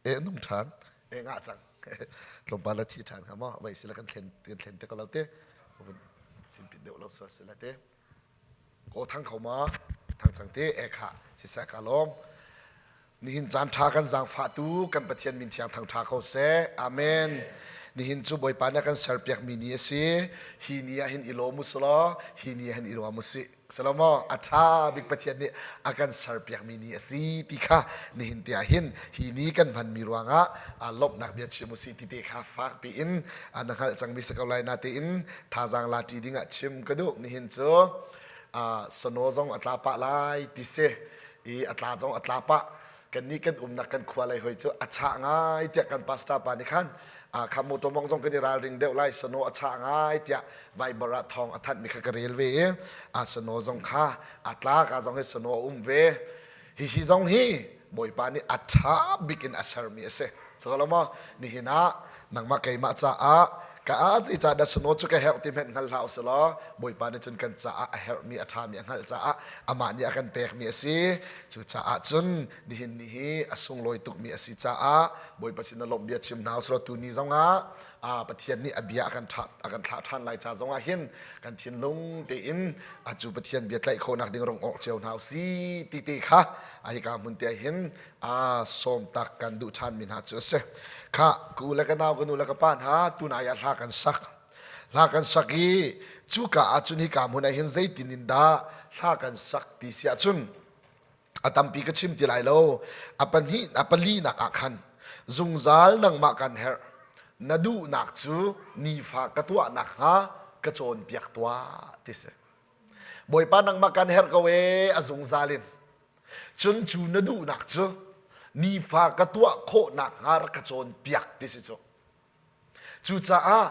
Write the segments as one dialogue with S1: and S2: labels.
S1: E nung ṭhan. E ngah cang. Tlawmpal la thi ṭhan kha maw? Vai sila kan thlen kan thlen te ko lo te. Vun simpit deuh lo sual sila te. Ko thang kho ma? Thang cang te e kha siseh ka lawm. Nihin caan ṭha kan zaangfahtu kan Pathian min thiang thangṭha ko seh. Amen. Nihin cu Bawipa nih a kan serpiakmi ni a si. Hi ni ah hin i lawm u selaw, hi ni ah hin i nuam u sih. Salomo a ṭha bik Pathian nih a kan serpiakmi ni a si ti kha nihin te ah hin hi ni kan hmanmi ruangah lawmhnak bia chim u sih ti te kha fak piin na hngalh cangmi si ko lai natein thazaang la ṭi dingah chim ka duh. Nihin cu sano zong a tla pah lai ti si i a tla zong a tla pah. Kannih kan umnak kan khua lei hoi cu a chah ngai tiah kan pastor pa nih khan kha motor mong zong kan i ralring deuh lai sano a chah ngai tiah Viber ah thawng a thanhmi kha ka rel ve i a sano zong kha a tla ka zong hi sano a um ve. Hihi zong hi Bawipa nih a ṭha bik in a sermi a si. Sangalo maw? Nihin ah nangmah keimah caah ka a zeicah dah sano cu ka herh ti hmanh hngal hlah usih Bawipa nih cun kan caah a herhmi a ṭhami a hngalh caah amah nih a kan pekmi a si. Cucaah cun nihin ni hi a sunglawi tukmi a si caah Bawipa sin ah lawmh bia chim hna usih tu ni zongah Pathian nih a bia a kan a kan thlah ṭhan lai ca zongah hin kan thinlung tein a cu Pathian bia tlaih khawhnak ding rong awk cio hna usih ti te kha hika hmun te hin sawm tak kan duh ṭhanmi hna cu a si. Kha ka u le ka nau ka nu le ka pa hna tunai ah hla kan sak. Hla kan sak i cuka ah cun hika hmun ah hin zeitin in dah hla kan sak ti si ahcun a tampi ka chim ti lai lo. A pahnih a palinak ah khan zungzal nangmah kan herh. Na duhnak cu nifa ka tuah nakhnga ka cawnpiak tuah ti si. Bawipa nangmah kan herh ko ee a zungzal in. Cun cu na duhnak cu nifa ka tuah khawh nakhnga rak ka cawnpiak ti si cu. Cucaah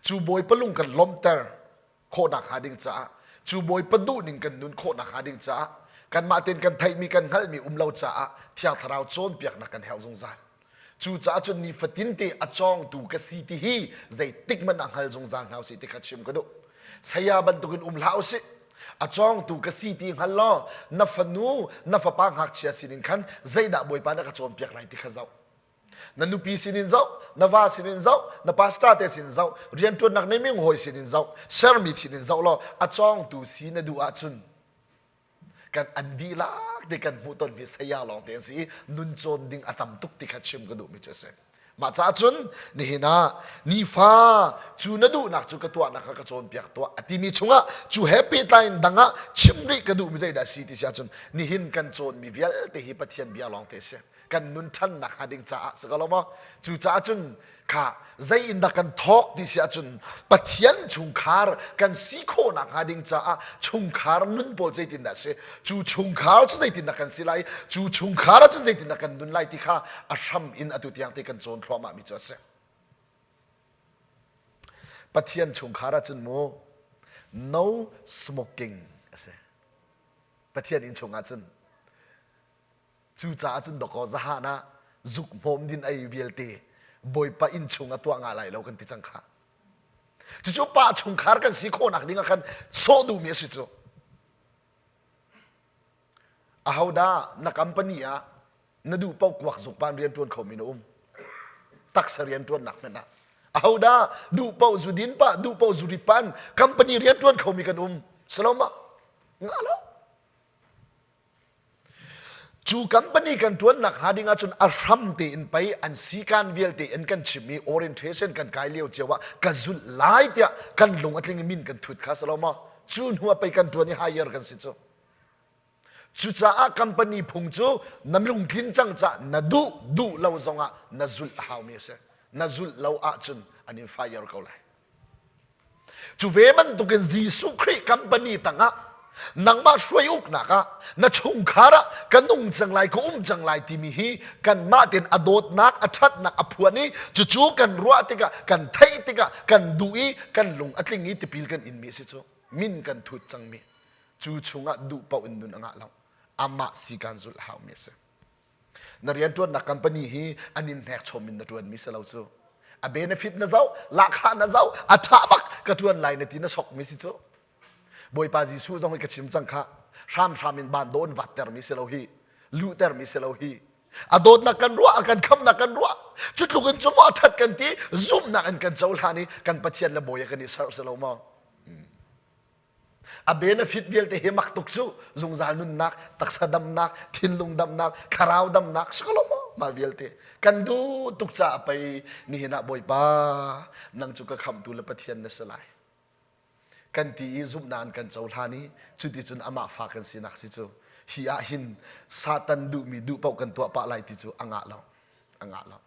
S1: cu Bawipa lung kan lawmhter khawh nakhnga ding caah cu Bawipa duhning kan nun khawh nakhnga ding caah kanmah tein kan theihmi kan hngalhmi um lo caah Thiang Thlarau cawnpiaknak kan herh zungzal. Cucaah cun nifatin te a cawngtu ka si ti hi zeitik hmanh ah hngal zungzal hna usih ti kha chim ka duh. Saya bantukin um hlah usih. A cawngtu ka si ti hngal law na fanu na fapa ngakchia sinin khan zeidah Bawipa na ka cawnpiak lai ti kha zoh. Na nupi sinin zoh, na va sinin zoh, na pastor te sin zoh, rianṭuannak nei ming hawi sinin zoh, sermi sinin zoh law a cawngtu si na duh ahcun kan an dihlak te kan hmuh tonmi saya lawng te an si i nun cawn ding a tam tuk ti kha chim ka duhmi cu a si. Mah caah cun nihin ah nifa cu na duhnak cu ka tuahnak kha ka cawnpiak tuah a timi chungah cu he pehtlai in dang ah chim rih ka duhmi zeidah a si ti si ahcun nihin kan cawnmi vialte hi Pathian bia lawng te a si. Kan nun ṭhannak hnga ding caah si ko lo maw? Cucaah cun kha zei in dah kan thawk ti si ahcun Pathian chungkhar kan si khawhnak hnga ding caah chungkhar nun pawl zeitindah si cu chungkhar cu zeitindah kan si lai cu chungkhar ah cun zeitindah kan nun lai ti kha a hram in atu tiang te kan cawn thluahmah mi cu a si. Pathian chungkhar ahcun mu no smoking a si. Pathian inn chungah cun Cucaah cun dawkaw zahan ah zuk hmawm din ei vialte Bawipa inn chung ah tuah nga lai lo kan ti cang kha. Cucu pa chungkhar kan si khawhnak ding ah khan sawh duhmi a si cu. Ahodah na company ah na duh paoh kuak zuk pan rian ṭuan khomi na um? Taksa rian ṭuannak hmanh ah. Ahodah duh paoh zu din pah, duh paoh zu rit pan company rian ṭuan khomi kan um? Saloma, ngah lo. Cu company kan ṭuannak hnga ding ahcun a hram tein pei an sikan vialte in kan chim i orientation kan kai lio cio ah ka zulh lai tiah kan lung a tling i min kan thut kha si lo maw? Cu hnu ah pei kan ṭuan i hire kan si cu. Cucaah company phung cu na lungtlin cang cah na duh duh lo zongah na zulh a haumi a si. Na zulh lo ahcun an in fire ko lai. Cu ve bantukin Jesuh Khrih company tangah nangmah hruai uknak ah na chungkhar ah ka nung cang lai ka um cang lai timi hi kanmah tein a dawtnak a ṭhatnak a phuan i cucu kan ruah tikah kan theih tikah kan duh i kan lung a tling i tipil kan inmi a si cu min kan thut cangmi cu chungah duh paoh in nun a ngah lo amah si kan zulh haumi a si. Na rianṭuannak company hi an in hnek chom in na ṭuanmi si lo cu. A benefit na zoh, lahkhah na zoh, a ṭha bak ka ṭuan lai na ti na sokmi si cu. Bawipa Jesuh zong hi ka chim cang kha. Hramhram in ban dawn vattermi si lo hi, luhtermi si lo hi. A dawtnak kan ruah, a kan khamnak kan ruah. Cu tluk in cu maw a ṭhat kan ti, zumhnak in kan cohlan i kan Pathian le Bawi ah kan i serh si lo maw? A benefit vialte hi mak tuk cu zungzal nunnak, taksa damnak, thinlung damnak, thlarau damnak si ko lo maw? Mah vialte kan duh tuk caah pei nihin ah Bawipa nang cu ka khamhtu le Pathian na si lai. Kan ti i zumhnak in kan cohlan i cuticun amah fa kan sinak si cu hi ah hin Satan duhmi duh paoh kan tuah pah lai ti cu a ngah lo. A ngah lo.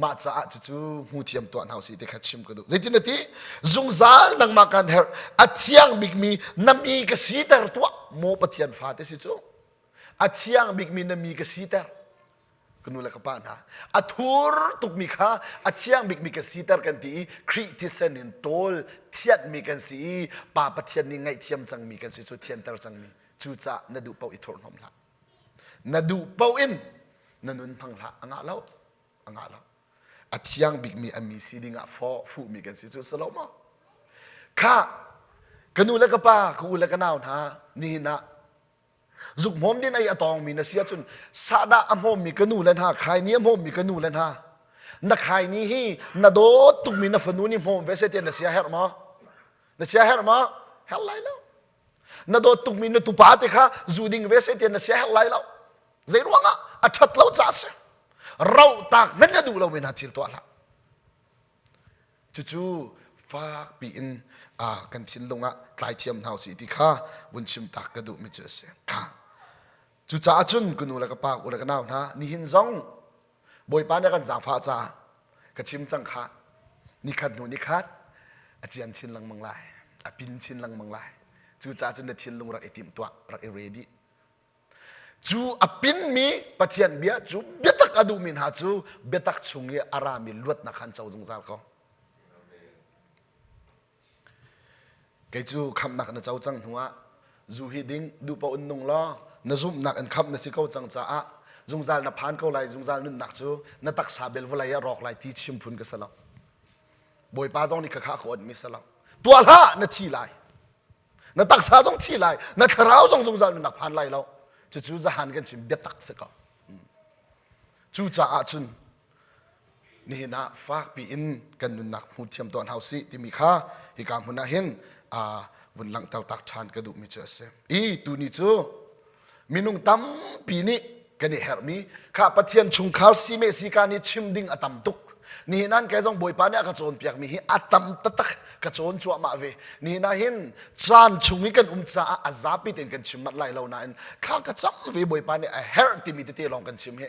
S1: Mah caah cucu hmu thiam tuah hna usih ti kha chim ka duh. Zeitin na ti? Zungzal nangmah kan herh. A thiang bikmi na mi ka siter tuah. Maw Pathian fate si cu. A thiang bikmi na mi ka siter. Ka nu le ka pa hna. A thur tukmi kha a thiang bikmi ka siter kan ti i Khrih thisen in ṭawl thianhmi kan si i Pa Pathian nih ngaihthiam cangmi kan si cu thianter cangmi. Cucaah na duh paoh i thurhhnawm hlah. Na duh paoh in na nun hmang hlah a ngah lo a ngah lo a thiang bikmi a mi si ding ah fawh fuhmi kan si cu si lo maw kha ka nu le ka pa ka u le ka nau hna nihin ah zuk hmawm din ei a tawngmi na si ahcun sahdah a hmawmmi ka nu le hna khaini a hmawmmi ka nu le hna na khaini hi na dawt tukmi na fanu nih hmawm ve se tiah na sia herh maw na sia herh maw herh lai lo Na dawt tukmi na tupa te kha zu ding ve seh tiah na sia herh lai lo. Zei ruangah a ṭhat lo caah a si. Rauh tak hmanh na duh lomi hna thil tuah hlah. Cucu fakpi in kan thinlung ah tlai thiam hna usih ti kha vun chim tak ka duhmi cu a si. Kha. Cucaah cun ka nu le ka pa, u le ka nau hna, nihin zong Bawipa nih a kan zaangfah caah ka chim cang kha nikhat hnu nikhat a cian chin lengmang lai a pin chin lengmang lai cucaah cun na thinlung rak i timhtuah rak i ready cu a pinmi Pathian bia cu biatak a duhmi hna cu biatak chung i a rami luatnak kha an co zungzal ko Kei cu khamhnak na co cang hnuah zu hi ding duh paoh in nung law na zumhnak in khamh na si ko cang caah zungzal na phan ko lai zungzal nunnak cu na taksa bel vawlei ah rawk lai ti chim phun ka si lo. Bawipa zong nih khakha ka onhmi si lo. Tuah hlah na thi lai. Na taksa zong thi lai, na thlarau zong zungzal nunnak phan lai lo. Cucu zahan kan chim biatak si ko. Cucaah cun nihin ah fakpi in kan nunnak hmu thiam tuah hna usih timi kha hika hmun ah hin vun langhter tak ṭhan ka duhmi cu a si. I tuni cu minung tampi nih kan i herhmi kha Pathian chungkhar si me si ka nih chim ding a tam tuk. Nihin an kei zong Bawipa nih a ka cawnpiakmi hi a tam taktak ka cawn cuahmah ve. Nihin ah hin caan chung i kan um caah a zapi tein kan chim manh lai lo nain thla ka cam ve Bawipa nih a herh timi tete lawng kan chim hi.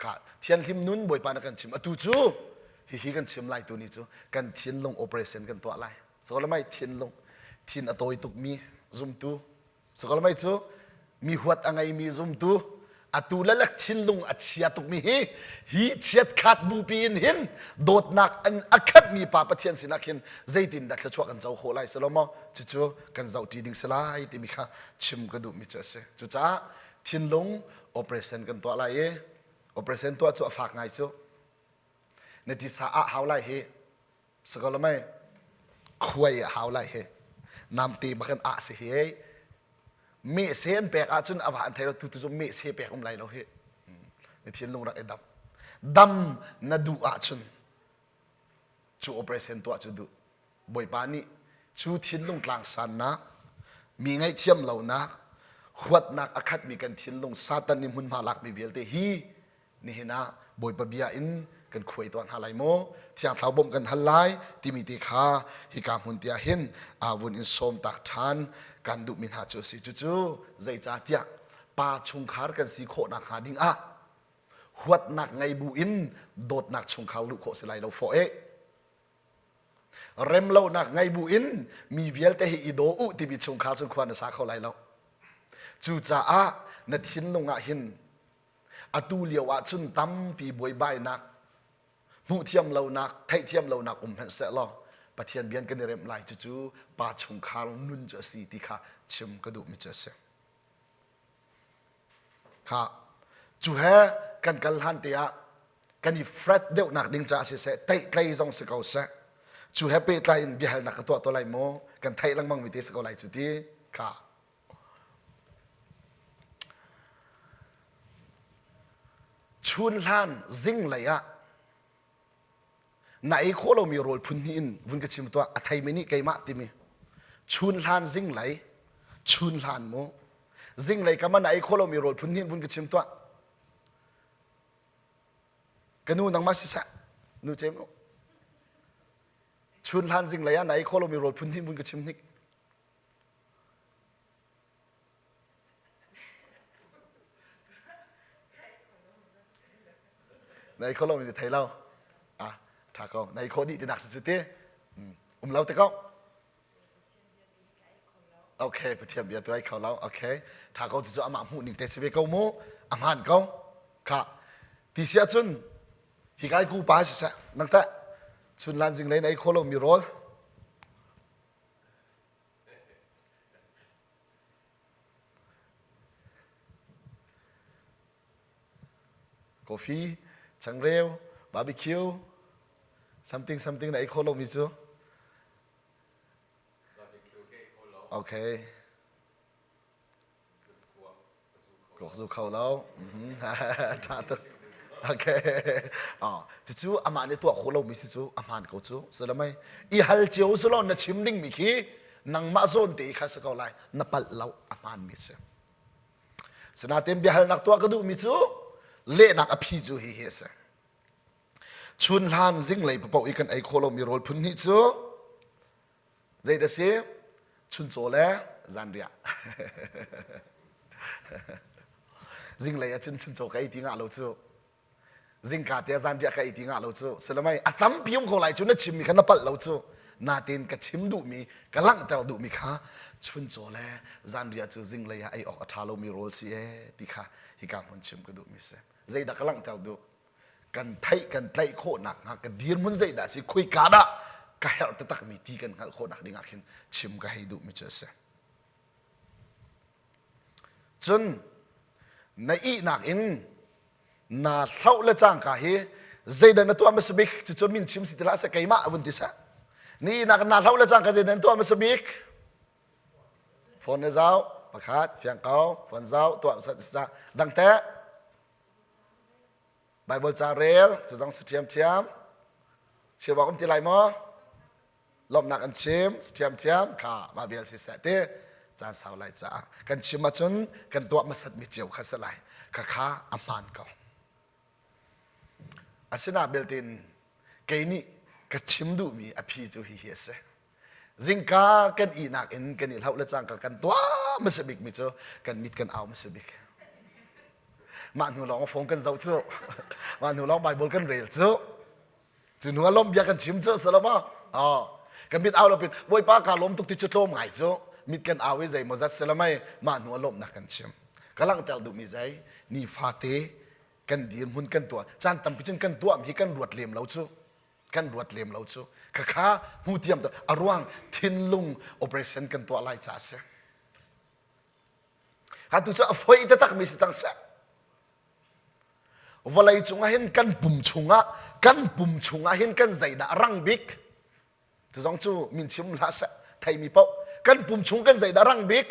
S1: Kha thianhlim nun Bawipa na kan chim atu cu hihi kan chim lai tu ni cu kan thinlung operation kan tuah lai solamai thinlung thin a tawi tukmi zumtu solamai cu mi huat a ngeimi zumtu atu le lek thinlung a chia tukmi hi hi chiat khat bupi in hin dawtnak an a khatmi pa Pathian sinah khin zeitin dah thluachuah kan co khawh lai silo maw cucu kan zohṭi ding si lai timi kha chim ka duhmi cu a si cucaah thinlung operation kan tuah lai i operation tuah cu a fak ngai cu na tisa ah hau lai hi sakalamai khuai a hau lai hi namte bakan ah si hi me se an pek ahcun a va an thei lo tu tu cu me se pek um lai lo hi na thinlung rak i dam dam na duh ahcun cu operation tuah cu duh Bawipa nih cu thinlung tlangsannak, mi ngaihthiam lonak, huatnak a khatmi kan thinlung Satan nih hmunhma lakmi vialte hi nihin ah Bawipa bia in kan khuai tuah hna lai maw? Thiang Thlarau bawmh kan hal lai timi te kha hika hmun te ah hin vun in sawm tak ṭhan kan duhmi hna cu a si. Cucu zeicahtiah pa chungkhar kan si khawh nakhnga ding ah huatnak ngei bu in dawtnak chungkhar luh khawh si lai lo fawh eh. Remlonak ngei bu in mi vialte hi i daw u timi chungkhar cun khua na sa kho lai lo. Cucaah na thinlung ah hin atu lio ah cun tampi buaibainak, hmuhthiam lonak, theihthiam lonak um hmanh seh law Pathian bian kan i remh lai cucu pa chungkhar nun cu a si ti kha chim ka duhmi cu a si. Kha cu he kan kal hlan te ah kan i fret deuhnak ding caah siseh teihtlei zong si ko seh cu he pehtlai in biahalnak ka tuah to lai maw kan theih lengmang mi te si ko lai cu ti kha. Chun hlan zinglei ah na ei khawh lomi rawl phun hnih in vun ka chim tuah a theimi nih keimah timi chun hlan zinglei chun hlan mu zinglei kam ah na ei khawh lomi rawl phun hnih in vun ka chim tuah ka nu nangmah siseh nu cem u chun hlan zinglei ah na ei khawh lomi rawl phun hnih vun ka chim hnik Na ei kho lo mi thei lo. Ah, tha ko. Na ei khawh dih tinak si cu ti. Um lo te ko. Okay, Pathian bia tu ai kho lo. Okay. Tha ko cu amah hmuh ning te si ve ko mu. A hmaan ko. Kha. Ti si ahcun hi kai ku pa si seh. Nang teh chun lan zing lei na ei kho lo mi rawl. Coffee, changreu, barbecue, something something na ei kho lomi cu. Okay. Kuak zu kho lo. Ṭha tuk. Okay. Oh, cucu amah nih tuah khawh lomi si cu a hmaan ko cu. Salamai. I hal cio su law na chim dingmi khi nangmah zawn te kha si ko lai. Na palh lo a hmaanmi si. Sinain biahalnak tuah ka duhmi cu lehnak a phi cu hihi a si. Chun hlan zinglei paoh i kan ei khawh lomi rawl phun hnih cu Zei dah si? Chuncaw le zanriah. Zinglei ah cun chuncaw ka ei ti ngah lo cu. Zingka te ah zanriah ka ei ti ngah lo cu. Silamai a tampi um ko lai cu na chimmi kha na palh lo cu. Natin ka chim duhmi, ka langhter duhmi kha chuncaw le zanriah cu zinglei ah ei awk a ṭha lomi rawl si ee ti kha hika hmun chim ka duhmi si. Zeidah ka langhter duh? Kan theih kan tlaih khawhnak hnga ka dirhmun zeidah si khuika dah ka herh taktakmi ti kan hngalh khawhnak ding ah khin chim ka hei duhmi cu a si. Cun na ihnak in naa hloh le cangka hi zeidah na tuah hmasa bik cucu min chim si ti hlah seh keimah vun ti seh na ihnak in naa hloh le cangka zeidah na tuah hmasa bik phone na zau pakhat fiang ko phone zau tuah hmasa dang teh Baibal ca rel cu zong si ṭhiamṭhiam. Chim awk um ti lai maw? Lawmhnak an chim si ṭhiamṭhiam kha mah vial siseh ti caan sau lai caah kan chim ahcun kan tuah hmasatmi cio kha si lai. Khakha a hmaan ko. Asinain beltin kei nih ka chim duhmi a phi cu hihi a si. Zingka kan ihnak in kan i hlauh le cangka kan tuah hmasa bikmi cu kan mit kan au hmasa bik. Mah hnu lawng phone kan zoh cu. Mah hnu lawng Bible kan rel cu. Cu hnu ah lawm bia kan chim cu salama. Oh. Kan mit au lo pin Bawipa ka lawm tuk ti cu tlawm ngai cu. Mit kan au i zei maw zat salamai mah hnu ah lawmhnak kan chim. Ka langhter duhmi zei nifate kan dirhmun kan tuah caan tampi cun kan tuahmi hi kan ruat lem lo cu. Kan ruat lem lo cu khakha hmu tiam a ruang thinlung operation kan tuah lai ca a si atu cu a foi taktak mi si cang seh vawlei cungah hin kan pum chungah kan pum chungah hin kan zeidah rang bik cu zong cu min chim hlah seh theimi paoh kan pum chung kan zeidah rang bik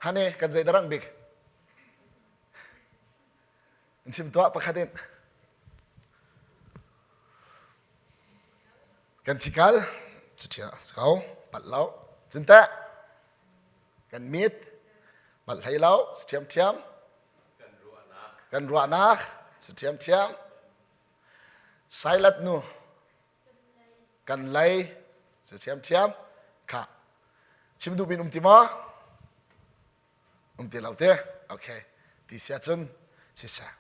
S1: hane kan zeidah rang bik In chim tuah pakhat in. Kan thikal cuṭhia ko palh lo cun teh kan mit palh hlei lo si ṭhiamṭhiam kan ruahnak si ṭhiamṭhiam sailat nu kan lei si ṭhiamṭhiam kha chim duh min um ti maw Um ti lo te? Okay. Ti si ahcun siseh.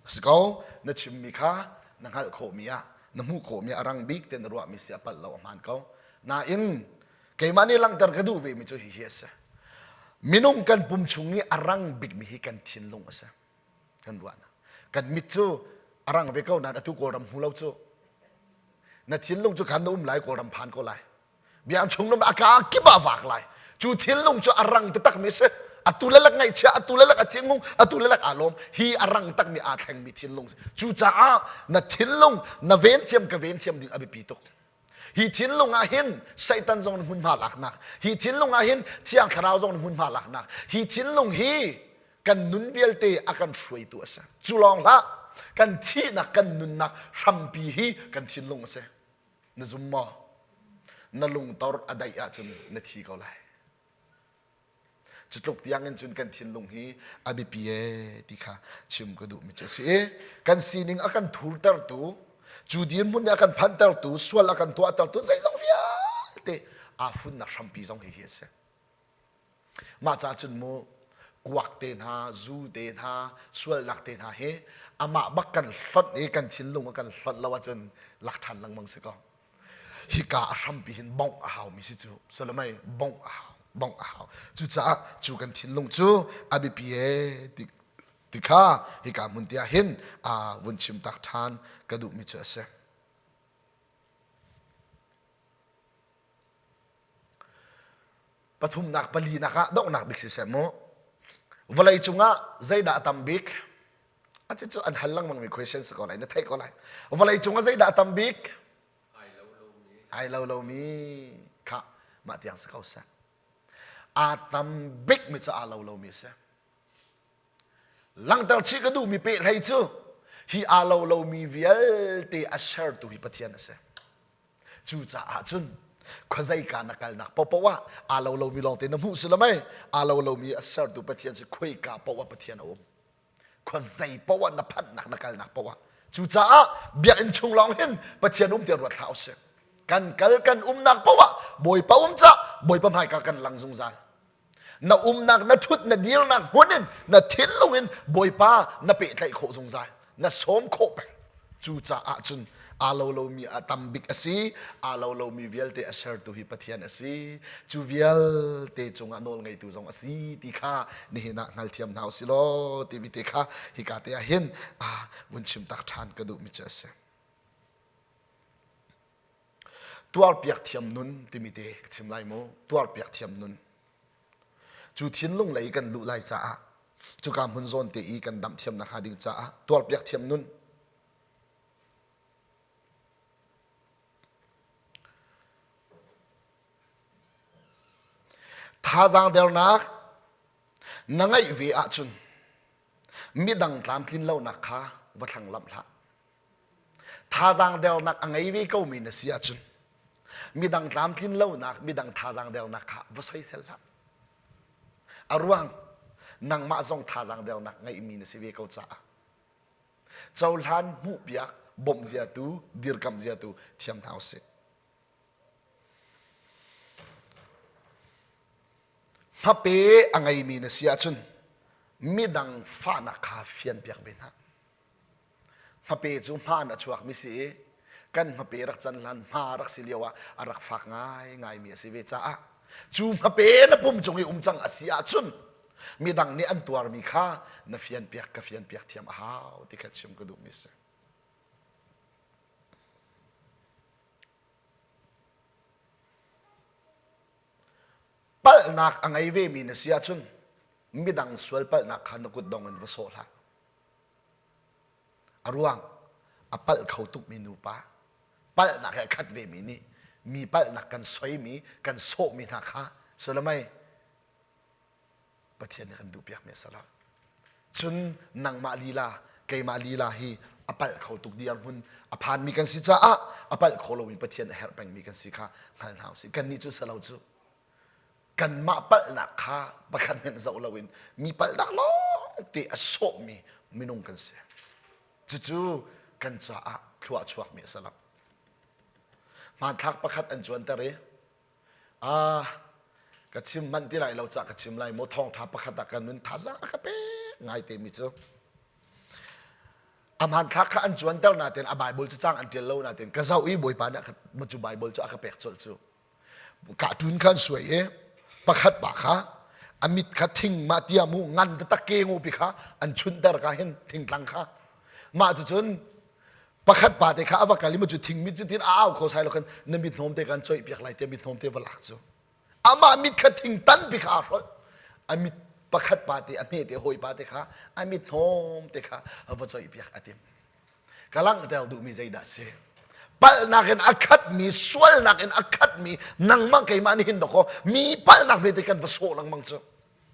S1: Si ko, na chimmi kha na hngalh khawhmi ah, na hmuh khawhmi ah a rang bik te na ruahmi si a palh lo a hmaan ko. Nain keimah nih langhter ka duh vemi cu hihi a si. Minung kan pum chung i a rang bikmi hi kan thinlung a si. Kan ruahnak. Kan mit cu a rang ve ko nain atu Kawlram hmu lo cu. Na thinlung cu khan na um lai Kawlram phan ko lai. Biang chung a ka kip ah vak lai. Cu thinlung cu a rang taktak mi si. Atu le lak ngaihchia, atu le lak a cingung, atu le lak aa lawm. Hi a rang takmi aa thlengmi thinlung si. Cucaah na thinlung na ven thiam ka ven thiam ding a biapi tuk. Hi thinlung ah hin Satan zong nih hmunhma laknak, hi thinlung ah hin Thiang Thlarau zong nih hmunhma laknak, hi thinlung hi. Kan nun vialte a kan hruaitu a si. Cu lawng hlah, kan thihnak kan nunnak hrampi hi kan thinlung a si. Na zum maw? Na lungtor a daih ahcun na thi ko lai. Cutluk tiang in cun kan thinlung hi a biapi ee ti kha chim ka duhmi cu a si i kan sining a kan thurtertu, cu dirhmun nih a kan phantertu, sual a kan tuahtertu zeizong vialte aa funnak hrampi zong hi hi a si. Mah ca cun mu kuak te hna, zu te hna, sualnak te hna hi amah bak kan hlonh i kan thinlung a kan hlonh lo ahcun lak ṭhan lengmang si ko. Hika a hrampi hin bongh a haumi si cu salamai bongh a hau bongh a hau cucaah cu kan thinlung cu a biapi ee ti ti kha hika hmun te ah hin vun chim tak ṭhan ka duhmi cu a si. Pathumnak palinak ah donghnak bik siseh mu vawlei cungah zeidah a tam bik a cu an hal lengmang mi question si ko lai na theih ko lai vawlei cungah zeidah a tam bik ai lo lomi kha mah tiang si ko seh aa tam bik mi cu aa lo lomi si langhter chih ka duhmi peh hlei cu hi aa lo lomi vialte a sertu hi Pathian a si Cucaah cun khuazeika na kalnak paohpaoh ah aa lo lomi lawngte na hmuh si lo mei? Aa lo lomi a sertu Pathian si khuaika paoh ah Pathian a um. Khuazei paoh ah na phanhnak na kalnak paoh ah. Cucaah biakinn chung lawng hin Pathian um tiah ruat hlah usih. Kan kal kan umnak paoh ah Bawipa um cah Bawipa hmaika kan lang zungzal. Na umnak na ṭhut na dirnak hmun in na thinlung in Bawipa na pehtlaih khawh zungzal na sawm khawh peng cucaah cun aa lo lomi a tam bik a si aa lo lomi vialte a sertu hi Pathian a si cu vialte cungah nawl ngeitu zong a si ti kha nihin ah hngalthiam hna usih law timi te kha hika te ah hin vun chim tak ṭhan ka duhmi cu a si. Tuarpiak thiam nun timi te ka chim lai mu. Tuarpiak thiam nun. Cu thinlung lei kan luh lai caah cuka hmun zawn te i kan damh thiam nakhnga ding caah tuarpiak thiam nun. Thazaang dernak na ngeih ve ahcun midang tlamtlin lonak kha va thlang lamh hlah. Thazaang dernak a ngei ve komi na si ahcun midang tlamtlin lonak, midang thazaang dernak kha va soisel hlah. A ruang nangmah zong thazaang dernak ngeihmi na si ve ko caah cohlan hmuhpiak bawmh ziatu dirkamh ziatu thiam hna usih. Hmape a ngeimi na si ahcun midang fahnak kha fianpiak ve hna. Hmape cu hmaan a chuakmi si i kan hmape rak can hlan hma rak si lio ah a rak fak ngaingaimi a si ve caah cu hmape na pum cung i um cang a si ahcun midang nih an tuarmi kha na fianpiak ka fianpiak thiam a hau ti kha chim ka duhmi a si. Palhnak a ngei vemi na si ahcun midang sual palhnak kha na kut dong in va sawh hlah. A ruang a palh kho tukmi nupa palhnak he a khat vemi nih mi palhnak kan soimi kan sawhmi hna kha salamai Pathian nih kan duhpiakmi a si lo. Cun nangmah lila keimah lila hi a palh kho tuk dirhmun a phanmi kan si caah a palh kho lomi Pathian a herh pengmi kan si kha hngal hna usih. Kannih cu si lo cu kanmah palhnak kha pakhat hmanh zoh loin mi palhnak lawngte a sawhmi minung kan si. Cucu kan caah thlua a chuakmi a si lo. Hmanthlak pakhat an cuanter i ah ka chim manh ti lai lo cah ka chim lai maw thawngṭha pakhat ah ka nun thazaang a ka pek ngai te mi cu a hmanthlak kha an cuanter nain a Bible cu cang an ṭial lo nain ka zoh i Bawipa nih cu Bible cu a ka pek colh cu cartoon kha an suai i pakhat pa kha a mit kha thing mah tia mu ngan taktak ke ngupi kha an chunter ka hin thingtlang kha mah cu cun pakhat pa te kha a va kal i cu thing mit cu tin a au kho sai lo khan na mit hnawm te kan coih piak lai tiah mit hnawm te va lak cu amah mit kha thing tan pi kha aa hrolh a mit pakhat pa te a hme te hawi pa te kha a mit hnawm te kha a va coih piak a tim Ka langhter duhmi zeidah a si? Palhnak in a khatmi, sualnak in a khatmi nangmah keimah nih hin dawkaw mi palhnak hmete kan va sawh lengmang cu.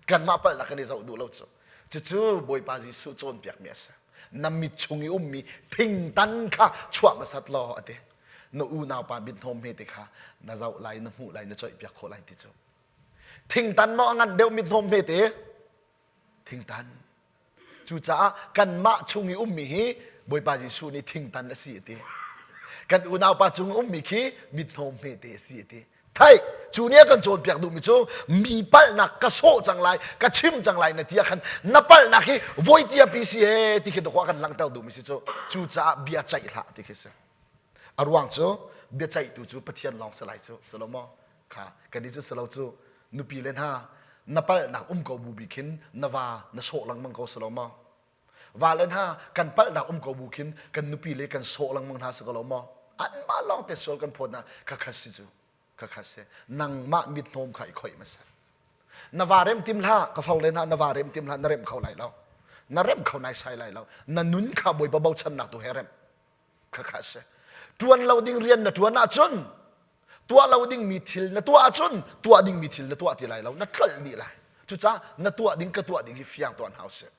S1: Kanmah palhnak kan i zoh duh lo cu. Cucu Bawipa Jesuh cawnpiakmi a si. Na mit chung i ummi thingtan kha chuah hmasat law a ti. Na unaupa mithnawm hmete kha na zoh lai, na hmuh lai, na coihpiak khawh lai ti cu. Thingtan maw a ngan deuh mithnawm hmete? Thingtan. Cucaah kanmah chung i ummi hi Bawipa Jesuh nih thingtan a si a ti. Kan unaupa cung i ummi khi mithnawm hmete a si a ti. Thei, cu nih a kan cawnpiak duhmi cu mi palhnak ka sawh cang lai, ka chim cang lai na ti ah khan na palhnak hi voi tiapi si ee ti khi dawh kan langhter duhmi si cu. Cucaah bia ceih hlah ti khi si. A ruang cu biaceihtu cu Pathian lawng si lai cu, si lo maw? Kha kan cu si lo cu nupi le hna na palhnak um ko bu bi khin na va na sawh lengmang ko si lo maw? Va le hna kan palhnak um ko bu khin kan nupi le kan sawh lengmang hna si ko lo maw? Anmah lawng te sual kan phawt hna kha kha si cu kha kha si nangmah mithnawm kha i khoih hmasa. Na va rem tim hlah ka fo le hna na va rem tim hlah na rem kho lai lo. Na rem kho nai sai lai lo. Na nun kha Bawipa bochannak tu he rem. Kha kha si. Tuan lo ding rian na tuan ahcun tuah lo dingmi thil na tuah ahcun tuah dingmi thil na tuah ti lai lo na tlolh dih lai cucaah na tuah ding ka tuah ding hi fiang tuah hna usih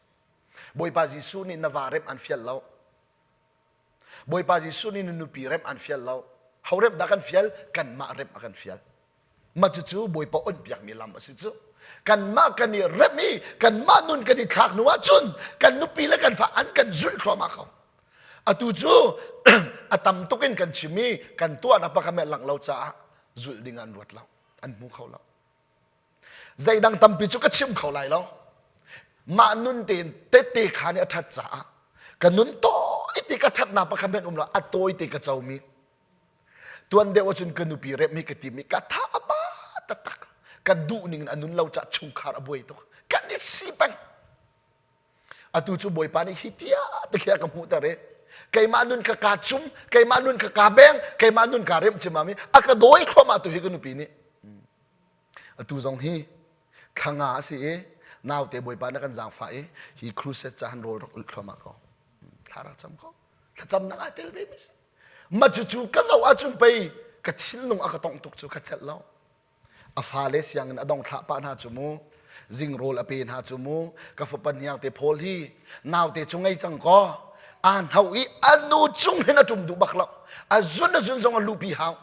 S1: Bawipa Jesuh nih na va remh an fial lo Bawipa Jesuh nih na nupi remh an fial lo ho remh dah kan fial kanmah remh a kan fial mah cucu Bawipa onhpiakmi lam a si cu kanmah kan i remh i kanmah nun kan i thlak hnu ahcun kan nupi le kan fa an kan zulh thluahmah ko atu cu a tam tuk in kan chim i kan tuahnak pakhat hmanh langh lo caah zulh ding an ruat lo an hmu kho lo zeidang tampi cu ka chim kho lai lo mah nun tein tette kha nih a ṭhat caah ka nun tawi te ka ṭhatnak pakhat hmanh um lo a tawi te ka comi Tuan deuh ahcun ka nupi rem hi ka tim i ka tha a ba taktak. Ka duh ning in a nun lo caah chungkhar a buai tuk. Kan i si peng. Atu cu Bawipa nih hi tia te khi a ka hmuhter i keimah nun kha kaa cum, keimah nun kha kaa beng, keimah nun kaa remh cimam i a ka dawi thluahmah tu hi ka nupi nih. Atu zong hi thlanga a si i naute Bawipa na kan zaangfah i hi crusade ca han rawl rak ulh thluahmah ko. Thla rak cam ko. Thlacamnak aa tel ve mi si. Ma cucu ka zoh ahcun pei ka thinlung a ka tongh tuk cu ka celh lo. A fale sianginn a dong thlah pah hna cu mu, zingrawl a pe hna cu mu, ka fapa hniang te Paul hi naute cu ngei cang kaw aa hno i a nu cung hin a ṭum duh bak lo. A zun a zun zong a luhpi hau.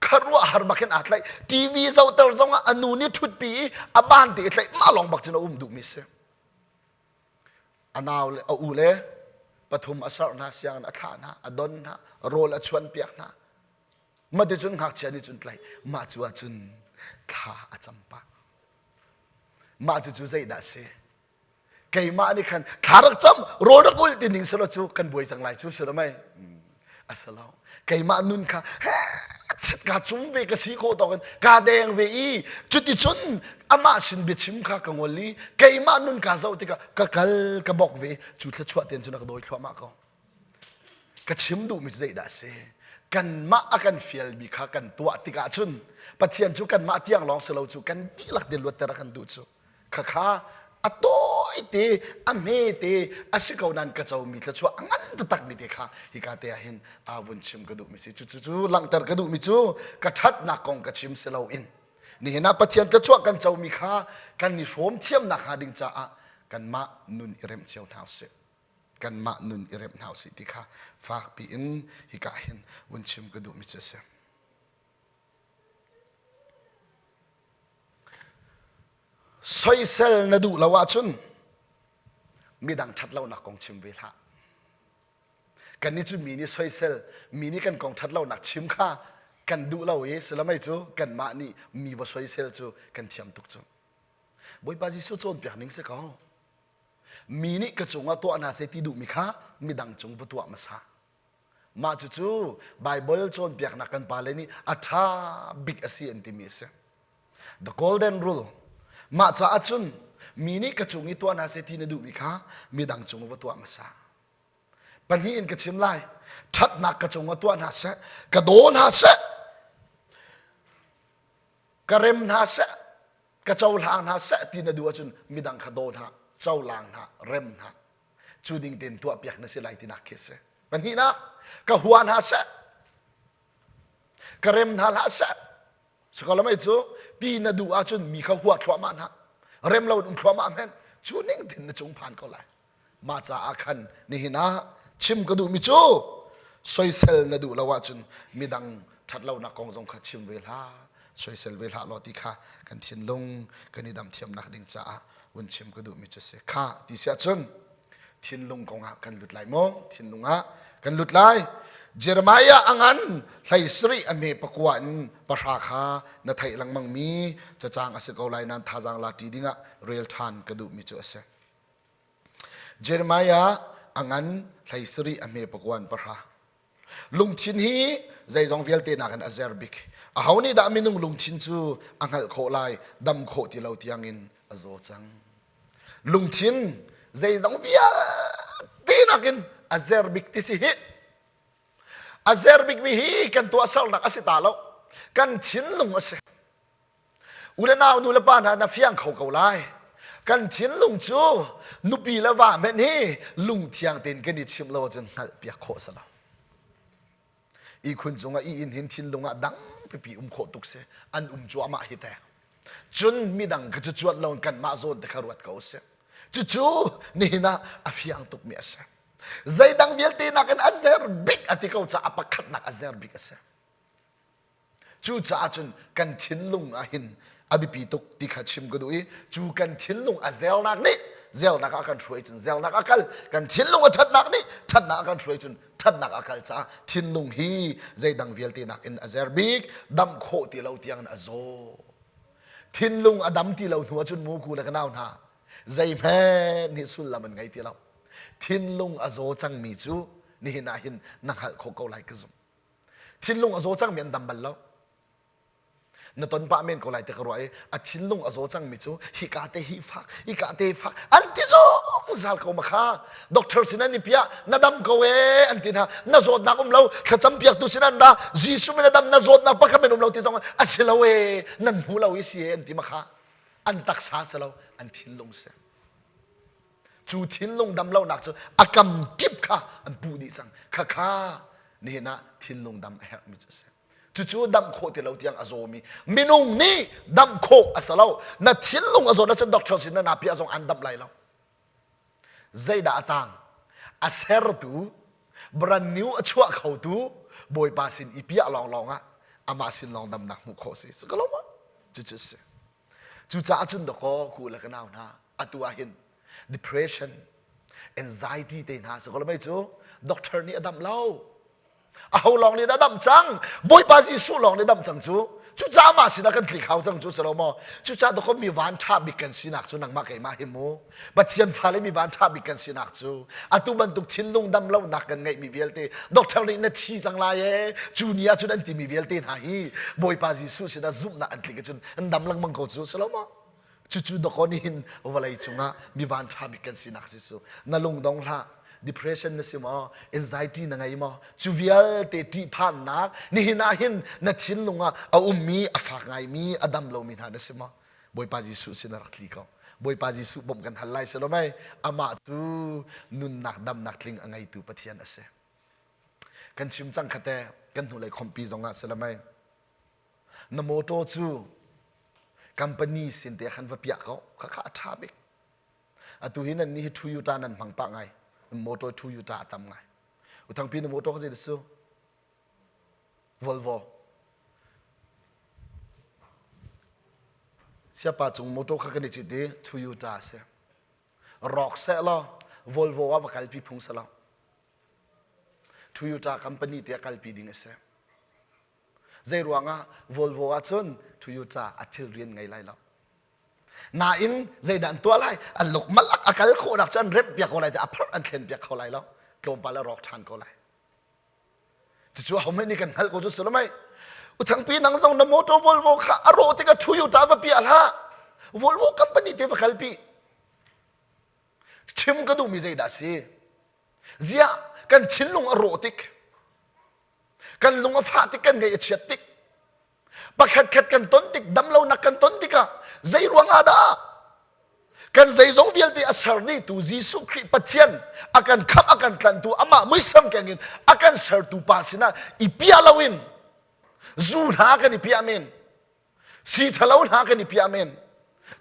S1: Kharuahhar bak hin aa tlaih. TV zohter zong ah a nu nih ṭhutpi i a ban te i tlaih mah lawng bak cun a um duhmi si. A nau le a u le pathum a serh hna, sianginn a thlah hna, a don hna, rawl a chuan piak hna. Mah ti cun ngakchia nih cun tlaih. Mah cu ahcun thla a cam pah. Mah cu cu zeidah a si? Keimah nih khan thla rak cam, rawl rak ul ti ning selaw cu kan buai cang lai cu si lo mei? A si lo. Keimah nun kha he ka cung ve ka si khawh tawk in ka deng ve i cuticun amah sin biachim kha ka ngol i keimah nun ka zoh tikah ka kal ka bok ve cu thluachuah ten cun a ka dawi thluahmah ko. Ka chim duhmi cu zeidah a si? Kanmah a kan fialmi kha kan tuah tikah cun Pathian cu kanmah tiang lawng si lo cu kan dihlak te luatter a kan duh cu. Khakha a tawite a hmete a si ko nain ka comi thluachuah a ngan taktakmi te kha hika te ah hin aa vun chim ka duhmi si. Cucu cu langhter ka duhmi cu ka ṭhatnak kong ka chim si loin nihin ah Pathian thluachuah kan comi kha kan i hrawm thiamnak hnga ding caah kanmah nun i remh cio hna usih. Kanmah nun i remh hna usih ti kha fakpi in hika hin vun chim ka duhmi cu a si. Soisel na duh lo ahcun midang ṭhatlonak kong chim ve hlah. Kannih cu mi nih soisel, mi nih kan kong ṭhatlonak chim kha kan duh lo i silamei cu kanmah nih mi va soisel cu kan thiam tuk cu. Bawipa Jesuh cawnpiak ning si ko. Mi nih ka cungah tuah hna seh ti duhmi kha midang cung va tuah hmasa. Mah cucu Baibal cawnpiaknak kan pale nih a ṭha bik a si an timi a si. The Golden Rule. Mah caah cun mi nih ka cung i tuah hna seh ti na duhmi kha midang cung va tuah hmasa. Pahnih in ka chim lai. Ṭhatnak ka cungah tuah hna seh, ka daw hna seh, ka rem hna seh, ka cohlang hna seh ti na duh ahcun midang kha daw hna, cohlang hna, rem hna. Cu ding tein tuahpiak na si lai tinak khi a si. Pahnihnak, ka hua hna seh, ka rem hna hlah seh. Sikalamei cu ti na duh ahcun mi kha hua thluahmah hna. Rem lo in um thluahmah hmenh cu ning tin na cung phan ko lai. Mah caah khan nihin ah chim ka duhmi cu soisel na duh lo ahcun midang ṭhatlonak kong zong kha chim ve hlah, soisel ve hlah law ti kha kan thinlung kan i dam thiamnak ding caah vun chim ka duhmi cu si. Kha ti si ahcun thinlung kong ah kan lut lai maw? Thinlung ah kan lut lai. Jeremiah a ngan hlei sarih a hme pakua in pahra kha na theih lengmangmi cacang a si ko lai nain thazaang la ṭi dingah rel ṭhan ka duhmi cu a si. Jeremiah a ngan hlei sarih a hme pakuan pahra. Lungthin hi zeizong vialte nakin a zer bik. Aho nih dah minung lungthin cu a hngalh khawh lai, dam khawh ti lo tiangin a zaw cang. Lungthin zeizong vialte nakin a zer bik ti si hi. A zer bikmi hi kan tuahsernak a si ta lo. Kan thinlung a si. U le nau nu le pa hna na fiang kho ko lai. Kan thinlung cu nupi le va hmenh hi lungthiang tein kan i chimh lo ahcun hngalh piak khawh si lo. Ihkhun cungah i inn hin thinlung ah dang pipi um khawh tuk si. An um cuahmah hi teh. Cun midang kha cu cuat lo in kanmah zawn te kha ruat ko sih. Cucu nihin ah a fiang tukmi a si. Zeidang vialte nakin a zer bik a ti ko caah a pakhatnak a zer bik a si. Cucaah cun kan thinlung ah hin a biapi tuk ti kha chim ka duh i cu kan thinlung a zelnak nih zelnak ah kan hruai cun zelnak a kal kan thinlung a ṭhatnak nih ṭhatnak a kan hruai cun ṭhatnak a kal caah thinlung hi zeidang vialte nakin a zer bik dam khawh ti lo tiangin a zaw thinlung a dam ti lo hnu ahcun mu ku le ka nau hna zeihmanh nih sullam an ngei ti lo thinlung a zaw cangmi cu nihin ah hin na hngalh khawh ko lai ka zumh Thinlung a zaw cangmi an dam bal lo. Na ton pah men ko lai ti ka ruah i a thinlung a zaw cangmi cu hika te hi fak, hika te fak an ti zungzal ko ma kha. Doctor sin an i piah, na dam ko ee an ti hna. Na zawtnak um lo, thlacam piaktu sin an ra, Jesuh min a dam, na zawtnak pakhat men um lo ti zong a si lo ee, nan hmu lo i si ee an ti ma kha. An taksa si lo, an thinlung si. Cu thinlung damlonak cu a kam kip kha an puh dih cang. Khakha nihin ah thinlung dam a herhmi cu a si. Cucu dam khawh ti lo tiang a zawmi minung nih dam khawh a si lo. Na thinlung a zawt ahcun doctor sin na napi a zong an damh lai lo. Zeidah a tang? A sertu, brand new a chuah khotu Bawipa sin i piah lawnglawng ah amah sin lawng damnak hmuh khawh si. Si ko lo maw? Cucu a si. Cucaah cun dakaw ku le ka nau hna atu ah hin depression, anxiety te hna si ko mei cu doctor nih a damh lo. Aho lawng nih dah damh cang? Bawipa Jesuh lawng nih damh cang cu. Cucaah mah sinah kan tlik hau cang cu si lo maw? Cucaah dakaw mi van ṭha bik kan sinak cu nangmah keimah hi mu. Pathian fale mi van ṭha bik kan sinak cu atu bantuk thinlung dam lonak kan ngeihmi vialte doctor nih na thi cang lai ee cu ni ah cun an timi vialte hna hi Bawipa Jesuh sinah zumhnak an tlik ahcun an dam lengmang ko cu si lo maw? Cucu dakaw nihin vawlei cungah mi van ṭha bik kan sinak si cu na lung dong hlah depression na si maw anxiety na ngei maw cu vialte ṭihphannak nihin ah hin na thinlung ah a ummi a fak ngaimi a dam lomi hna na si maw Bawipa Jesuh sin a rak tli ko. Bawipa Jesuh bawmh kan hal lai si lo mei? Amah cu nunnak damnak tling a ngeitu Pathian a si. Kan chim cang khate kan hnulei khompi zong ah si lo mei? Na motor cu company sin te khan va piah ko. Khakha a ṭha bik. Atu hi nan nih hi Toyota nan hmang pah ngai. Motor Toyota a tam ngai. Uthangpi na motor ka zei su? Volvo. Siapa cung motor kha kan i cit i Toyota a si. Rawk seh law Volvo ah va kalpi phung si lo. Toyota company te a kalpi ding a si. Zei ruangah Volvo ahcun Toyota a thil rian ngei lai lo. Nain zeidah an tuah lai? An luk malak a kal khawhnak cu an remh piak ko lai te a phorh an thlen piak kho lai lo. Tlawmpal a rawk ṭhan ko lai. Cucu ahohmanh nih kan hngalh ko cu si lo mei. Uthangpi nang zong na motor Volvo kha a rawh tikah Toyota va piah hlah. Volvo company te va kalpi. Chim ka duhmi zeidah si? Ziah kan thinlung a rawh tik, kan lung a fah tik, kan ngaih a chiat tik, pakhat khat kan ton tik, damlonak kan ton tikah zei ruang ah dah kan zeizong vialte a ser dihtu Jesuh Khrih Pathian a kan khamh a kan tlanhtu amah muisam keng in a kan sertu pa sinah i piah loin zu hna kan i piah men si ṭhalo hna kan i piah men.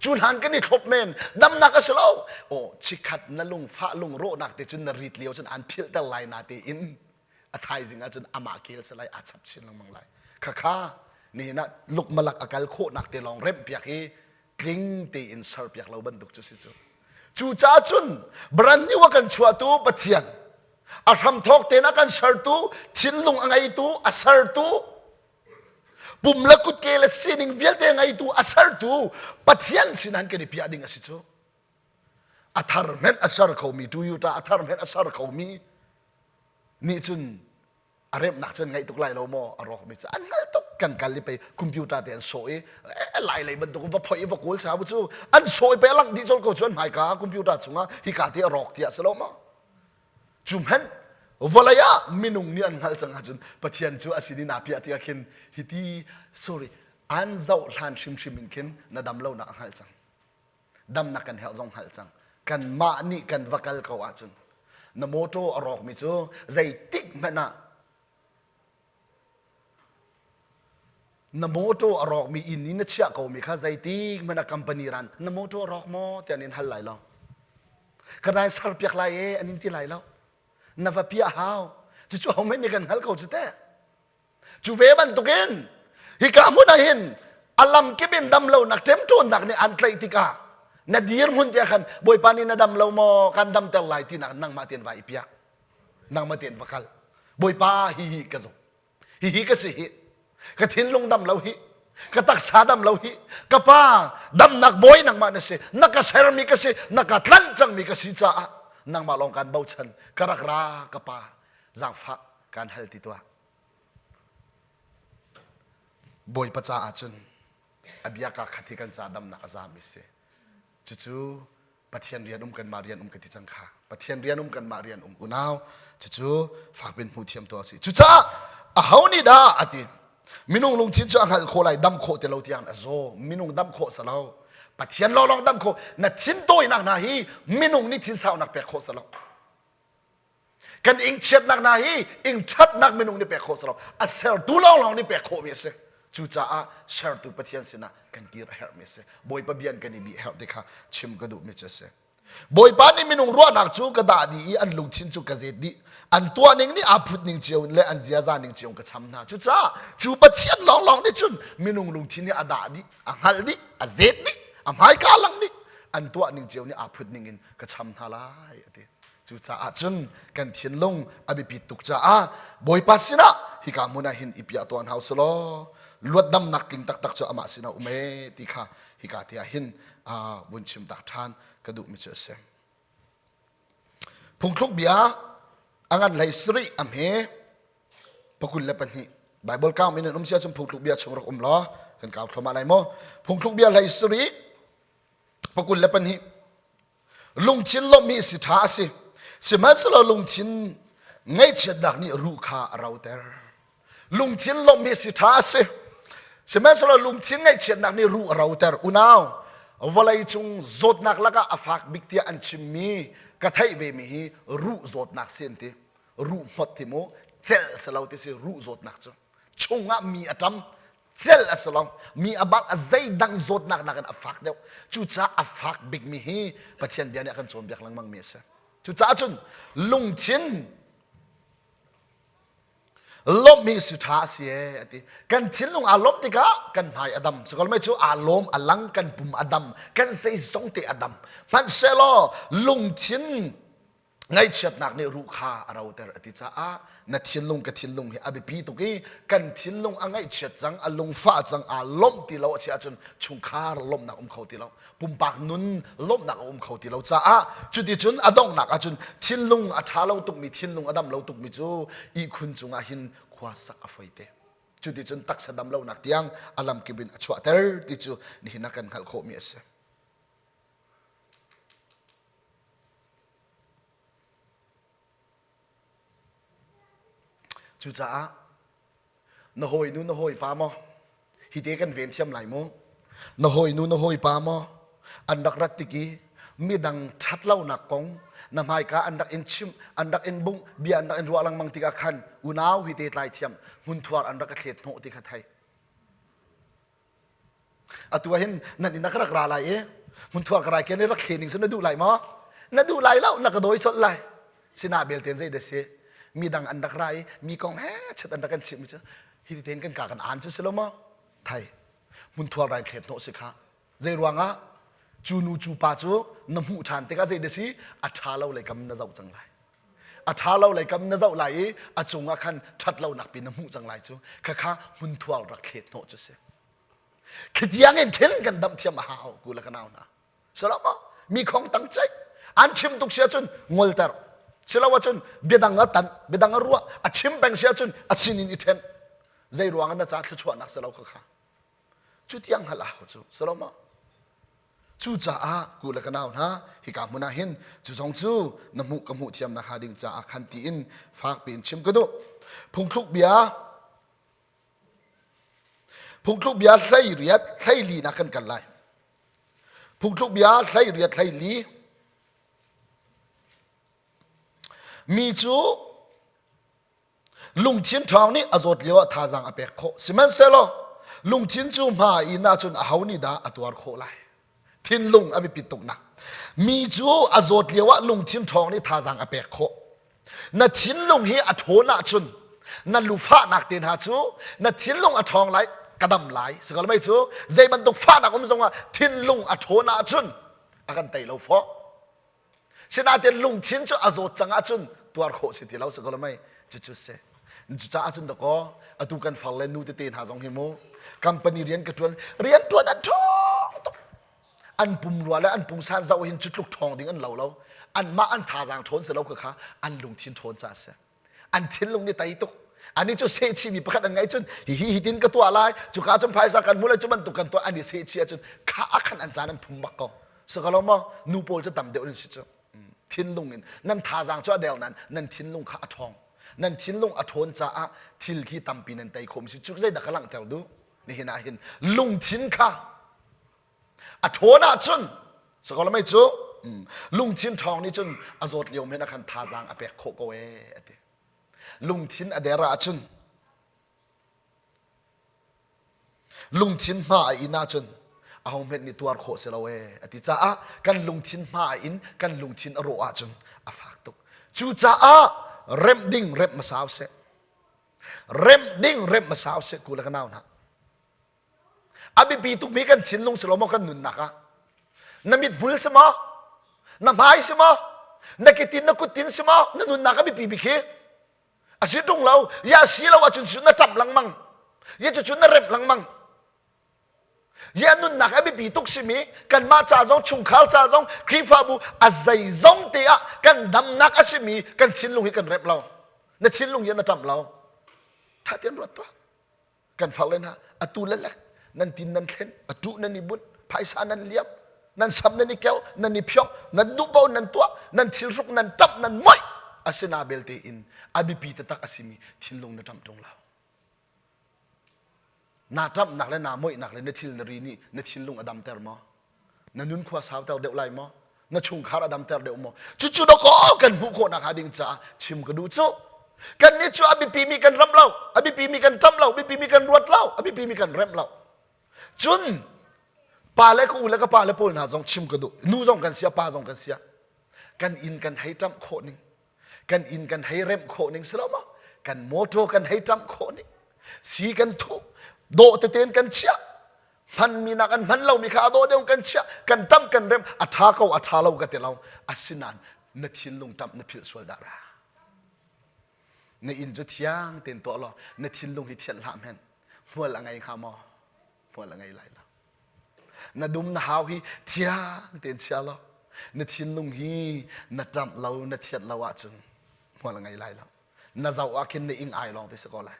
S1: Cu hlan kan i thlop men damnak a si lo. Aw chikhat na lungfah lungrawhnak te cun na rit lio cun an philhter lai na tein a thaizing ah cun amah kel se lai aa chap chin lengmang lai. Khakha nihin ah lukmalak a kal khawhnak te lawng remh piak i tling tein serpiak lo bantuk cu si cu. Cucaah cun brand new a kan chuahtu Pathian a hramthawk tein a kan sertu thinlung a ngeitu a sertu pum le kutke le sining vialte ngeitu a sertu Pathian sin han kan i piah ding a si cu a thar hmenh a ser khomi Toyota a thar hmenh a ser khomi nih cun a remnak cun ngaih tuk lai lo maw a rawkmi cu an hngal tuk kan kal i pei computer te an sawh i lai lei bantuk va phoi i va kawl sa cu an sawh i pei a langh dih colh ko cu an hmaika computer chungah hika te a rawk tiah si lo maw Cu hmanh vawlei ah minung nih an hngalh cang ahcun Pathian cu a sin in aa piah tiah khin hiti sorry an zoh hlan hrimhrim in khin na dam lonak a hngalh cang. Damnak kan herh zong hngalh cang. Kanmah nih kan va kal ko ahcun na motor a rawkmi cu zeitik hmanh ah na motor a rawkmi inn i na chiah komi kha zeitik hmanh ah company ran na motor a rawk maw tiah an in hal lai lo ka rai serpiak lai e an in ti lai lo na va piah hau cucu hohmanh nih kan hngal ko cu teh cu ve bantukin hika hmun ah hin a lam kip in dam lonak ṭemṭawnnak nih an tlaih tikah na dirhmun tiah khan bawipa nih na dam lo maw kan damter lai tinak nangmah tein vai i piah nangmah tein va kal bawipa hihi ka zumh hihi ka si hi ka thinlung dam lo hi ka taksa dam lo hi ka pa damnak bawi nangmah na si na ka sermi ka si na ka tlanh cangmi ka si caah nangmah lawng kan bochan ka rak ra ka pa zaangfah kan hal ti tuah bawipa caah cun a bia ka khat hi kan ca damnak a zami si cucu Pathian rian um kanmah rian um ka ti cang kha Pathian rian um kanmah rian um unau cucu fakpin hmu thiam to a si cucaah aho nih dah a ti minung lungthin cu a hngalh khawh lai dam khawh ti lo tiang a zaw minung dam khawh sa lo Pathian lawnglawng dam khawh na thin tawinak hna hi minung nih thinsaunak pek khawh sa lo kan ingchiatnak hna hi ingṭhatnak minung nih pek khawh si lo a sertu lawnglawng nih pek khawhmi a si cucaah sertu Pathian sinah kan kir a herhmi a si Bawipa bia kan i bih herh ti kha chim ka duhmi cu a si Bawipa nih minung ruahnak cu ka dah dih i an lungthin cu ka zet dih an tuah ning nih aa phut ning cio in le an ziaza ning cio in ka cham hna cucaah cu Pathian lawnglawng nih cun minung lungthin hi a dah dih a hngalh dih a zet dih a hmaika lang dih an tuah ning cio nih aa phut ning in ka cham hna lai a ti Cucaah cun kan thinlung a biapit tuk caah Bawipa sinah hika hmun ah hin i piah tuah hna usih law luatdamnak tling taktak cu amah sinah um ee ti kha hika te ah hin vun chim tak ṭhan ka duhmi cu a si. Phungthluk bia a ngan hlei sarih a hme pakul le pahnih Bible kau min in um si ahcun phungthluk bia chung rak um law kan kau thluahmah lai maw phungthluk bia hlei sarih pakul le pahnih Lungthin lawmh hi si ṭha a si. Sihmanhsehlaw lungthin ngaihchiatnak nih ruh kha a roter. Lungthin lawmh hi si ṭha a si. Sihmanhsehlaw lungthin ngaihchiatnak nih ruh a roter. Unau, vawlei cung zawtnak lakah a fak bik tiah an chimmi ka theih vemi hi ruh zawtnak si an ti. Ruh hmot hi mu celh si lo ti si ruh zawtnak cu. Chungah mi a ṭam, cel a si lo mi a bak a zeidang zawtnak nakin a fak deuh cucaah a fak bikmi hi Pathian bia nih a kan cawnpiak lengmang mi a si cucaah cun lungthin lawmh hi si ṭha a si ee a ti kan thinlung aa lawmh tikah kan hmai a dam sikol mei cu aa lawm a lang kan pum a dam kan zeizong te a dam hmanhsehlaw lungthin ngaihchiatnak nih ruh kha a roter a ti caah na thinlung ka thinlung hi a biapi tuk i kan thinlung a ngaihchiat cang a lungfah cang aa lawmh ti lo a si ahcun chungkhar lawmhnak um kho ti lo pumpak nun lawmhnak a um kho ti lo caah cuticun a donghnak ahcun thinlung a ṭha lo tukmi thinlung a dam lo tukmi cu ihkhun cungah hin khua sak a foi te cuticun taksa dam lonak tiang a lamkip in a chuahter ti cu nihin ah kan hngalh khawhmi a si Cucaah na hawinu na hawipa maw hite kan ven thiam lai mu na hawinu na hawipa maw an rak rat tik i midang ṭhat lonak kong na hmaika an rak in chimh an rak in bungh bia an rak in ruah lengmang tikah khan unau hite tlai thiam hmunthuar an rak ka thlet hnawh ti kha thei. Atu ah hin nan inn ah ka rak ra lai i hmunthuar ka rai ke nih rak thlen ning cu na duh lai maw? Na duh lai lo, na ka dawi colh lai. Sinah belte zei dah si? Mi dang an rak ra i mi kong he chat an rak kan chimh mi cu hi ti tein kan ka kan aan cu si lo maw? Thai hmunthuar rai thlet hnawh si kha. Zei ruangah cu nu cu pa cu na hmuh ṭhan tikah zei dah si? A ṭha lo lei kam na zoh cang lai. A ṭha lo lei kam na zoh lai i a cungah khan ṭhat lonak pi na hmuh cang lai cu. Khakha hmunthuar rak thlet hnawh cu si. Khitiang in khin kan damh thiam a hau ku le ka nau hna. Silo maw? Mi khong tang ceih. An chim tuk si ahcun ngolter. Silo ahcun biadang a tan, biadang a ruah, a chim peng si ahcun a sin in i ṭhen. Zei ruang ah na ca thluachuahnak si lo kha kha. Cu tiang hngalh a hau cu. Silo maw? Cucaah ku le ka nau hna hika hmun ah hin cu zong cu na hmuh ka hmuh thiam nakhnga ding caah khan tiin fak piin chim ka duh. Phungthluk bia Phungthluk bia 18 hlei nak kan kal lai. Phungthluk bia 18 hlei li. Mi cu lungthin ṭhawng nih a zawt lio ah thazaang a pek khawh. Sihmanhsehlaw lungthin cu hma in ahcun aho nih dah a tuar khawh lai? Thinlung a biapit tuknak. Mi cu a zawt lio ah lungthin ṭhawng nih thazaang a pek khawh. Na thinlung hi a ṭhawn ahcun na lufahnak te hna cu na thinlung a ṭhawng lai ka dam lai sikal mei cu zei bantuk fahnak um zongah thinlung a ṭhawn ahcun a kan tei lo fawh sinain lungthin cu a zawt cang ahcun tuar khawh si ti lo sikal mei cucu si cucaah cun dakaw atu kan far le nu tete hna zong hi mu company rian ka ṭuan rian ṭuan an ṭhawng tuk an pumrua le an pungsan zoh hin cu tluk ṭhawng ding an lo lo anmah an thazaang ṭhawn si lo kha kha an lungthin ṭhawn ca a si an thinlung nih tei tuk ani cu sehchihmi pakhat an ngeih cun hihi hitin ka tuah lai cuka cun phaisa kan hmu lai cu bantuk kan tuah an i sehchih ahcun kha ah khan an caan an phum bak ko sakalo maw nu pawl cu tam deuh an si cu thinlung in nan thazaang cu a der nan nan thinlung kha a ṭhawng nan thinlung a ṭhawn caah thil khi tampi nan tei khawm si cu zeidah ka langhter duh nihin ah hin lungthin kha A ṭhawn ahcun sakolamei cu lungthin ṭhawng nih cun a zawt lio men ah khan thazaang a pek khawh ko ee a ti. Lungthin a der ahcun lungthin hma a in ahcun aho hmenh nih tuar khawh si lo ee a ti caah kan lungthin hma a in kan lungthin a rawh ahcun a fak tuk. Cucaah remh ding remh hmasa usih. Remh ding remh hmasa usih ku le ka nau hna. A biapi tukmi kan thinlung si lo maw kan nunnak ah? Na mithmul si maw? Na hmai si maw? Na ketin na kuttin si maw? Na nunnak a biapi bik hi? A si ṭung lo. Ya si lo ahcun cu na ṭap lengmang. Ya cucu na remh lengmang. Ya nunnak a biapi tuk simi kanmah ca zong chungkhar ca zong Khrihfabu a zeizong te ah kan damnak a simi kan thinlung hi kan remh lo. Na thinlung hi na ṭamh lo. Ṭha tein ruat tuah. Kan far le hna atu le lek nan tin nan thlen a tuh nan i bunh phaisa nan liam nan sam nan i kel nan i phiong nan duh paoh nan tuah nan thilhruk nan ṭamh nan moih asina belte in a biapi taktak a simi thinlung na ṭamh ṭung lo na ṭamhnak le naa moihnak le na thil na ri nih na thinlung a damter maw Na nun khua sauter deuh lai maw? Na chungkhar a damter deuh maw? Cucu dawkaw kan hmuh khawh nakhnga ding caah chim ka duh cu. Kannih cu a biapimi kan ram lo, a biapimi kan ṭam lo, biapimi kan ruat lo, a biapimi kan remh lo. Cun pa le ka u le ka pa le pawl hna zong chim ka duh. Nu zong kan sia, pa zong kan sia. Kan inn kan hei ṭamh khawh ning, kan inn kan hei remh khawh ning si lo maw? Kan motor kan hei ṭamh khawh ning, si kan thuh, dawh teten kan chiah, hmanmi nak an hman lomi kha a dawh deuh kan chiah kan ṭamh kan remh a ṭha ko a ṭha lo ka ti lo asinain na thinlung ṭamh na philh sual dah ra na inn cu thiang tein tuah law na thinlung hi thianh hlah men hmual a ngei hnga maw hmual a ngei lai lo na dum na hau hi thiang tein chia law na thinlung hi na ṭamh lo na thianh lo ahcun hmual a ngei lai lo na zoh ah khin na ing ai lawng te si ko lai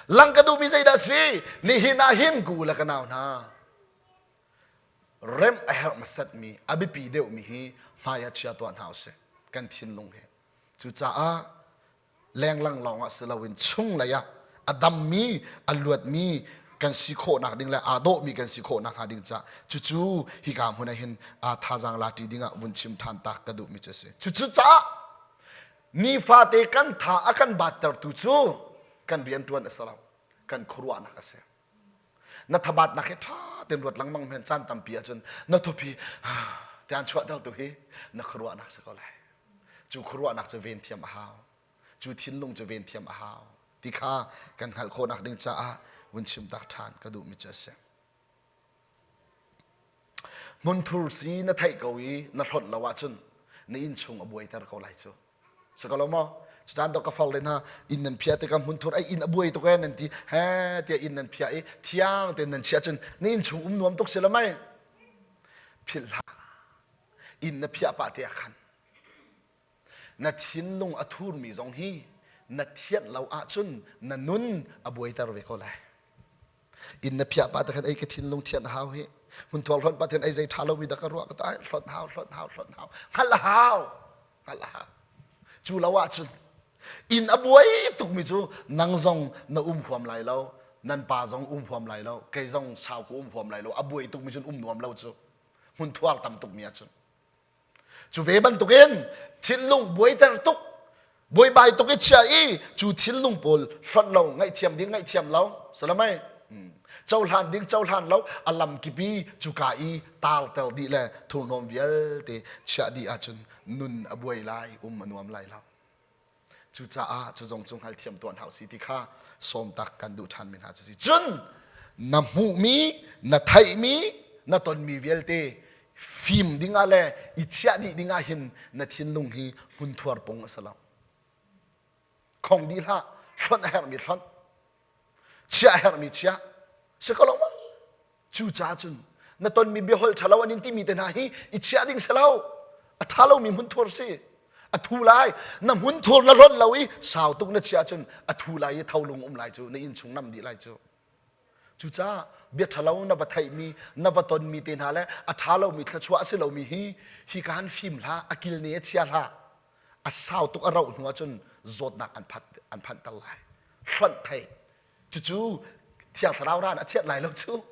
S1: Lang ka duhmi zeidah si? Nihin ah hin ku le ka nau hna remh a herh hmasatmi a biapi deuhmi hi hmai ah chia tuah hna usih kan thinlung hi. Cucaah lenglang lawng ah si loin chunglei ah a dammi a luatmi kan si khawhnak ding le aa dawhmi kan si khawhnak hnga ding caah cucu hika hmun ah hin thazaang la ṭi ding ah vun chim ṭhan tak ka duhmi cu a si. Cucu caah Nifate kan tha a kan battertu cu kan rianṭuan a si lo, kan khuaruahnak a si. Na thabatnak hi ṭha ten ruat lengmang men caan tampi ahcun na thawpi tian chuahter tu hi na khuaruahnak si ko lai. Cu khuaruahnak cu ven thiam a hau. Cu thinlung cu ven thiam a hau. Ti kha kan hngalh khawhnak ding caah vun chim tak ṭhan ka duhmi cu a si. Hmunthur si na theih ko i na hlonh lo ahcun na innchung a buaiter ko lai cu. Si ko lo maw? Cucaan dok ka far le hna inn nan phiah tikah hmunthur ai inn a buai tuk ee nan ti he tiah inn nan phiah i thiang tein nan chiah cun na innchung um nuam tuk si lo mei? Philh hlah. Inn na phiah pah te ah khan na thinlung a thurmi zong hi na thianh lo ahcun na nun a buaiter ve ko lai. Inn na phiah pah te khan ei ka thinlung thianh hau hi hmunthual hlonh pah ten ei zei ṭha lomi dah ka ruah ka ta hlonh hau hlonh hau hlonh hau hngalh a hau hngalh a hau cu lo ahcun inn a buai tukmi cu nang zong na um huam lai lo nan pa zong um huam lai lo kei zong sau ka um huam lai lo a buai tukmi cun um nuam lo cu hmunthuar tam tukmi ahcun Cu ve bantukin thinlung buaiter tuk, buaibai tuk i chia i cu thinlung pawl hlonh lo, ngaihthiam ding ngaihthiam lo, salamai cohlan ding cohlan lo, a lamkip i cuka i tarter dih le thurhnawm vialte chiah dih ahcun nun a buai lai, um a nuam lai lo. Cucaah cu zong cu hngalthiam tuah hna usih ti kha sawmtak kan duh ṭhanmi hna cu si. Cun na hmuhmi, na theihmi, na tonmi vialte fim dingah le i chiah dih dingah hin na thinlung hi hmunthuar pung a si lo. Khong dih hlah, hlonh a herhmi hlonh, chiah a herhmi chiah. Si ko lo ma? Cucaah cun na tonmi biaholh ṭhalo an in timi te hna hi i chiah ding si lo. A ṭha lomi hmunthur si. A thu lai. Na hmunthur na hlonh lo i sau tuk na chiah cun a thu lai i tholung um lai cu na innchung nam dih lai cu. Cucaah bia ṭhalo na va theihmi, na va tonmi te hna le a ṭha lomi thluachuah a si lomi hi hi ka han fim hlah, a kilne a chia hlah. A sau tuk a rauh hnu ahcun zawtnak an phat an phanhter lai. Hlonh thei. Cucu Thiang Thlarau ran a thiat lai lo cu.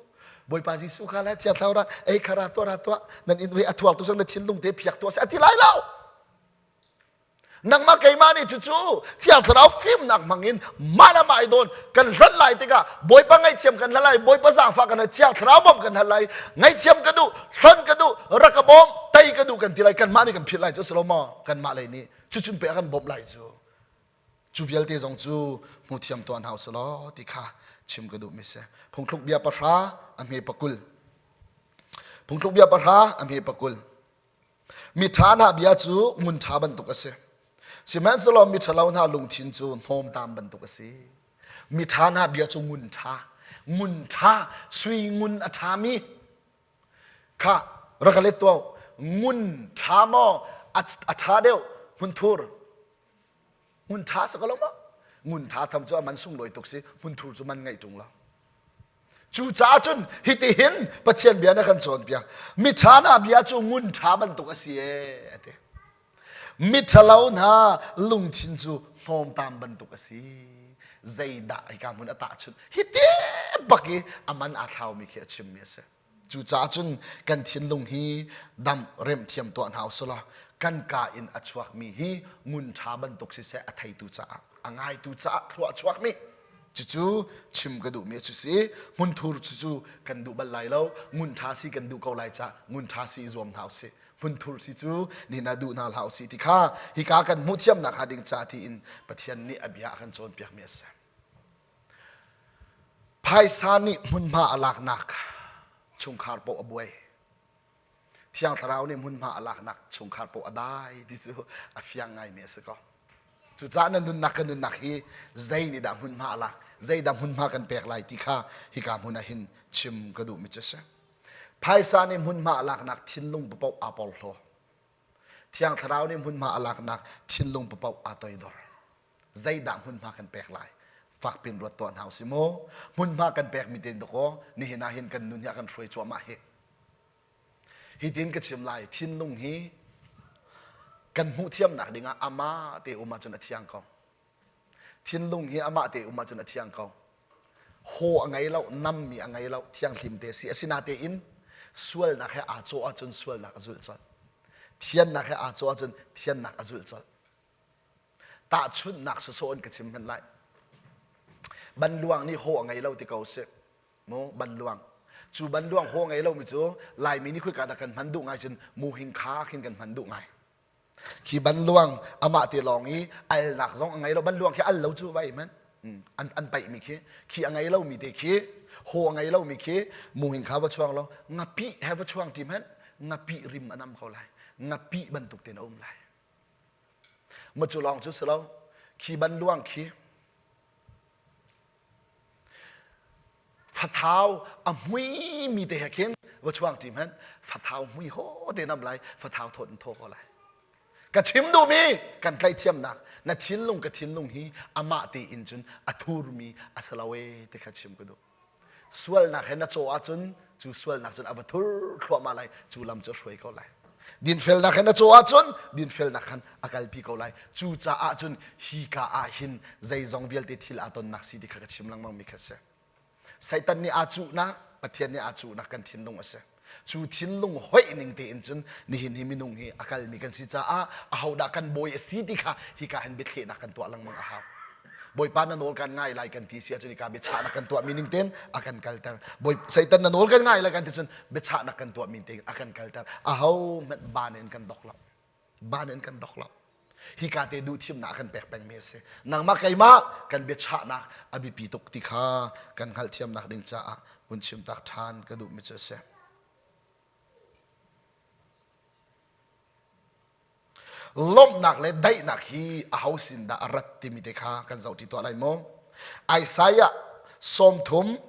S1: Bawipa Jesuh kha le Thiang Thlarau ran ei kha ra tuah ra tuah nan inn a thuang tu sang na thinlung te phiak tuah se a ti lai lo. Nangmah keimah nih cucu Thiang Thlarau fimnak hmangin mah le mah i dawn kan hlat lai tikah Bawipa ngaihthiam kan hal lai Bawipa zaangfah kan hal Thiang Thlarau bawmh kan hal lai ngaihthiam ka duh hlonh ka duh rak ka bawm tei ka duh kan ti lai kanmah nih kan philh lai cu si lo maw kanmah lei nih cucun pe a kan bawmh lai cu Cu vialte zong cu hmu thiam tuah hna usih law ti kha chim ka duhmi si. Phungthluk bia pahra a hme pakul. Phungthluk bia pahra a hme pakul. Miṭha hna bia cu ngun ṭha bantuk a si. Sihmanhsehlaw miṭhalo hna lungthin cu hnawmtam bantuk a si. Miṭha hna bia cu ngun ṭha, ngun ṭha, sui ngun a ṭhami kha rak ka let tuah ngun ṭha maw a ṭha deuh hmunthur Hmun ṭha si ko lo maw? Ngun ṭha tham cu a man sunglawi tuk si, hmunthur cu man ngeih ṭung lo. Cucaah cun hitihin Pathian bia na kan cawnpiak. Miṭha hna bia cu ngun ṭha bantuk a si ee, a ti. Miṭhalo hna lungthin cu hnawmtam bantuk a si. Zeidah hika hmun a tahchunh? Hiti bak i a man aa thlaumi khi a chimmi a si. Cucaah cun kan thinlung hi dam remh thiam tuah hna usih law kan kaa in a chuakmi hi ngun ṭha bantuk siseh a theitu caah a ngaitu caah thlua a chuakmi cucu chim ka duhmi cu si hmunthur cucu kan duh bal lai lo ngun ṭha si kan duh ko lai cah ngun ṭha si i zuam hna usih hmunthur si cu nihin ah duh hna hlah usih ti kha hika kan hmuh thiamnak hnga ding ca tiin Pathian nih a bia a kan cawnpiakmi a si. Phaisa nih hmunhma a laknak chungkhar paoh a buai. Thiang Thlarau nih hmunhma a laknak chungkhar paoh a dai ti cu a fiang ngaimi a si ko. Cucaah na nunnak ka nunnak hi zei nih dah hmunhma a lak, zeidah hmunhma kan pek lai ti kha hika hmun ah hin chim ka duhmi cu a si. Phaisa nih hmunhma a laknak thinlung paoh aa porhlaw. Thiang Thlarau nih hmunhma a laknak thinlung paoh aa toidor. Zeidah hmunhma kan pek lai? Fakpin ruat tuah hna usih mu. Hmunhma kan pekmi te dakaw nihin ah hin kan nun hi a kan hruai cuahmah hi. Hi tin ka chim lai, thinlung hi kan hmuh thiamnak dingah amah te um ahcun a thiang ko. Thinlung hi amah te um ahcun a thiang ko. Haw a ngei lo, nammi a ngei lo, thianghlim te si. Asinatein sualnak he aa cawh ahcun sualnak a zulh colh. Thiannak he aa cawh ahcun thiannak a zulh colh. Tahchunhnak sawsawh in ka chim hmanh lai. Banluang nih haw a ngei lo ti ko sih. Mu banluang. Cu banluang haw ngei lomi cu Laimi nih khoika dah kan hman duh ngai cun muhing kha khin kan hman duh ngai. Khi banluang amah te lawng i alnak zong a ngei lo. Banluang khi al lo cu vai hmanh. An, an paihmi khi khi a ngei lomi te khi haw a ngei lomi khi muhing kha va chuang lo ngapih he va chuang ṭi hmanh ngapih rim a nam ko lai ngapih bantuk tein a um lai ma cu lawng cu si lo khi banluang khi Fathau a hmuimi te he khin va chuang ṭi hmanh fathau hmui haw te nam lai fathau thawt in thaw ko lai. Ka chim duhmi kan tlaihchiamnak na thinlung ka thinlung hi amah tein cun a thurmi a si lo ee ti kha chim ka duh. Sualnak he na caw ahcun cu sualnak cun a va thur thluahmah lai cu lam cu a hruai ko lai. Dinfelnak he na caw ahcun dinfelnak khan a kalpi ko lai. Cucaah cun hi ka ah hin zeizong vialte thil aa tonnak si ti kha ka chim lengmang mi kha si. Satan nih aa cuhnak, Pathian nih aa cuhnak kan thinlung a si. Cu thinlung hoih ning tein cun nihin hi minung hi a kalmi kan si caah ahodah kan bawi a si ti kha hika hin biathlehnak kan tuah lengmang a hau. Bawipa na nawl kan ngai lai kan ti si ahcun hika biachahnak kan tuahmi ning tein a kan kalter. Bawi Satan na nawl kan ngai lai kan ti cun biachahnak kan tuahmi tein a kan kalter. Aho hmanh ban in kan dok lo. Ban in kan dok lo. Hika te duh thimnak a kan pek pengmi a si. Nangmah keimah kan biachahnak a biapi tuk ti kha kan hngalhthiamnak ding caah hun chimtak ṭhan ka duhmi cu a si. Lawmhnak le daihnak hi aho sin dah a rat timi te kha kan zohṭi tuah lai mu. Isaiah 30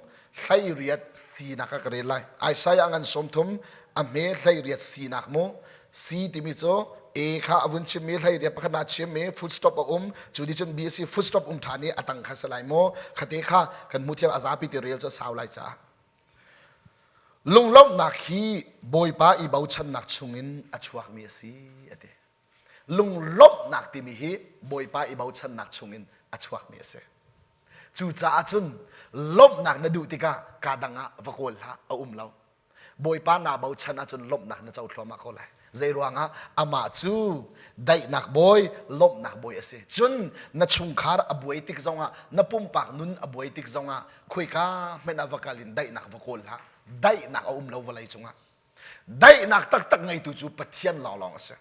S1: 18 sinak ah ka rel lai. Isaiah ngan 30 a hme 18 sinak mu. C timi cu A kha a vun chimmi 18 pakhat na chimmi full stop a um. Cu nih cun B a si full stop um ṭhan i a tang kha si lai mu. Khate kha kan hmu thiam a zapi ti rel cu a sau lai caah. Lunglawmhnak hi Bawipa i bochannak chungin a chuakmi a si a ti. Lunglawmhnak timi hi Bawipa i bochannak chungin a chuakmi a si. Cucaah cun lawmhnak na duh tikah kaa dang ah va kawl hlah a um lo. Bawipa naa bochan ahcun lawmhnak na co thluahmah ko lai. Zeiruangah amah cu daihnak bawi, lawmhnak bawi a si. Cun na chungkhar a buai tik zongah, na pumpak nun a buai tik zongah, khuika hmanh ah va kal in daihnak va kawl hlah. Daihnak a um lo vawlei cungah. Daihnak taktak ngeitu cu Pathian lawnglawng a si.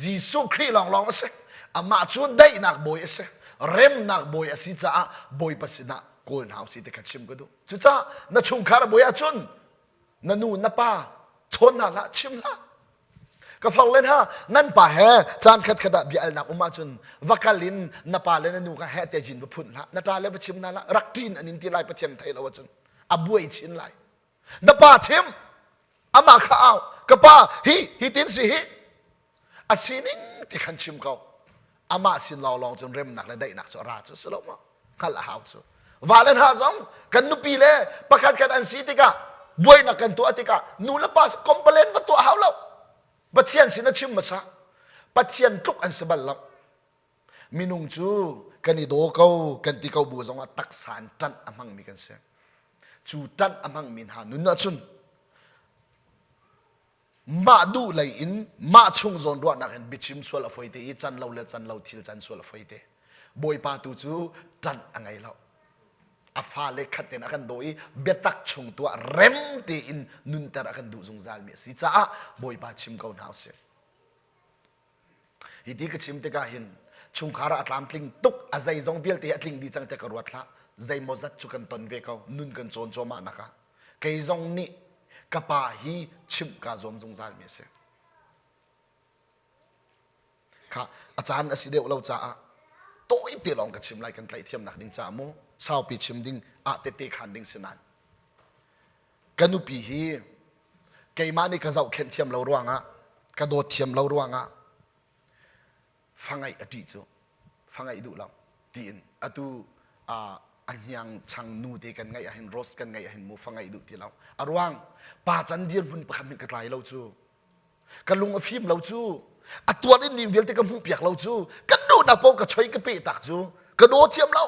S1: Jesuh Khrih lawnglawng a si. Amah cu daihnak bawi a si. Remnak bawi a si caah Bawipa sinah kawl hna usih ti kha chim ka duh. Cucaah na chungkhar a buai ahcun na nu na pa chawn hna hlah chim hlah ka far len ha nan pa he caan khat khat ah bia alnak um ahcun va kal in na pa le na nu kha he te jin va phun hlah na ṭa le va chim hna hlah rak ṭin an in ti lai pathian thei lo ahcun a buai chin lai na pa chim amah kha au ka pa hi hi tin si hi a sining ti khan chim ko amah sin lawnglawng cun remnak le daihnak cu a ra cu si lo maw hngalh a hau cu va le hna zong kan nupi le pakhat khat an si tikah buainak kan tuah tikah nu le pa complain va tuah hau lo Pathian sin a chim hmasa Pathian tluk an si bal lo minung cu kan i daw ko kan ti ko bu zongah taksa in ṭanh a hmangmi kan si cu ṭanh a hmangmi hna nun ahcun mah duh lei in mah chung zawn ruahnak in biachim sual a foi te i can lo le can lo thil can sual a foi te bawipa tu cu ṭanh a ngei lo a fale khat tein a kan daw i biatak chung tu ah rem tein nunter a kan duh zungzal mi a si caah bawipa chim ko hna usih hi ti ka chim tikah hin chungkhar ah a tlamtling tuk a zeizong vialte hi a tling dih cang te ka ruat hlah zeimaw zat cu kan ton ve ko nun kan cawn cuahmah nak ah kei zong nih ka pa hi chimh kaa zuam zungzal mi a si kha a caan a si deuh lo caah tawi te lawng ka chim lai kan tlaih thiamnak ding caah mu saupi chim ding ah tete khan ding si nain ka nupi hi keimah nih ka zohkhenh thiam lo ruangah ka dawt thiam lo ruangah fa ngeih a ṭih cu fa ngeih duh lo tiin atu a hniang chang nu te kan ngeih ahhin rose kan ngeih ahhin mu fa ngeih duh ti lo a ruang pa can dirhmun pakhat hmanh ka tlai lo cu ka lung a fim lo cu a tuan in mi vialte ka hmuh piak lo cu kan duhnak paoh ka choi ka pe tak cu ka daw thiam lo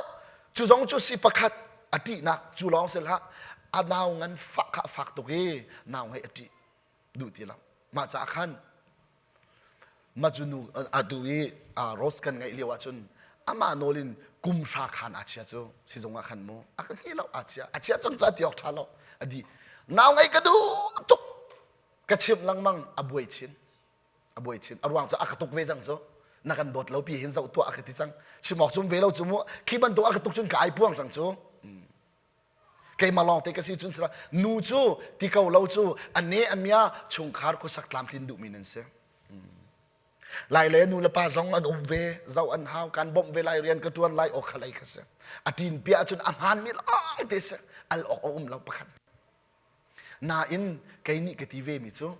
S1: cu zong cu si pakhat a ṭihnak cu lawng si hlah a nau ngan fak kha a fak tuk i nau ngeih a ṭih duh ti lo mah caah khan mah cu nu atu i rose kan ngeih lio ahcun amah nawl in kum hra khan aa chia cu sizung ah khan mu a ka hngih lo aa chia a chia cang ca ti awk ṭha lo a di. Nau ngeih ka duh tuk. Ka chimh lengmang a buai chin. A buai chin. A ruang cu a ka tuk ve cang cu. Na kan dawt lo pi hin zoh tuah a ka ti cang. Chim awk cum ve lo cu mu. Khi bantuk a ka tuk cun ka ai puang cang cu. Keimah lawng te ka si cun sila nu cu ti ko lo cu a ne a mia chungkhar khuasak tlamtlin duhmi nan si. Lai le nu le pa zong an um ve, zoh an hau, kan bawmh ve lai, rian ka ṭuan lai, aw kha lei kha si. A ṭin piah ahcun a hmaanmi lawng te si. Al awk a um lo pakhat. Nain kei nih ka ti ve mi cu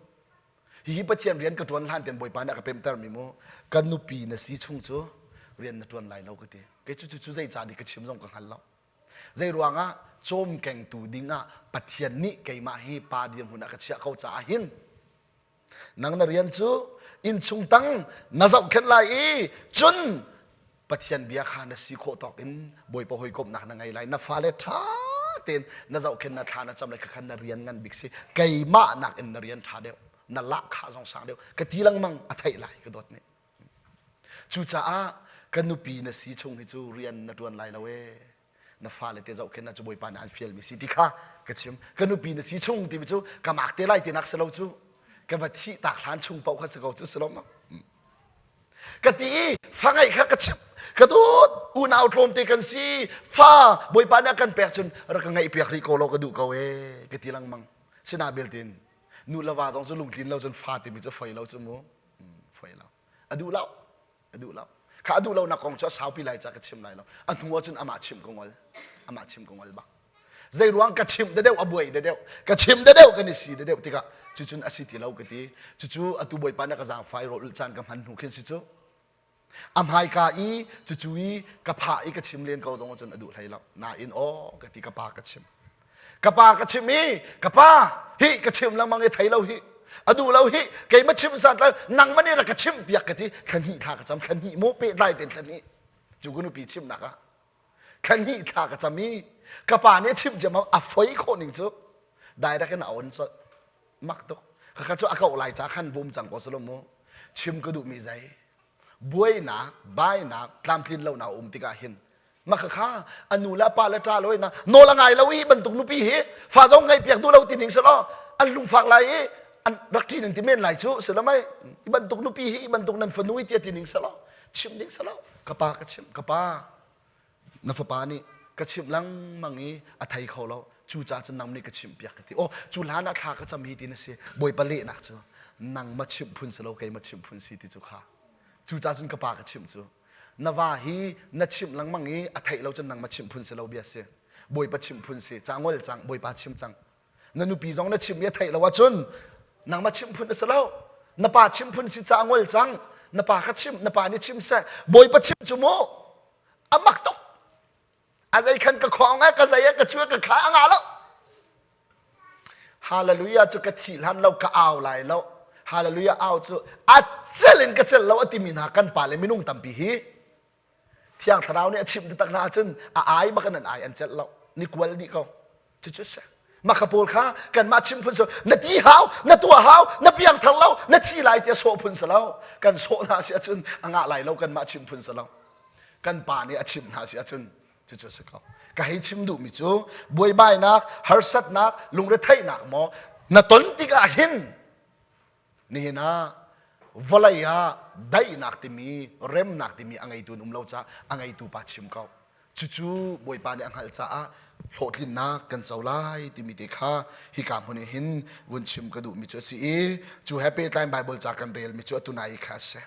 S1: hihi Pathian rian ka ṭuan hlan ten Bawipa nih a ka pemtermi mu ka nupi na si chung cu rian na ṭuan lai lo ka ti. Kei cu cu zei ca nih ka chim zong ka hngal lo. Zei ruangah cawmkengtu dingah Pathian nih keimah hi pa dirhmun ah ka chiah ko caah hin Nang na rian cu innchung tang na zohkhenh lai i cun Pathian bia kha na si khawh tawk in Bawipa hawikomhnak na ngei lai. Na fale ṭha tein na zohkhenh na thla na cam lai khakhan na rian ngan bik si. Keimah nakin na rian ṭha deuh. Na lahkhah zong sang deuh. Ka ti lengmang a theih lai ka dawt nih. Cucaah ka nupi na si chung hi cu rian na ṭuan lai lo ee. Na fale te zohkhenh cu Bawipa nih an fialmi si ti kha ka chim. Ka nupi na si chung timi cu ka mak te lai tinak si lo cu. Ka va thih tak hlan chung paoh kha si ko cu si lo ma. Ka ti i fa ngeih kha ka chim. Ka dawt unau tlawmte kan si. Fa Bawipa nih a kan pek cun rak ka ngeih piak rih ko law ka duh ko ee ka ti lengmang. Sina beltin nu le va zong cu lungtlin lo cun fa timi cu foi lo cu mu. Foi lo. A duh lo. A duh lo. Kha a duh lonak kong cu a saupi lai ca ka chim lai lo. A hnu ahcun amah chimh ka ngol. Amah chimh ka ngol bak. Zei ruang ka chimh da deuh a buai da deuh. Ka chimh da deuh kan i si da deuh tikah cucun a si ti lo ka ti. Cucu atu Bawipa nih ka zaangfai rawl ulh caan ka hman hnu khin si cu. A hmaika i cucu i ka phah i ka chim len ko zong ahcun a duh hlei lo. Nain aw ka ti ka pa ka chim. Ka pa ka chim i ka pa hi ka chim lengmang i thei lo hi a duh lo hi keimah chim sat lo nangmah nih rak ka chimh piak ka ti thla hnih thla ka cam thla hnih maw pehtlai ten thla hnih cu ka nupi chimnak ah thla hnih thla ka cam i ka pa nih a chimh ciam a foi khawh ning cu direct in a on colh mak tuk khakha cu a koh lai ca khan vum cang ko salo mu chim ka duhmi zei buainak bainak tlamtlin lonak um tikah hin maka kha a nu le a pa le ṭa lo ina nawl a ngai lo i bantuk nupi hi fa zong ngai piak duh lo ti ning selaw an lungfak lai i an rak ṭin an ti men lai cu si lo mei i bantuk nupi hi i bantuk nan fanu i tia ti ning selaw chim ding selaw ka pa ka chim ka pa na fapa nih ka chimh lengmang i a thei kho lo cu ca cun nang nih ka chimh piak ka ti oh cu hlan ah thla ka cam hi ti na si bawipa lehnak cu nang ma chimh phun si lo kei ma chimh phun si ti cu kha cu ca cun ka pa ka chimh cu na va hi na chimh lengmang i a theih lo cun nangmah chimh phun si lo bia si bawipa chimh phun si cangol cang bawipa chim cang na nupi zong na chimh i a theih lo ahcun nangmah chimh phun a si lo na pa chimh phun si cangol cang na pa kha chim na pa nih chim seh bawipa chim cu mu a mak tuk A zei khan ka khong eh ka zei eh ka cu ka kha a ngah lo. Hallelujah cu ka thih hlan lo ka au lai lo. Hallelujah au cu a cel in ka cel lo a timi hna kan pa le minung tampi hi Thiang Thlarau nih a chimh taktak hna ahcun a ai bak in an ai an celh lo. Ni kual dih ko. Cucu si. Maka pawl kha kanmah chim phun si na ti hau, na tuah hau, na piang thar lo, na thi lai tiah sawh phun si lo. Kan sawh hna si ahcun a ngah lai lo kanmah chim phun si lo. Kan pa nih a chimh hna si ahcun cucu a si ko. Ka hei chim duhmi cu buaibainak, harsatnak, lungretheihnak maw na ton tikah hin nihin ah vawlei ah daihnak timi remnak timi a ngeitu an um lo caah a ngeitu pa chim ko cucu Bawipa nih a hngalh caah hlawhtlinnak kan co lai timi te kha hika hmun ah hin vun chim ka duhmi cu a si i cu he pehtlai Bible ca kan relmi cu atu nai kha a si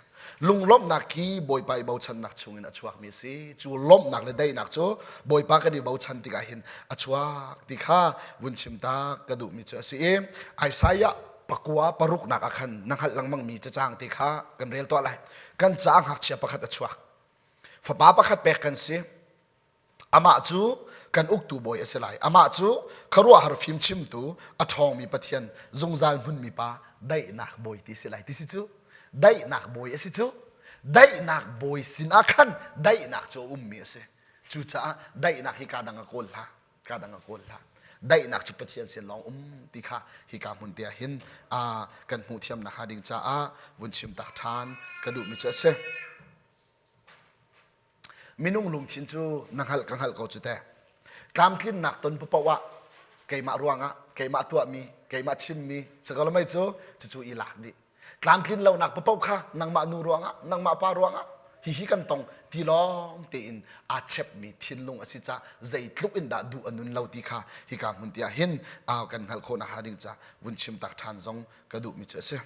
S1: lunglawmhnak hi Bawipa i bochannak chungin a chuakmi a si cu lawmhnak le daihnak cu Bawipa kan i bochan tikah hin a chuak ti kha vun chim tak ka duhmi cu a si i Isaiah pakua paruknak ah khan na hngalh lengmangmi cacang te kha kan rel tuah lai kan caah ngakchia pakhat a chuak fapa pakhat pek kan si amah cu kan uktu bawi a si lai amah cu khuaruahhar fimchimtu a ṭhawngmi pathian zungzal hmunmi pa daihnak bawi ti si lai ti si cu daihnak bawi a si cu daihnak bawi sinah khan daihnak cu a ummi a si cucaah daihnak hi ka dang a kawl hlah ka dang a kawl hlah daihnak cu Pathian sin lawng um ti kha hika hmun te ah hin kan hmuh thiam nak hnga ding caah vun chim tak ṭhan ka duhmi cu a si minung lungthin cu na hngalh ka hngalh ko cu teh tlamtlinnak ton paoh ah. Keimah ruangah, keimah tuahmi, keimah chimmi, sikalamei cu cucu i lak dih. Tlamtlin lonak papoh kha nangmah nu ruangah, nangmah pa ruangah hihi kan tong ti lawng tein aa chepmi thinlung a si ca zeitluk in dah duh a nun lo ti kha hika hmun tiah hin kan hngalh khawh nakhnga ding ca vun chim tak ṭhan zong ka duhmi cu a si.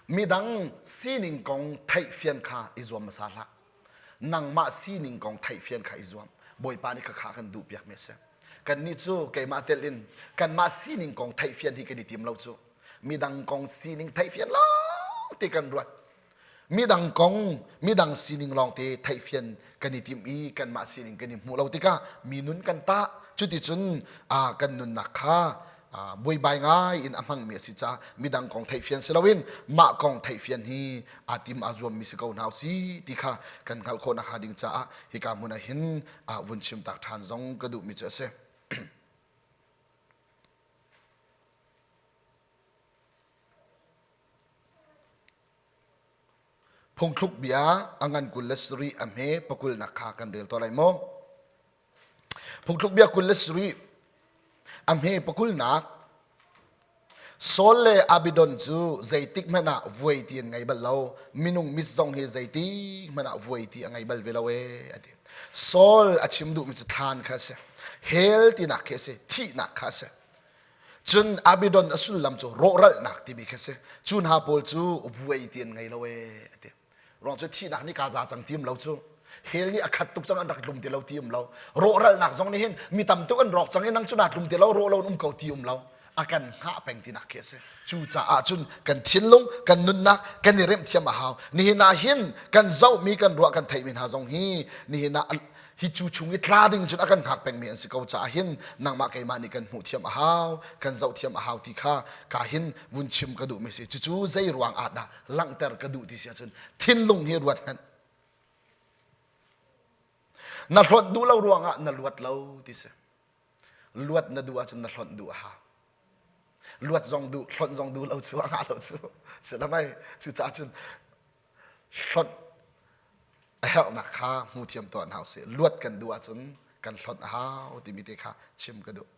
S1: Midang sining kong theihfian kha i zuam hmasa hlah. Nangmah sining kong theihfian kha i zuam. Bawipa nih khakha kan duhpiakmi a si. Kannih cu keimah tel in kanmah sining kong theihfian hi kan i tim lo cu. Midang kong sining theihfian lawng ti kan ruat. Midang kong, midang sining lawngte theihfian kan i tim i kanmah sining kan i hmuh lo tikah mi nun kan tah. Cuticun kan nunnak kha buaibai ngai in a hmangmi a si caah midang kong theihfian si loin mah kong theihfian hi aa tim aa zuammi si ko hna si ti kha kan hngalh khawh nakhnga ding caah hika hmun ah hin vun chim tak ṭhan zong ka duhmi cu a si. Phungthluk bia a ngan 27 a hme pakulnak kha kan rel tuah lai maw? Phungthluk bia 27 a hme pakulnak Saul le Abidon cu zeitik hmanh ah vuai ti an ngei bal lo. Minung mit zong hi zeitik hmanh ah vuai ti a ngei bal ve lo ee a ti. Saul a chim duhmi cu thlan kha a si. Hell tinak khi a si. Thihnak kha a si. Cun Abidon a sullam cu rawhralhnak timi khi a si. Cu hna pawl cu vuai ti an ngei lo ee a ti. Ruang cu thihnak nih kaa za cang ti um lo cu. Hell nih a khat tuk cang an rak tlum ti lo ti um lo. Rawhralhnak zong nih hin mi tam tuk an rawk cang i nang cu naa tlum ti lo rawh lo in um ko ti um lo. A kan hngah peng tinak khi a si. Cucaah cun kan thinlung, kan nunnak kan i remh thiam a hau. Nihin ah hin kan zohmi, kan ruah, kan theihmi hna zong hi nihin ah hi cu chung i tla ding cun a kan hngak pengmi an si ko caah hin nangmah keimah nih kan hmuh thiam a hau kan zoh thiam a hau ti kha ka hin vun chim ka duhmi si cucu zei ruang ah dah langhter ka duh ti si ahcun thinlung hi ruat hmanh na hlonh duh lo ruangah na luat lo ti si luat na duh ahcun na hlonh duh a hau luat zong duh hlonh zong duh lo cu a ngah lo cu si lamai cucaah cun hlonh a herhnak kha hmu thiam tuah hna usih luat kan duh ahcun kan hlonh a hau timi te kha chim ka duh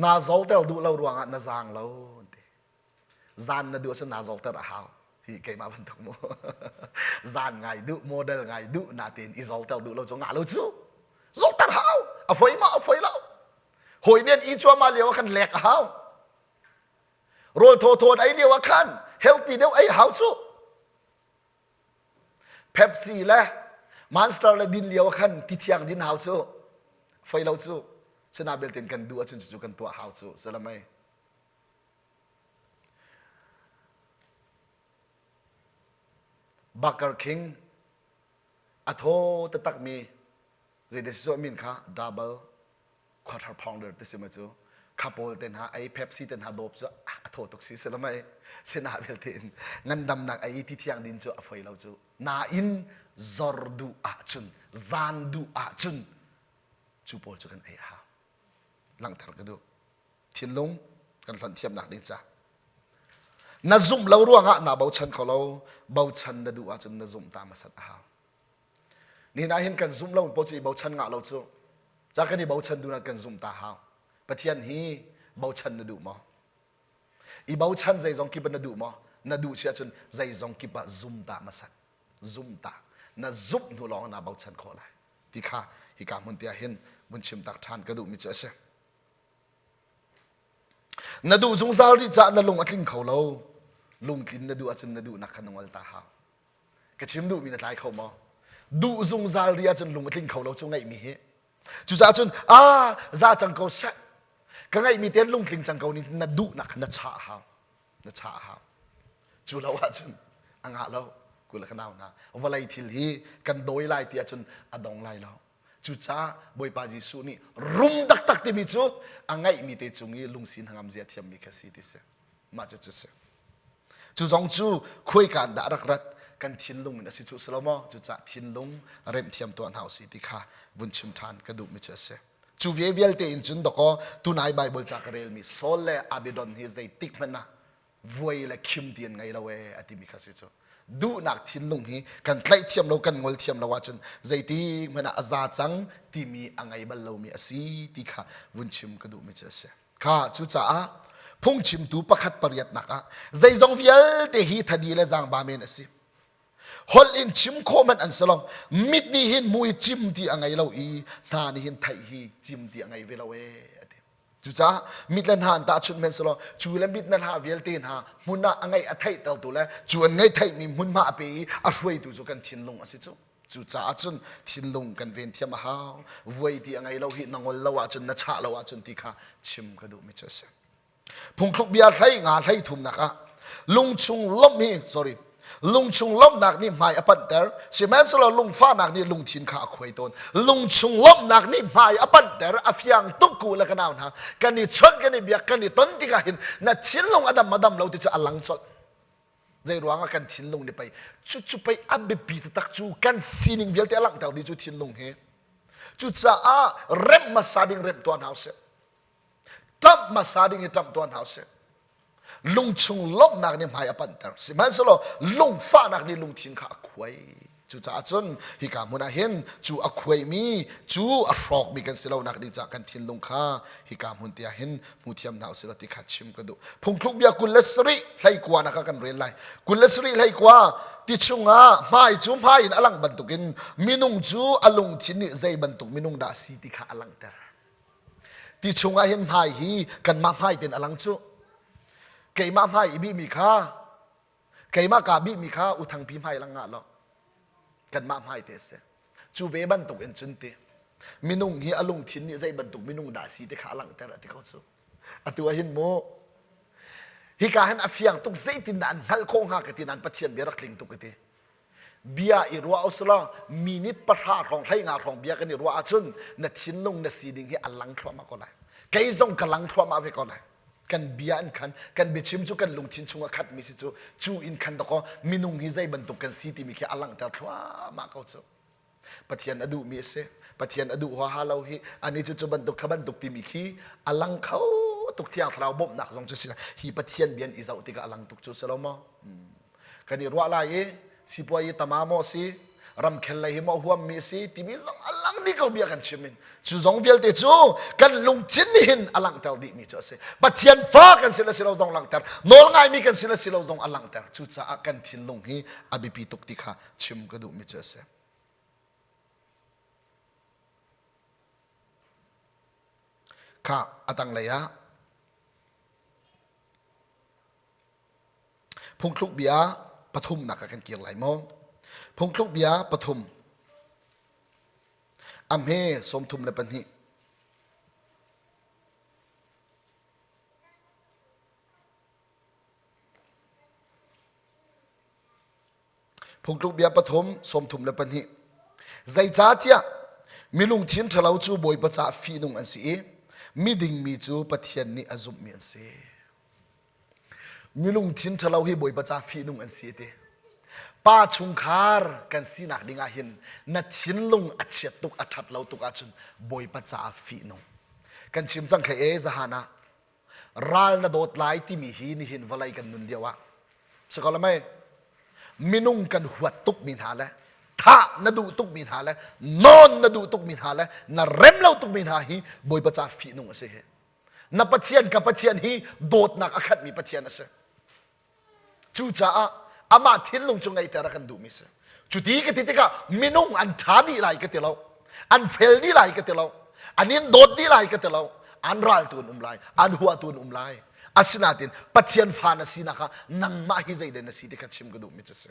S1: naa zolter duh lo ruangah na zaang lo ti zan na duh ahcun naa zolter a hau hi keimah bantuk mu zan ngai duh model ngai duh natein i zolter duh lo cu ngah lo cu zolter hau a foi ma a foi lo hawi nih an i cuahmah lio ah khan lek a hau Rawl thawthaw ei lio ah khan healthy deuh ei hau cu. Pepsi le Monster le din lio ah khan ti thiang din hau cu. Foi lo cu. Sina belten kan duh ahcun cucu kan tuah hau cu. Salamai. Burger King a thaw taktakmi zei si min kha double quarter pounder ti si ma cu kha pawl te hna ei Pepsi te hna dawp cu a thaw tuk si si mei sina vialte in ngandamnak ei ti thiang din cu a foi lo cu nain zor duh ahcun zan duh ahcun cu pawl cu kan ei a hau langhter ka duh thinlung kan hlonh thiamnak ding ca na zumh lo ruangah naa bochan kho lo bochan na duh ahcun na zumh ta hmasat a hau Nihin ah hin kan zumh lo paoh cu i bochan ngah lo cu. Ca kan i bochan duh kan zumh ta hau. Pathian hi bochan na duh maw? I bochan zeizong kip ah na duh maw? Na duh si ahcun zeizong kip ah zum ta hmasat. Zum ta. Na zumh hnu lawng naa bochan khawh lai. Ti kha hika hmun te ah hin vun chim tak ṭhan ka duhmi cu a si. Na duh zungzal rih caah na lung a tling kho lo. Lungtlin na duh ahcun na duhnak kha na ngol ta hau. Ka chim duhmi na tlai kho maw? Duh zungzal ri ahcun lung a tling kho lo cu ngeihmi hi. Cucaah cun aa za cang ko seh. Ka ngeihmi tein lungtling cang ko ni na duhnak kha na chah a hau. Na chah a hau. Cu lo ahcun a ngah lo. Kula ka nau hna. Vawlei thil hi kan dawi lai ti ahcun a dong lai lo. Cucaah Bawipa Jesuh nih rum taktak timi cu a ngeihmi te cung i lungsi hnangam zia thiammi kha si ti si. Mah cu cu si. Cu zong cu khuaika in dah rak rat kan thinlung in a si cu si lo maw? Cucaah thinlung remh thiam tuah hna usih ti kha vun chim ṭhan ka duhmi cu a si. Cu ve vialte in cun dakaw tunai Bible ca ka relmi Saul le Abidon hi zeitik hmanh ah vuai le khim ti an ngei lo ee a timi kha si cu. Duhnak thinlung hi kan tlaih thiam lo kan ngol thiam lo ahcun zeiti hmanh ah a za cang timi a ngei bal lomi a si ti kha vun chim ka duhmi cu a si. Kha cucaah phungchimtu pakhat pariatnak ah zeizong vialte hi thadi le zaangba men a si. Holh in chim khawh hmanh an si lo. Mit nih hin hmu i cim ti a ngei lo i hna nih hin theih hi cim ti a ngei ve lo ee a ti. Cucaah mit le hna an tahchunh men selaw cu le mit na hna vialte hna hmun ah a ngaih a theihtertu le cu an ngaih theihmi hmunhma a pe i a hruaitu cu kan thinlung a si cu. Cucaah cun thinlung kan ven thiam a hau. Vuai ti a ngei lo hi na ngol lo ahcun na chah lo ahcun ti kha chim ka duhmi cu a si. Phungthluk bia hlei nga hlei thumnak ah lungchung lawmh hi sorry lungchung lawmhnak nih hmai a panhter sihmanhsehlaw lungfahnak nih lungthin kha a khuai tawn lungchung lawmhnak nih hmai a panhter a fiang tuk ku le ka nau hna kan i chawnh kan i biak kan i ton tikah hin na thinlung a dam a dam lo ti cu a lang colh zei ruangah kan thinlung nih pei cucu pei a biapi taktak cu kan sining vialte a langhter dih cu thinlung hi cucaah remh hmasa ding remh tuah hna usih ṭamh hmasa ding i ṭamh tuah hna usih lungchung lawmhnak nih hmai a panhter sihmanhsehlaw lungfahnak nih lungthin kha a khuai cucaah cun hika hmun ah hin cu a khuaimi cu a hrawkmi kan si lonak ding caah kan thinlung kha hika hmun te ah hin hmu thiam hna usih law ti kha chim ka duh phungthluk bia 27 hleikua na kha kan rel lai 27 hleikua ti chungah hmai cu hmai in a lang bantukin minung cu a lungthin nih zei bantuk minung dah a si ti kha a langhter Ti chungah hin hmai hi kanmah hmai ten a lang cu. Keimah hmai i bihmi kha keimah kaa bihmi kha u thangpi hmai lang ngah lo. Kanmah hmai te a si. Cu ve bantuk in cun ti. Minung hi a lungthin nih zei bantuk minung dah si ti kha a langhter a ti ko cu. Atu ah hin mu hika hin a fiang tuk zeitin dah an hngalh khawh hnga ka ti nain Pathian bia rak tling tuk ka ti. Bia i ruah usulaw minute pahra hrawng hleinga hrawng bia kan i ruah ahcun na thinlung na sining hi a lang thluahmah ko lai. Kei zong ka lang thluahmah ve ko lai. Kan bia in khan kan biachim cu kan lungthin chungah khatmi si cu cu in khan dakaw minung hi zei bantuk kan si timi khi a langhter thluahmah ko cu. Pathian a duhmi a si. Pathian a duh huaha lo hi ani cu cu bantuk kha bantuk timi khi a lang kho tuk thiang thlarau bawmhnak zong cu si hi Pathian bia in i zoh tikah a lang tuk cu si lo maw? Kan i ruah lai i sipuai i tama maw si ramkhel lei hi maw huammi si timi zong a lang dih ko bia kan chim in cu zong vialte cu kan lungthin nih hin a langhter dihmi cu a si Pathian fa kan si le si lo zong langhter nawl ngaimi kan si le si lo zong a langhter cucaah kan thinlung hi a biapi tuk ti kha chim ka duhmi cu a si kha a tanglei ah Phungthluk bia pathumnak ah kan kir lai maw? Phungthluk bia pathum. A hme 32. Phungtluk bia pathum 32. Zeicahtiah milungthin ṭhalo cu Bawipa caah fihnung an si i miding mi cu Pathian nih a zumhmi an si. Milungthin ṭhalo hi Bawipa ca fihnung an si ti. Pa chungkhar kan sinak ding ah hin na thinlung a chiat tuk a ṭhat lo tuk ahcun Bawipa caah fihnung. Kan chim cang khe e zahan ah ral na dawt lai timi hi nihin vawlei kan nun lio ah si ko le mei minung kan huat tukmi hna le thah na duh tukmi hna le nawn na duh tukmi hna le na rem lo tukmi hna hi Bawipa ca fihnung a si hi. Na Pathian ka Pathian hi dawtnak a khatmi Pathian a si. Cucaah amah thinlung cu ngeihter a kan duhmi si. Cuti ka ti tikah minung an ṭha dih lai ka ti lo. An fel dih lai ka ti lo. An in dawt dih lai ka ti lo. An raltu an um lai. An huatu an um lai. Asinain Pathian fa na sinak ah nangmah hi zeidah na si ti kha chim ka duhmi cu si.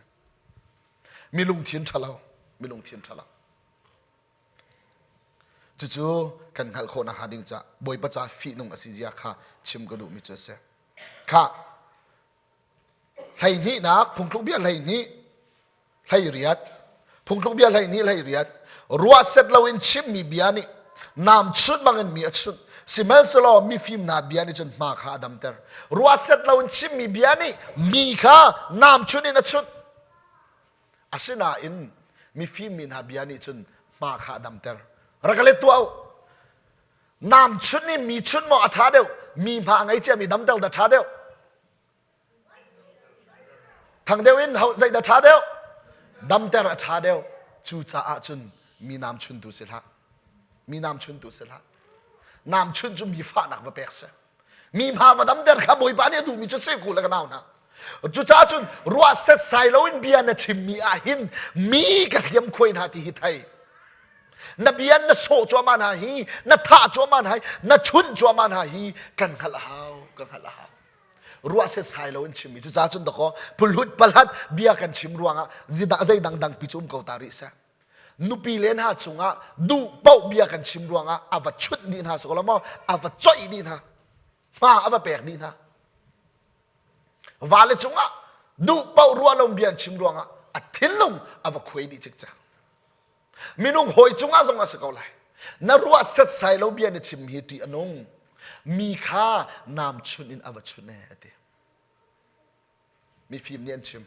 S1: Mi lungthin ṭhalo, mi lungthin ṭhalo. Cucu kan hngalh khawh nakhnga ding ca Bawipa ca fihnung a si zia kha chim ka duhmi cu a si. Khah hleihnihnak phungthluk bia 12 hleiriat phungthluk bia 12 hleiriat ruah set loin chimmi bia nih nam chunh bangin mi a chunh sihmanhsehlaw mifim hna bia nih cun hma kha a damter ruah set loin chimmi bia nih mi kha nam chunh in a chunh Asinain mifim mi hna bia nih cun hma kha a damter. Rak ka let tuah u. Nam chunh i mi chunh maw a ṭha deuh, mi hma a ngei ciami damter dah ṭha deuh? Thang deuh in zeidah ṭha deuh? Damter a ṭha deuh. Cucaah cun mi nam chuntu si hlah. Mi nam chuntu si hlah. Nam chun cu mi fahnak va pek si. Mi hma va damter kha Bawipa nih a duhmi cu si ku le ka nau hna. Cucaah cun ruah setsai loin bia na chimmi ah hin mi ka hliam khuai hna ti hi thei. Na bia na sawh cuahmah hna hi, na thah cuahmah hna hi, na chunh cuahmah hna hi kan hngalh a hau, kan hngalh a hau. Ruah setsai loin chimmi cucaah cun dakaw phulhut palhat bia kan chim ruangah zei dangdang pi cu um ko ta rih seh. Nupi le hna cungah duh paoh bia kan chim ruangah a va chunh dih hna si ko lo maw? A va coih dih hna. Hma a va pek dih hna. Vale cungah duh paoh ruah lo bia an chim ruangah a thinlung a va khuai dih cikcek. Minung hawi cungah zong a si ko lai. Na ruah setsai lo bia na chim hi ṭih a nung. Mi kha nam chunh in a va chunh e a ti. Mifim nih an chim.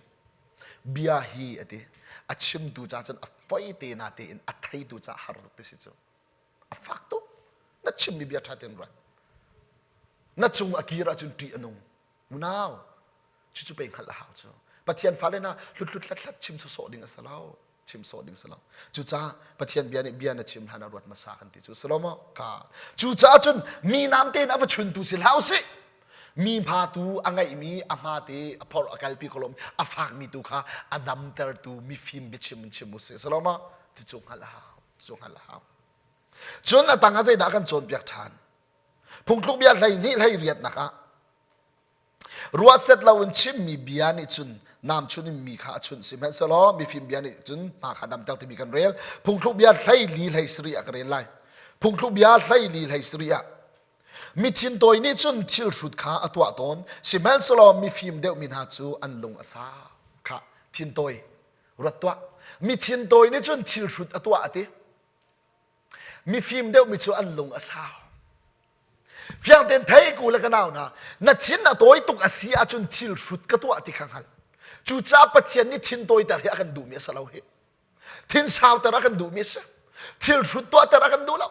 S1: Bia hi a ti. A chimtu ca cun a foi te na tein a theitu ca har tuk ti si cu. A fak tuk. Na chimmi bia ṭha tein ruat. Na cung a kir ahcun ṭih a nung. Unau, cucu pei hngalh a hau cu. Pathian fale hna hlut hlut hlat hlat chim sawsawh ding a si lo. Chim sawh ding si lo. Cucaah Pathian bia nih bia na chim hlan ah ruat hmasa kan ti cu si lo maw? Ka. Cucaah cun mi nam tein a va chuntu si hlah usih. Mi hma tu a ngeihmi a hma te a phorh a kalpi ko lomi a fakmi tu kha a damtertu mifim biachim in chim usih si lo maw? Cucu hngalh a hau. Cucu hngalh a hau. Cun a tang ah zeidah kan cawnpiak ṭhan? Phungthluk bia 12 hleiriatnak ah ruah set loin chimmi bia nih cun nam chun in mi kha a chunh sihmanhsehlaw mifim bia nih cun hma kha damter timi kan rel. Phungthluk bia 14 hlei sarih ah ka rel lai. Phungthluk bia 14 hlei sarih ah mi thintawi nih cun thil hrut kha a tuah tawn sihmanhsehlaw mifim deuhmi hna cu an lung a sau kha thintawi ruat tuah mi thintawi nih cun thil hrut a tuah a ti Mifim deuhmi cu an lung a sau. Fiang tein thei ku le ka nau hna, na thin a tawi tuk a si ahcun thil hrut ka tuah ti kha hngal. Cucaah Pathian nih thin tawiter hi a kan duhmi a si lo hi. Thin sauter a kan duhmi a si. Thil hrut tuahter a kan duh lo.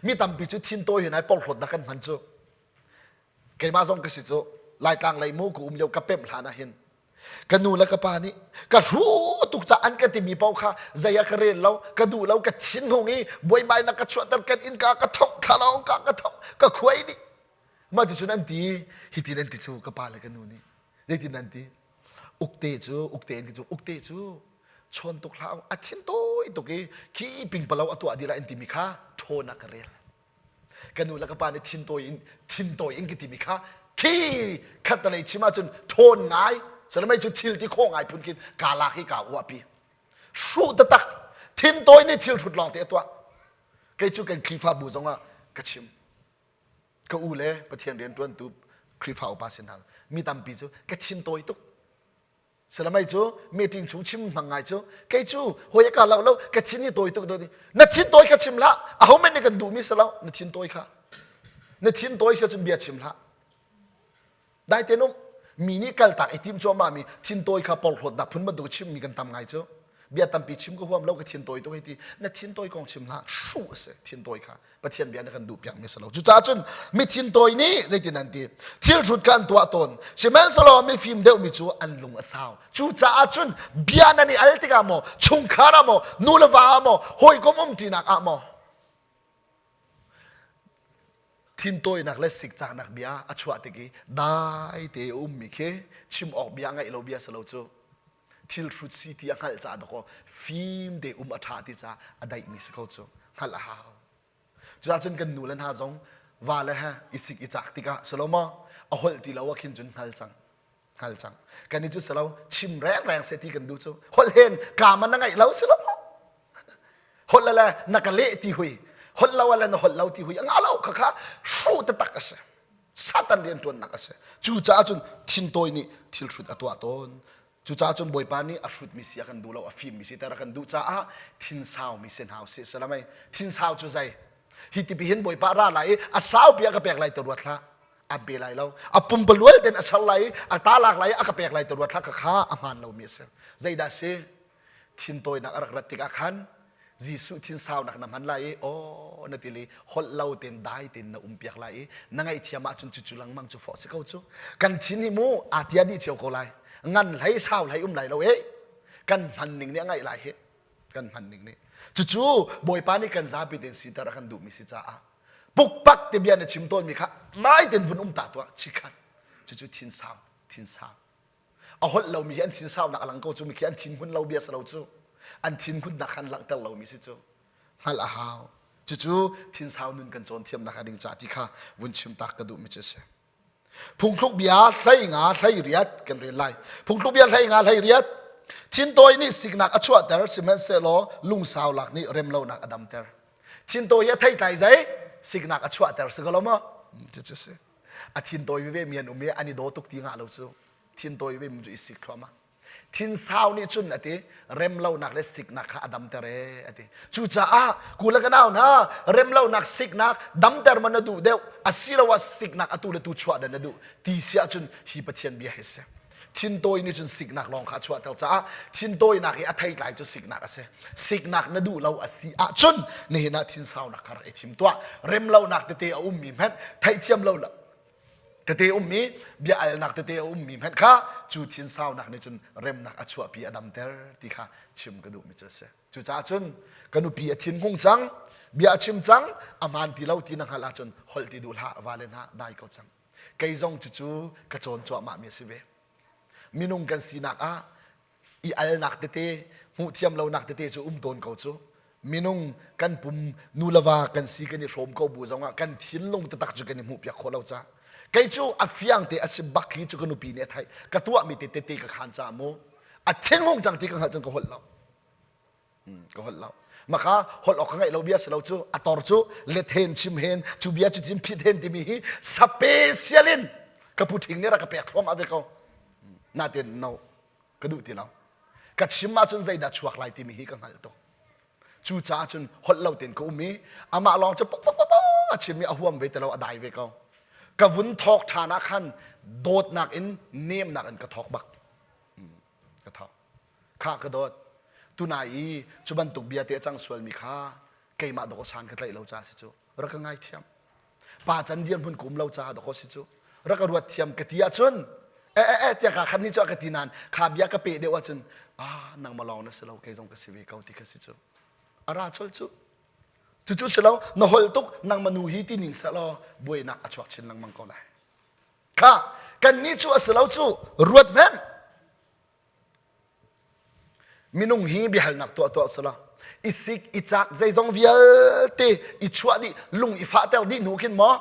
S1: Mi tampi cu thin tawi hin ai porhlawtnak kan hman cu. Keimah zong ka si cu Laitlang lei mu ka um lio ka pemh hlan ah hin ka nu le ka pa nih ka hru tuk ca an ka timi paoh kha zei ah ka rel lo ka duh lo ka thinhung i buaibainak ka chuahter kan innka ka thongh thlalawng ka ka thongh ka khuai dih mah ti cun an ti hitin an ti cu ka pa le ka nu nih zeitin an ti ukte cu ukte an ti cu ukte cu chawn tuk hlah a thin tawi tuk i khi pingpalo a tuah dih lai an timi kha ṭhawn ah ka rel Ka nu le ka pa nih thintawi in thintawi in ka timi kha khi khattalei chim ahcun ṭhawn ngai salamei cu thil ti khawh ngai phun khin kaa lak i kaa uahpi. Hruh taktak thintawi nih thil hrut lawng te a tuah. Kei cu kan Khrihfabu zongah ka chim. Ka u le Pathian rianṭuantu Khrihfa upa sin hna mi tampi cu ka thintawi tuk. Salamai cu meeting chung chim hmang ngai cu kei cu hawi ka lo lo ka thin hi tawi tuk do na thin tawi kha chim hlah aho men nih kan duh mi si lo na thin tawi kha na thin tawi si cun bia chim hlah dai te um mi nih kaltak i tim cuahmah mi thin tawi kha porhlawtnak phun bantuk chim mi kan tam ngai cu bia tampi chim ka huam lo ka thin tawi tuk hei ti na thin tawi kong chim hlah hruh a si thin tawi kha Pathian bia na kan duh piak mi si lo. Cucaah cun mithin tawi nih zeitin an ti? Thil hrut kha an tuah tawn. Sihmanhsehlaw mifim deuhmi cu an lung a sau. Cucaah cun bia nan i al tikah maw, chungkhar ah maw, nu le va ah maw, hawikom umṭinak ah maw, thintawinak le sikcaknak bia a chuah tik i dai te a ummi khi chim awk bia ngaih lo bia si lo cu thil hrut si ti a hngalh caah dakaw fim te um a ṭha ti caah a daihmi si ko cu hngalh a hau cucaah cun kan nu le hna zong va le he i sik i cak tikah silo maw a holh ti lo ah khin cun hngal cang hngal cang kan i cu silo chim rengreng seh ti kan duh cu holh hen ka man na ngaih lo silo maw holh le le na ka leh ti hui holh lo le na holh lo ti hui a ngah lo kha kha hruh taktak a si Satan rianṭuannak a si. Cucaah cun thintawi nih thil hrut a tuah tawn. Cucaah cun Bawipa nih a hrutmi si a kan duh lo, a fimmi si ter a kan duh caah thinsaumi si hna usih. Salamei thinsau cu zei? Hi tipi hin Bawipa ra lai i a saupi a ka pek lai ti ruat hlah. A pe lai lo. A pumpalual ten a ser lai i a ta lak lai i a ka pek lai ti ruat hlah. Khakha a hmaan lomi a si. Zeidah si? Thintawinak a rak rat tikah khan. Jesuh thinsaunak na hman lai i aw na ti li holh lo ten dai ten na um piak lai i na ngaihthiam ahcun cucu lengmang cu fawh si ko cu. Kan thin hi mu aa tia dih cio ko lai. Ngan hlei sau hlei um lai lo eh. Kan hman ning nih a ngaih lai hi. Kan hman ning nih. Cucu Bawipa nih kan zapi ten siter a kan duhmi si caah pukpak te bia na chim tawnmi kha nai ten vun um ta tuah chikhat. Cucu thinsau thinsau. A holh lomi hi an thinsaunak a lang ko cu mi khi an thinhun lo bia si lo cu. An thinhunnak khan langhter lomi si cu. Hngalh a hau. Cucu thinsau nun kan cawn thiamnak a ding ca ti kha vun chim tak ka duhmi cu a si. Phungthluk bia hlei nga hlei riat kan rel lai. Phungthluk bia hlei nga hlei riat. Thintawi nih siknak a chuahter sihmanhsehlaw lungsau lak nih remlonak a damter. Thintawi hi a theitlai zei siknak a chuahter si ko lo maw? Cucu si. A thintawi veve mi an um i an i daw tuk ti ngah lo cu. Thintawi veve mi cu i sik thluahmah. Thinsau nih cun a ti remlonak le siknak kha a damter ee a ti. Cucaah ku le ka nau hna remlonak siknak damter man na duh deuh asiloah siknak atu le tu chuah dan na duh ti si ahcun hi Pathian bia hi si. Thintawi nih cun siknak lawng kha a chuahter caah thintawinak i a theitlai cu siknak a si. Siknak na duh lo a si ahcun nihin ah thinsaunak kha rak i thim tuah. Remlonak tete a ummi hmanh theihthiam lo tete ummi bia alnak tete a ummi hmanh kha cu thinsaunak nih cun remnak a chuahpi a damter ti kha chim ka duhmi cu a si. Cucaah cun ka nupi a thin hung cang, bia a chim cang, a hmaan ti lo ti na hngalh ahcun holh ti duh hlah, vale hna dai ko cang. Kei zong cucu ka cawn cuahmah mi a si ve. Minung kan sinak ah i alnak tete, hmuhthiam lonak tete cu um tawn ko cu. Minung kan pum nu le va kan si kan i hrawm ko bu zongah kan thinlung taktak cu kan i hmuhpiak khawh lo ca. Kei cu a fiang te a si bak hi cu ka nupi nih a theih. Ka tuahmi te tete ka khan caah mu. A thinhung cang ti ka hngalh cun ka holh lo. Ka holh lo. Maka holh awk ka ngeih lo bia si lo cu a tor cu let hen chim hen cu bia cu cin phit hen timi hi special in ka pu ṭhing nih rak ka pek thluahmah ve ko. Natin no ka duh ti lo. Ka chim ahcun zeidah chuak lai timi hi ka hngalh tuk. Cucaah cun holh lo tein ka um i amah lawng cu pok pok pok a chim i a huam ve ti lo a dai ve ko. Ka vun thawk ṭhan ah khan dawtnak in nemnak in ka thawk bak. Ka thawk. Kha ka dawt. Tunai i cu bantuk bia te a cang sualmi kha keimah dawk san ka tlaih lo caah si cu. Rak ka ngaithiam. Pa can dirhmun ka um lo caah dawk si cu. Rak ka ruat thiam ka ti ahcun eh eh eh tiah ka khan ni cu a ka ti nain kha bia ka peh deuh ahcun ah nangmah lawng na si lo kei zong ka si ve ko ti kha si cu. A ra colh cu. Cucu si lo na holh tuk nangmah nu hi ti ning seh law buainak a chuak chin lengmang ko lai. Kha kannih cu a si lo cu ruat hmanh. Minung hi biahalnak tuah tuah sala i sik i cak zeizong vialte i chuah dih lung i fahter dih hnu khin maw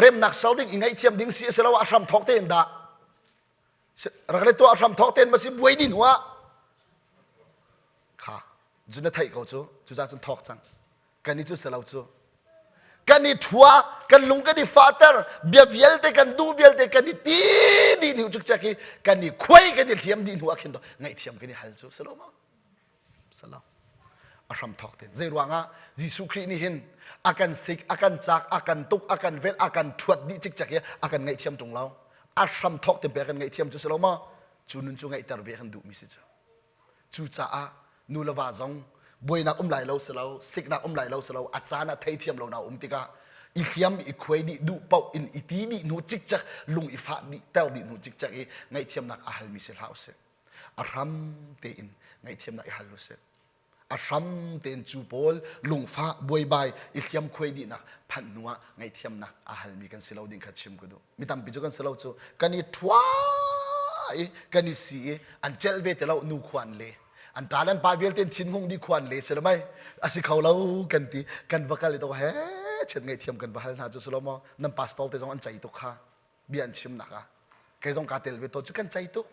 S1: remnak ser ding i ngaihthiam ding si a si lo ah hram thawk tein dah rak le tuah hram thawk tein ma si buai dih hnu ah kha zu na theih ko cu cucaah cun thawk cang kan i cu si lo cu kan i ṭhua kan lung kan i fahter bia vialte kan duh vialte kan i ti dih hnu cukcek i kan i khuai kan i hliam dih hnu ah khin to ngaihthiam kan i hal cu si lo maw si lo a hram thawk ten zei ruangah Jesuh Khrih nih hin a kan sik a kan cak a kan tuk a kan velh a kan ṭhuat dih cikcek i a kan ngaihthiam ṭung lo a hram thawk te pe a kan ngaihthiam cu si lo maw cu nun cu ngaihter ve kan duhmi si cu Cucaah nu le va zong buainak um lai lo si lo, siknak um lai lo si lo, a caan ah theithiam lo na um tikah i hliam i khuai dih duh paoh in i ti dih hnu cikcek lung i fah dih ter dih hnu cikcek i ngaihthiamnak a halmi si hlah usih. A hram tein ngaihthiamnak i hal usih. A hram tein cu pawl lungfah buaibai i hliam khuai dihnak phanh hnu ah ngaihthiamnak a halmi kan si lo ding kha chim ka duh. Mi tampi cu kan si lo cu kan i ṭhua i kan i si i an celh ve ti lo nu khua an le an ṭa le an pa vialte an thin hung dih khua an le si lo mei a si kho lo kan ti kan va kal i to he chiat ngaihthiam kan va hal hna cu si lo maw nan pastor te zong an cei tuk kha bia an chimnak ah kei zong kaa tel ve tawn cu kan cei tuk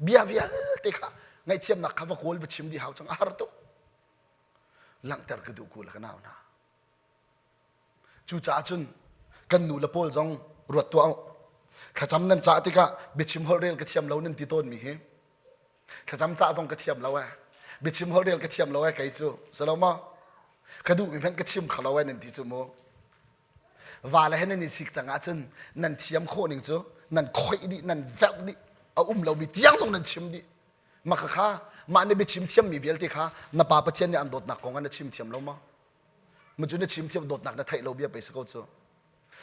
S1: bia vialte kha ngaihthiamnak kha va kawl va chim dih hau cang a har tuk langhter ka duh ku le ka nau hna Cucaah cun kan nu le pawl zong ruat tuah u. Thlacam nan cah tikah biachim holhrel ka thiam lo nan ti tawnmi hi thlacam cah zong ka thiam lo ee. Biachim holhrel ka thiam lo ee kei cu. Si lo maw? Ka duhmi hmanh ka chim kho lo ee nan ti cu mu. Va le he nan i sik cang ahcun nan thiam khawh ning cu nan khoih dih, nan verh dih, a um lomi tiang zong nan chim dih. Maka kha. Mah na biachim thiammi vialte kha na pa Pathian nih an dawtnak kong ah na chim thiam lo maw? Ma cu na chim thiam dawtnak na theih lo bia pei si ko cu.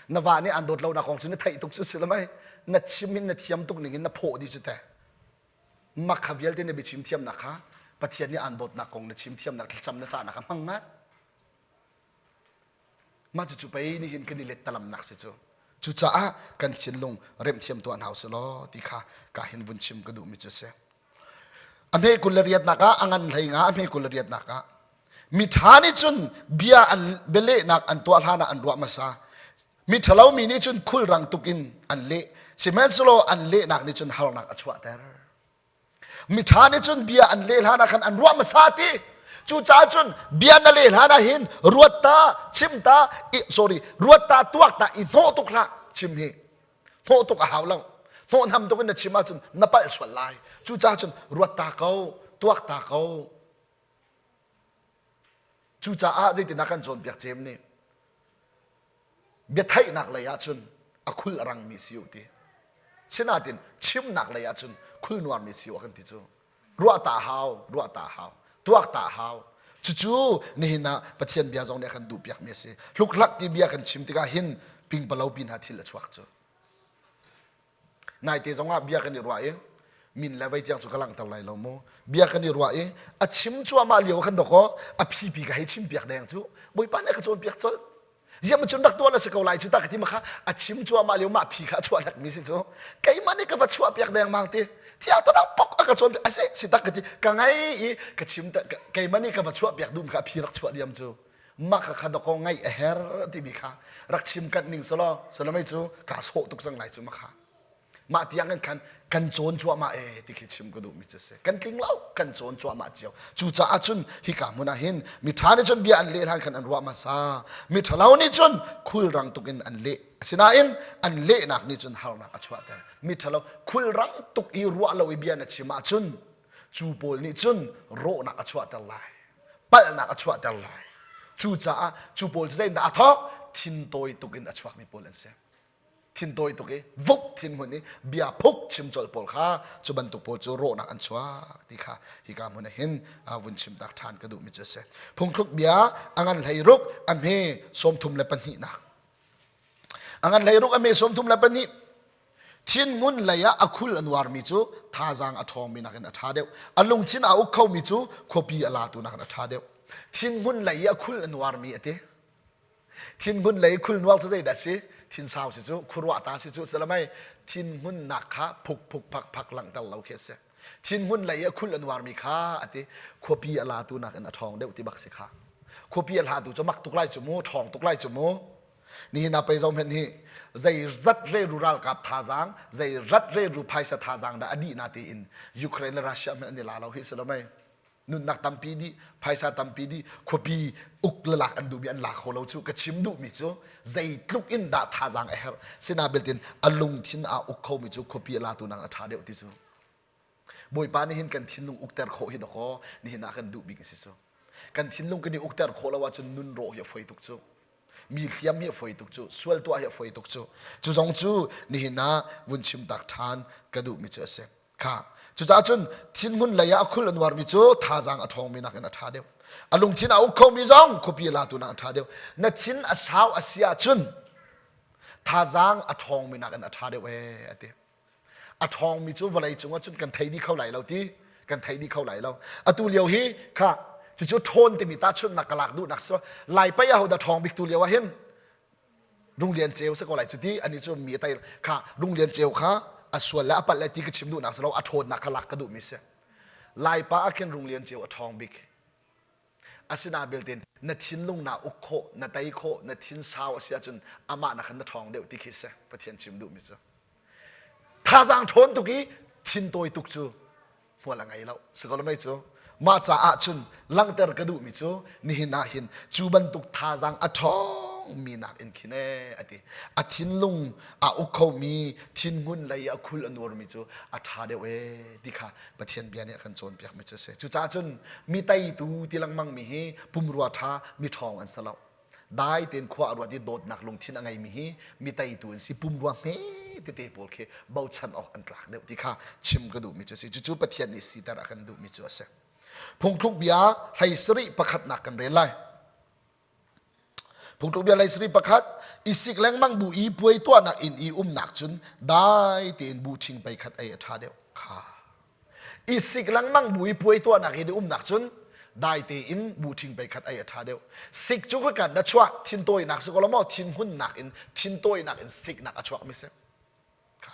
S1: Na va nih an dawt lo nak kong cu na theih tuk cu si lo mei? Na chim in na thiam tuk ning in na phawh dih cu teh. Mah kha vialte na biachim thiamnak kha Pathian nih an dawtnak kong na chim thiamnak thlacam na cahnak a hmang ngat. Mah cucu pei nihin kan i lettalamnak si cu. Cucaah kan thinlung remhthiam tuah hna usih law ti kha ka hin vun chim ka duhmi cu a si. A hme 28 ah a ngan hlei nga a hme 28 ah mi ṭha nih cun bia an bialehnak an tuah hlan ah an ruah hmasa. Mi ṭhalo mi nih cun khulrang tuk in an leh. Sihmanhsehlaw an lehnak nih cun harnak a chuahter. Miṭha nih cun bia an leh hlan ah khan an ruah hmasa ti. Cucaah cun bia na leh hlan ah hin ruat ta, chim ta, i, sorry, ruat ta, tuak ta, i hnawh tuk hlah chim hi. Hnawh tuk a hau lo. Hnawhnam tuk in na chim ahcun na palh sual lai. Cucaah cun ruat ta ko, tuak ta ko. Cucaah zeitindah kan cawnpiak cem nih biatheihnak lei ahcun a khul a rangmi si u ti. Sinain chimnak lei ahcun khul nuarmi si u a kan ti cu. Ruah ta hau, ruah ta hau, tuak ta hau. Cucu nihin ah Pathian bia zong nih a kan duhpiakmi a si. Hluklak ti bia kan chim tikah hin pingpalo pi hna thil a chuak cu. Naite zongah bia kan i ruah i min le vei tiang cu ka langhter lai lo mu. Bia kan i ruah i a chim cuahmah lio khan dawkaw a phipi ka hei chim piak deng cu. Bawipa nih a ka cawnpiak colh. Ziah cun rak tuah na si ko lai cu ta ka ti ma kha a chim cuahmah lio mah phi kha a chuah hlek mi si cu. Keimah nih ka va chuah piak dengmang ti. Chiang tanang pok a ka cawnpiak a si si tak ka ti ka ngai i ka chim keimah nih ka va chuah piak dum kha a phi rak chuah diam cu. Mah kha dawkaw ngaih a her timi kha rak chim kanh ning selaw salamei cu kaa sawh tuk cang lai cu ma kha mah tiang in khan kan cawn cuahmah e ti khi chim ka duhmi cu si kan tling lo kan cawn cuahmah cio cucaah cun hika hmun ah hin mi ṭha nih cun bia an leh hlan khan an ruah hmasa mi ṭhalo nih cun khulrang tuk in an leh asinain an lehnak nih cun harnak a chuahter mi ṭhalo khulrang tuk i ruah lo i bia na chim ahcun cu pawl nih cun rawhnak a chuahter lai palhnak a chuahter lai cucaah cu pawl cu zeitindah a thawk thintawi tuk in a chuakmi pawl an si thintawi tuk i vuk thinhmun i bia phuk chim colh pawl kha cu bantuk pawl cu rawhnak an chuak ti kha hika hmun ah hin vun chim tak ṭhan ka duhmi cu a si phungthluk bia a ngan 16 a hme 32 nak a ngan 16 a hme 32 Thinhmun lei ah a khul a nuarmi cu thazaang a ṭhawngmi nakin a ṭha deuh. A lungthin aa uk khomi cu khuapi a latu nakin a ṭha deuh. Thinhmun lei i a khul a nuarmi a ti. Thinhmun lei khul nuar cu zeidah si? Thinsau si cu, khuaruah ta si cu, salamai thinhmunnak kha phuk phuk phak phak langhter lo khi a si. Thinhmun lei i a khul a nuarmi kha a ti. Khuapi a latu nakin a ṭhawng deuh ti bak si kha. Khuapi a hlatu cu mak tuk lai cu mu, ṭhawng tuk lai cu mu. Nihin ah pei zoh hmenh hi zeizat reru ralkap thazaang zeirat reru phaisa thazaang dah a dih na tiin Ukraine le Russia hmanh an i la lo hi si lo mei nunnak tampi dih phaisa tampi dih khuapi uk le lak an duhmi an la kho lo cu ka chim duhmi cu zeitluk in dah thazaang a herh sina beltin a lungthin aa uk khomi cu khuapi a latu nang a ṭha deuh ti cu Bawipa nih hin kan thinlung ukter khawh hi dakaw nihin ah kan duh bik a si cu kan thinlung kan i ukter khawh lo ahcun nun rawh hi a foi tuk cu mi hliam hi a foi tuk cu sual tuah hi a foi tuk cu cu zong cu nihin ah vun chim tak ṭhan ka duhmi cu a si kha cucaah cun thinhmun lei ah a khul a nuarmi cu thazaang a ṭhawngmi nakin a ṭha deuh a lungthin a uk khomi zong khuapi a latu nak a ṭha deuh na thin a sau a si ahcun thazaang a ṭhawngmi nakin a ṭha deuh ee a ti A ṭhawngmi cu vawlei cungah cun kan thei dih kho lai lo ti kan thei dih kho lai lo. Atu lio hi kha cucu ṭhawn timi tahchunhnak ka lak duhnak si Lai pei aho dah ṭhawng bik tu lio ah hin Runglian Ceu si ko lai cu ti ani cu mi a tei kha Runglian Ceu kha a sual le a palh le ti ka chim duhnak si lo a ṭhawnnak kha lak ka duhmi si. Laipa ah khin Runglian Ceu a ṭhawng bik. Asinain belte na thinlung naa uk khawh, na tei khawh, na thin sau a si ahcun amah nak khan na ṭhawng deuh ti khi si Pathian chim duhmi cu. Thazaang ṭhawn tuk i thin tawi tuk cu hmual a ngei lo. Si ko lo mei cu? Mah caah cun langhter ka duhmi cu nihin ah hin cu bantuk thazaang a ṭhawngmi nakin khin ee a ti. A thinlung aa uk khomi thinhmun lei i a khul a nuarmi cu a ṭha deuh ee ti kha Pathian bia nih a kan cawnpiakmi cu a si. Cucaah cun mi teitu ti lengmangmi hi pumrua ṭha mi ṭhawng an si lo. Dai tein khua a ruat i dawtnak lungthin a ngeimi hi mi teitu an si. Pumrua hme tete pawl khi bochan awk an tlak deuh ti kha chim ka duhmi cu a si. Cucu Pathian nih siter a kan duhmi cu a si. Phungthluk bia hlei sarih pakhatnak kan rel lai. Phungthluk bia hlei sarih pakhat i sik lengmang bu i puai tuahnak inn i umnak cun dai tein bu ṭhing pei khat ei a ṭha deuh kha. I sik lengmang bu i puai tuahnak inn i umnak cun dai tein bu ṭhing pei khat ei a ṭha deuh. Sik cu kan na chuah thintawinak si ko lo maw thinhunnak in thintawinak in siknak a chuak mi si. Kha.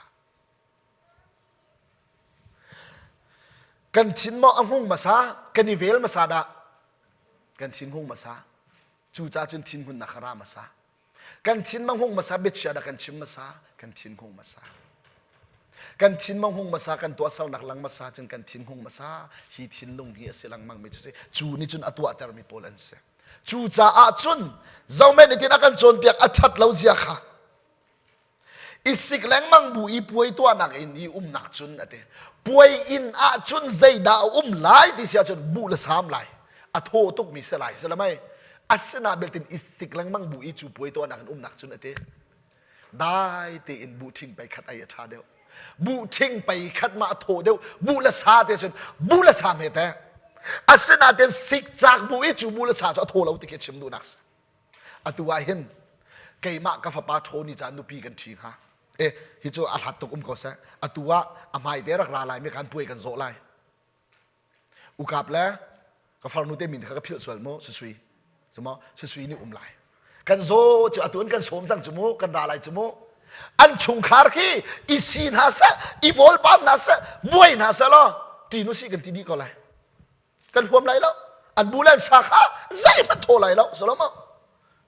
S1: Kan thin maw a hmung hmasa kan i vel hmasa dah kan thinhung hmasa cucaah cun thinhunnak kha ra hmasa kan thin manghung hmasa biachia dah kan chim hmasa kan thinhung hmasa kan thin manghung hmasa kan tuahsernak lang hmasa cun kan thinhung hmasa hi thinlung hi a si lengmang mi cu si cu nih cun a tuahter mi pawl an si cucaah cun zohmenh nih tin a kan cawnpiak a ṭhat lo zia kha I sik lengmang bu i puai tuahnak inn i umnak cun a ti. Puai inn ah cun zeidah a um lai ti si ahcun buh le sam lai. A thaw tukmi si lai. Si lamai. Asina beltin i sik lengmang bu i cu puai tuahnak in umnak cun a ti. Dai tein buh ṭhing pei khat ei a ṭha deuh. Buh ṭhing pei khat ma a thaw deuh. Buh le sa te cun buh le sam he te. Asinain sikcak bu i cu buh le sa cu a thaw lo ti khi chim duhnak si. Atu ah hin keimah ka fapa ṭhaw caan nupi kan ṭhi hnga. E hi cu a hlat tuk um ko seh. Atu ah a hmai te rak ra lai mi kan puai kan zawh lai. Ukap le ka farnu te min kha ka philh sual mu susui. Cumaw susui nih um lai. Kan zaw cu atu in kan sawm cang cu mu kan ra lai cu mu. An chungkhar khi i si hna seh, i vawlpam hna seh, buai hna seh law ṭin usih kan ti dih ko lai. Kan huam lai lo an bu le an sa kha zeihmanh thaw lai lo salomo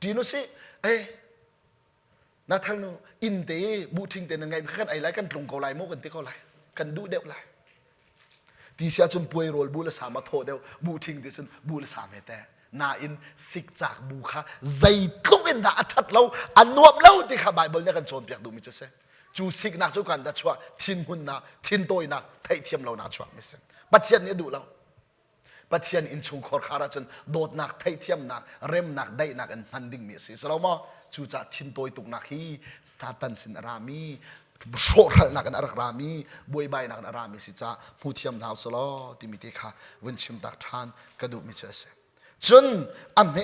S1: ṭin usih eh na thal nu inn te bu ṭhing te na ngai kan ei lai kan tlung ko lai mu kan ti ko lai kan duh deuh lai ti sia cun puai rawl bu le sam a thaw deuh bu ṭhing ti cun bu le sam he te nain sikcak bu kha zeitluk in dah a ṭhat lo a nuam lo ti kha Bible nih a kan cawnpiak duhmi cu si cu siknak cu kan dah chuah thinhunnak thintawinak theihthiam lonak chuak mi si Pathian nih a duh lo Pathian innchungkhar khar ahcun dawtnak theihthiamnak remnak daihnak in hman dingmi a si si lo maw cucaah thintawi tuknak hi Satan sin a rami hrawhhralnak in a rak rami buaibainak in a rami si caah hmu thiam hna usih law timi te kha vun chim tak ṭhan ka duhmi cu a si cun a hme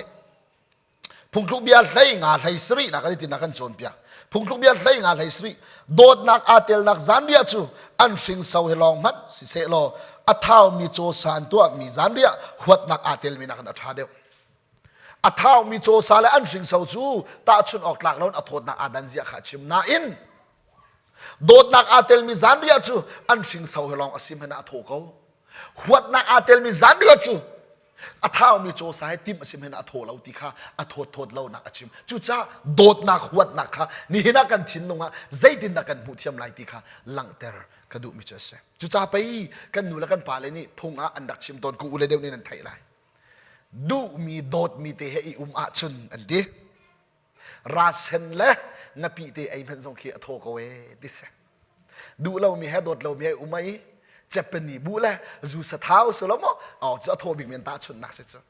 S1: Phungthluk bia hlei nga hlei sarih nak an tin kan cawnpiak. Phungthluk bia hlei nga hlei sarih dawtnak aa telnak zanriah cu an hringso he lawng hmanh siseh law a thaumi cawsa an tuahmi zanriah huatnak aa telmi nakin a ṭha deuh. A thaumi cawsa le an hringso cu tahchunh awk tlak loin a thawtnak aa dan zia kha a chim nain dawtnak aa telmi zanriah cu an hringso he lawng a si hmanh ah a thaw ko. Huatnak aa telmi zanriah cu a thaumi cawsa he timh a si hmanh a thaw lo ti kha a thawt thawt lonak a chim cucaah dawtnak huatnak kha nihin ah kan thinlung ah zeitindah kan hmuh thiam lai ti kha langhter ka duhmi cu a si cucaah pei kan nu le kan pa le nih phung ah an rak chim tawn ku u le deuh nih nan theih lai duhmi dawtmi te he i um ahcun an ti rasen le ngapi te ei hmanh zong khi a thaw ko ee ti si duh lomi he dawt lomi he um ai Japanese bu le zu sathau si lo maw aw cu a thaw bik men tahchunhnak si cu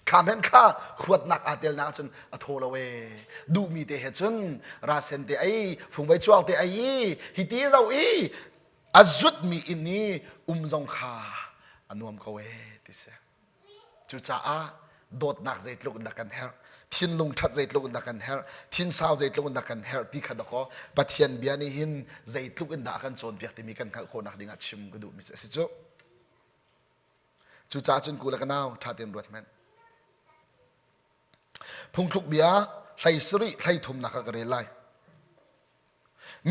S1: kha men kha huatnak aa tel nak cun a thaw lo ee duhmi te he cun rasen te ei fungvei chuak te ei hi ti zo i a zutmi inn i um zong kha a nuam ko ee ti si Cucaah dawtnak zeitluk in dah kan herh, thinlung ṭhat zeitluk in dah kan herh, thinsau zeitluk in dah kan herh ti kha dakaw Pathian bia nih hin zeitluk in dah a kan cawnpiak timi kan hngalh khawhnak dingah chim ka duhmi a si cu. Cucaah cun ku le ka nau ṭha tein ruat hmanh. Phungthluk bia hlei sarih hlei thumnak ah ka rel lai.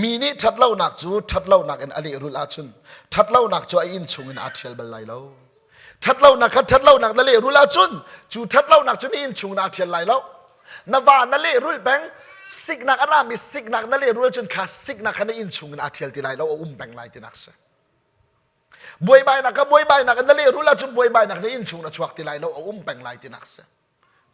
S1: Mi nih ṭhatlonak cu ṭhatlonak in a lehrulh ahcun ṭhatlonak cu a inn chungin aa ṭhial bal lai lo. Ṭhatlonak kha ṭhatlonak na lehrulh ahcun cu ṭhatlonak cu na inn chungin aa ṭhial lai lo. Na va na lehrulh peng, siknak a rami siknak na lehrulh cun kha siknak kha na inn chungin aa ṭhial ti lai lo, a um peng lai tinak si. Buaibainak kha buaibainak in na lehrulh ahcun buaibainak na inn chungin a chuak ti lai lo, a um peng lai tinak si.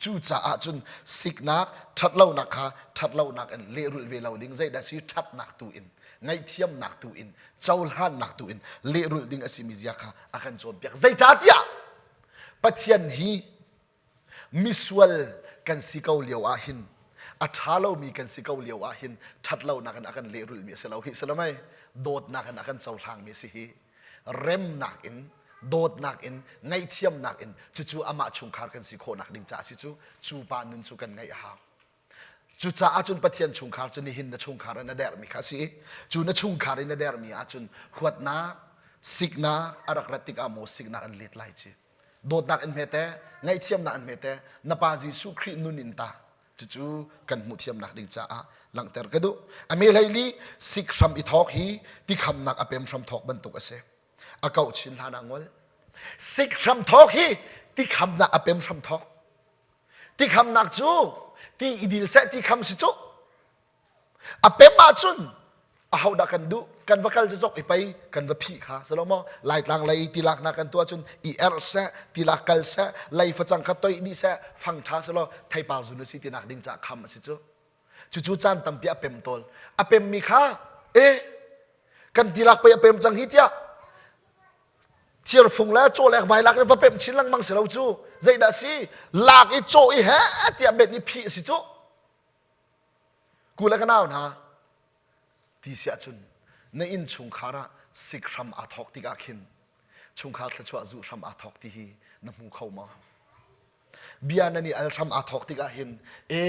S1: Cucaah cun siknak, ṭhatlonak kha ṭhatlonak in lehrulh ve lo ding zeidah si ṭhatnak tu in, ngaihthiamnak tu in, cohlannak tu in lehrulh ding a simi zia kha a kan cawnpiak. Zeicahtiah Pathian hi misual kan si ko lio ah hin. A ṭha lomi kan si ko lio ah hin ṭhat lonak in a kan lehrulhmi a si lo hi si lo mei? Dawtnak in a kan cohlangmi a si hi. Remnak in, dawtnak in, ngaihthiamnak in cucu amah chungkhar kan si khawhnak ding caah si cu cu pa nun cu kan ngeih a hau. Cucaah cun Pathian chungkhar cu nihin na chungkhar in a dermi kha a si i cu na chungkhar in a dermi ahcun huatnak, siknak a rak rat tikah maw siknak an let lai ci. Dawtnak in hmete, ngaihthiamnak in hmete, na pa Jesuh Khrih nun in ta cucu kan hmuh thiamnak ding caah langhter ka duh. A me hlei li sik hram i thawk hi tikhamnak a pem hram thawk bantuk a si. A kauh chin hlan ah ngol. Sik hram thawk hi tikhamnak a pem hram thawk. Tikhamnak cu ti i dil seh ti kham si cu. A pem ahcun ahodah kan duh kan va kal cu zok i pei kan va phih kha si lo maw laitlang lei tilaknak kan tuah cun i erh seh tilak kal seh lei facang kha toih dih seh fang ṭha si law theipar zun a si tinak ding caah kham a si cu cucu caan tampi a pem tawl a pemmi kha e kan tilak pei a pem cang hi tiah thirfung le cawlek vailak in va pemh chin lengmang si lo cu zeidah si lak i caw i he tiah bet i phih a si cu ku le ka nau hna ti si ahcun na inn chungkhar ah sik hram aa thawk tikah khin chungkhar thluachuah zuh hram aa thawk ti hi na hmu kho maw bia nan i al hram aa thawk tikah hin e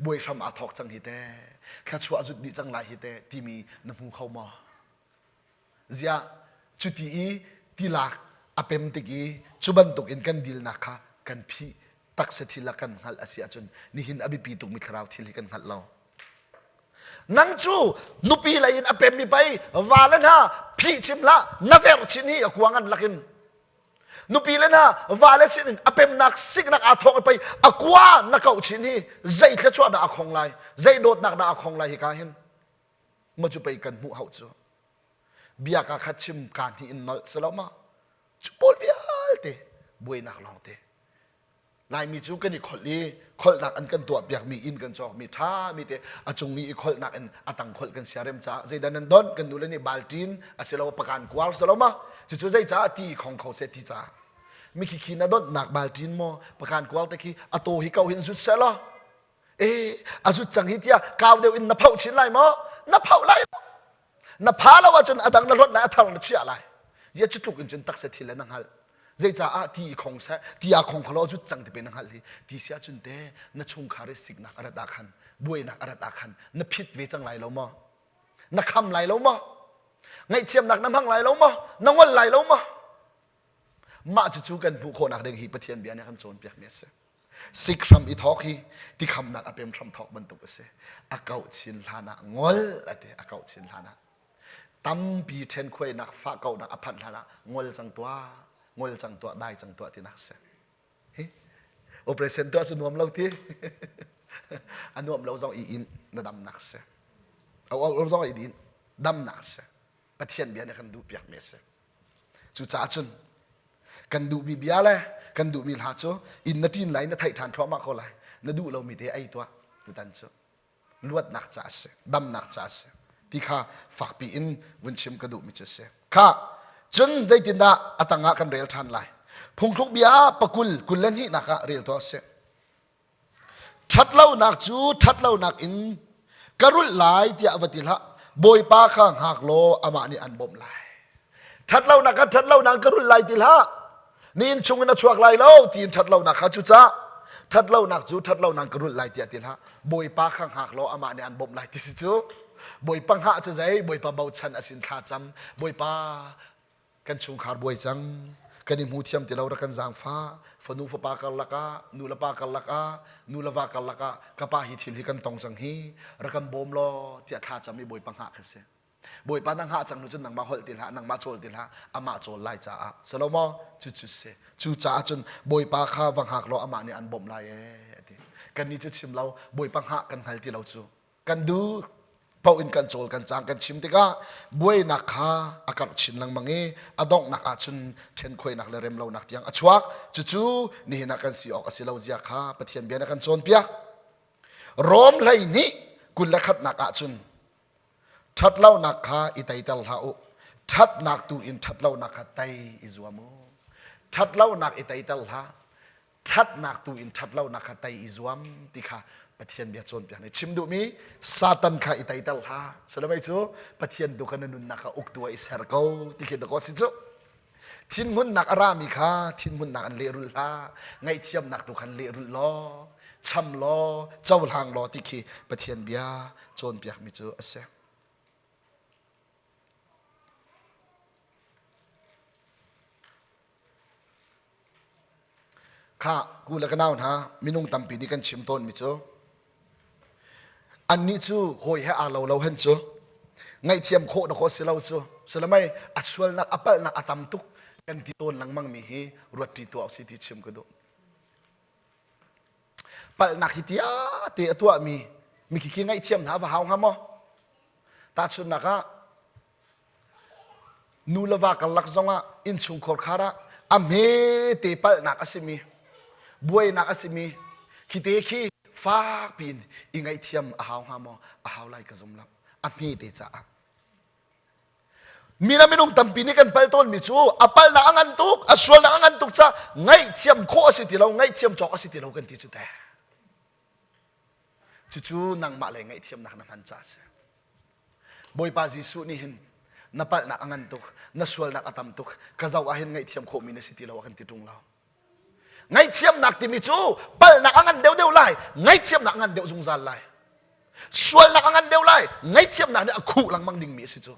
S1: buai hram aa thawk cang hi te thluachuah zut dih cang lai hi te timi na hmu kho maw Ziah cuti i tilak a pem tik i cu bantuk in kan dilnak kha kan phih taksa thil ah kan hngalh a si ahcun nihin a biapi tukmi thlarau thil hi kan hngalh lo. Nang cu nupi lei in a pemmi pei va le hna phih chim hlah na verh chin hi a kuang an lakin nupi le hna va le sin in a pemnak siknak aa thawk i pei a kua na kauh chin hi zei thluachuah dah a khong lai zei dawtnak dah a khong lai hi ka hin ma cu pei kan hmuh hau cu bia ka khat chim ka hnih in nolh si lo ma cu pawl vialte buainak lawng te Laimi cu kan i kholh i kholhnak an kan tuah piakmi inn kan cawkmi ṭha mi te a cung i i kholhnak in a tang kholh kan siarem caah zeidah nan donh kan nule nih balṭin a si lo pakan kuar si lo ma cucu zei caah ti i khong kho seh ti caah mikhi khi na donhnak balṭin maw pakan kuar te khi a taw hi ko hin zut seh law e a zut cang hi tiah kau deuh in na phoh chin lai maw na phoh lai na pha lo ahcun a dang na hlawt lai a thar na chiah lai ya cu tluk in cun taksa thil le na hngalh zeicaah ti i khong seh ti a khong kholo zut cang ti pe na hngalh hi ti si ahcun te na chungkhar i siknak a rat ah khan buainak a rat ah khan na phit ve cang lai lo maw na kham lai lo maw ngaihthiamnak na hmang lai lo maw na ngol lai lo maw mah cucu kan hmuh khawhnak ding hi Pathian bia nih a kan cawnpiakmi a si Sik hram i thawk hi tikhamnak a pem hram thawk bantuk a si. A kauh chin hlan ah ngol a ti, a kauh chin hlan ah. Tampi ṭhenkhuainak fah kauhnak a phanh hlan ah ngol cang tuah, ngol cang tuah, dai cang tuah tinak a si. Hi operation tuah cu nuam lo ti. a nuam lo zong i in na damnak a si. A um zong i din damnak a si. Pathian bia nih a kan duh piakmi a si. Cucaah cun kan duhmi bia le kan duhmi hla cu inn na ṭin lai na theih ṭhan thluahmah ko lai. Na duh lomi te ei tuah tutan cu luatnak ca a si, damnak ca a si ti kha fakpi in vun chim ka duhmi cu a si. Kha cun zeitindah a tangah kan rel ṭhan lai. Phungthluk bia pakul 22 nak ah rel tuah sih. Ṭhatlonak cu ṭhatlonak in ka rulh lai tiah va ti hlah. Bawipa kha hngak law amah nih an bawmh lai. Ṭhatlonak kha ṭhatlonak ka rulh lai ti hlah. Ni inn chungin a chuak lai lo tiin ṭhatlonak kha cucah ṭhatlonak cu ṭhatlonak ka rulh lai tiah ti hlah. Bawipa kha hngak law amah nih an bawmh lai ti si cu. Bawipa hngah cu zei? Bawipa bochan a sin thlacam. Bawipa kan chungkhar buai cang kan i hmu thiam ti lo rak kan zaangfah fanu fapa karlak ah nu le pa karlak ah nu le va karlak ah ka pa hi thil hi kan tong cang hi rak kan bawm law tiah thla cam i bawipa hngah kha si bawipa na hngah cang nu cun nangmah holh ti hlah nangmah cawl ti hlah amah cawl lai caah si lo maw cu cu si cu caah cun bawipa kha va hngak law amah nih an bawmh lai ee ati kan nih cu chim lo bawipa hngah kan hngal ti lo cu kan duh paoh in kan cawl kan cang kan chim tikah buainak kha a karh chin lengmang i a donghnak ahcun ṭhenkhuainak le remlonak tiang a chuak cucu nihin ah kan si awk a si lo zia kha Pathian bia nih a kan cawnpiak Rom 12 21nak ahcun ṭhatlonak kha i teiter hlah u ṭhatnak tu in ṭhatlonak kha tei i zuam u ṭhatlonak i teiter hlah ṭhatnak tu in ṭhatlonak kha tei i zuam ti kha. Pathian bia cawnpiak nih chim duhmi Satan kha i teiter hlah. Salamei cu Pathian tu kha na nunnak ah uktu ah i ser ko ti khi dakaw si cu. Thinhunnak a rami kha thinhunnak an lehrulh hlah. Ngaihthiamnak tu khan lehrulh law, cham law, cohlang law ti khi Pathian bia cawnpiakmi cu a si. Khah, ku le ka nau hna, minung tampi nih kan chim tawnmi cu annih cu hawi he aa lo lo hen cu ngaihthiam khawh dawkaw si lo cu silamai a sualnak a palhnak a tam tuk kan ti tawn lengmang mi hi ruat ṭi tuah usih ti chim ka duh. Palhnak hi tia te a tuahmi mikhi khi ngaihthiam hna va hau hnga maw? Tahchunhnak ah Nu le va karlak zongah innchungkhar khar ah a hmete palhnak a simi, buainak a simi khite khi fak piin i ngaihthiam a hau hnga maw? A hau lai ka zum lo. A hmete caah. Mi le minung tampi nih kan pal tawnmi cu a palhnak a ngan tuk, a sualnak a ngan tuk caah ngaihthiam khawh a si ti lo, ngaihthiam cawk a si ti lo kan ti cu teh. Cucu nangmah le ngaihthiamnak na hman caah a si. Bawipa Jesuh nih hin na palhnak a ngan tuk, na sualnak a tam tuk, ka zoh ah hin ngaihthiam khawhmi na si ti lo a kan ti ṭung lo. Ngaihthiamnak timi cu palhnak a ngan deuhdeuh lai, ngaihthiamnak a ngan deuh zungzal lai. Sualnak a ngan deuh lai, ngaihthiamnak nih a khuh lengmang dingmi a si cu.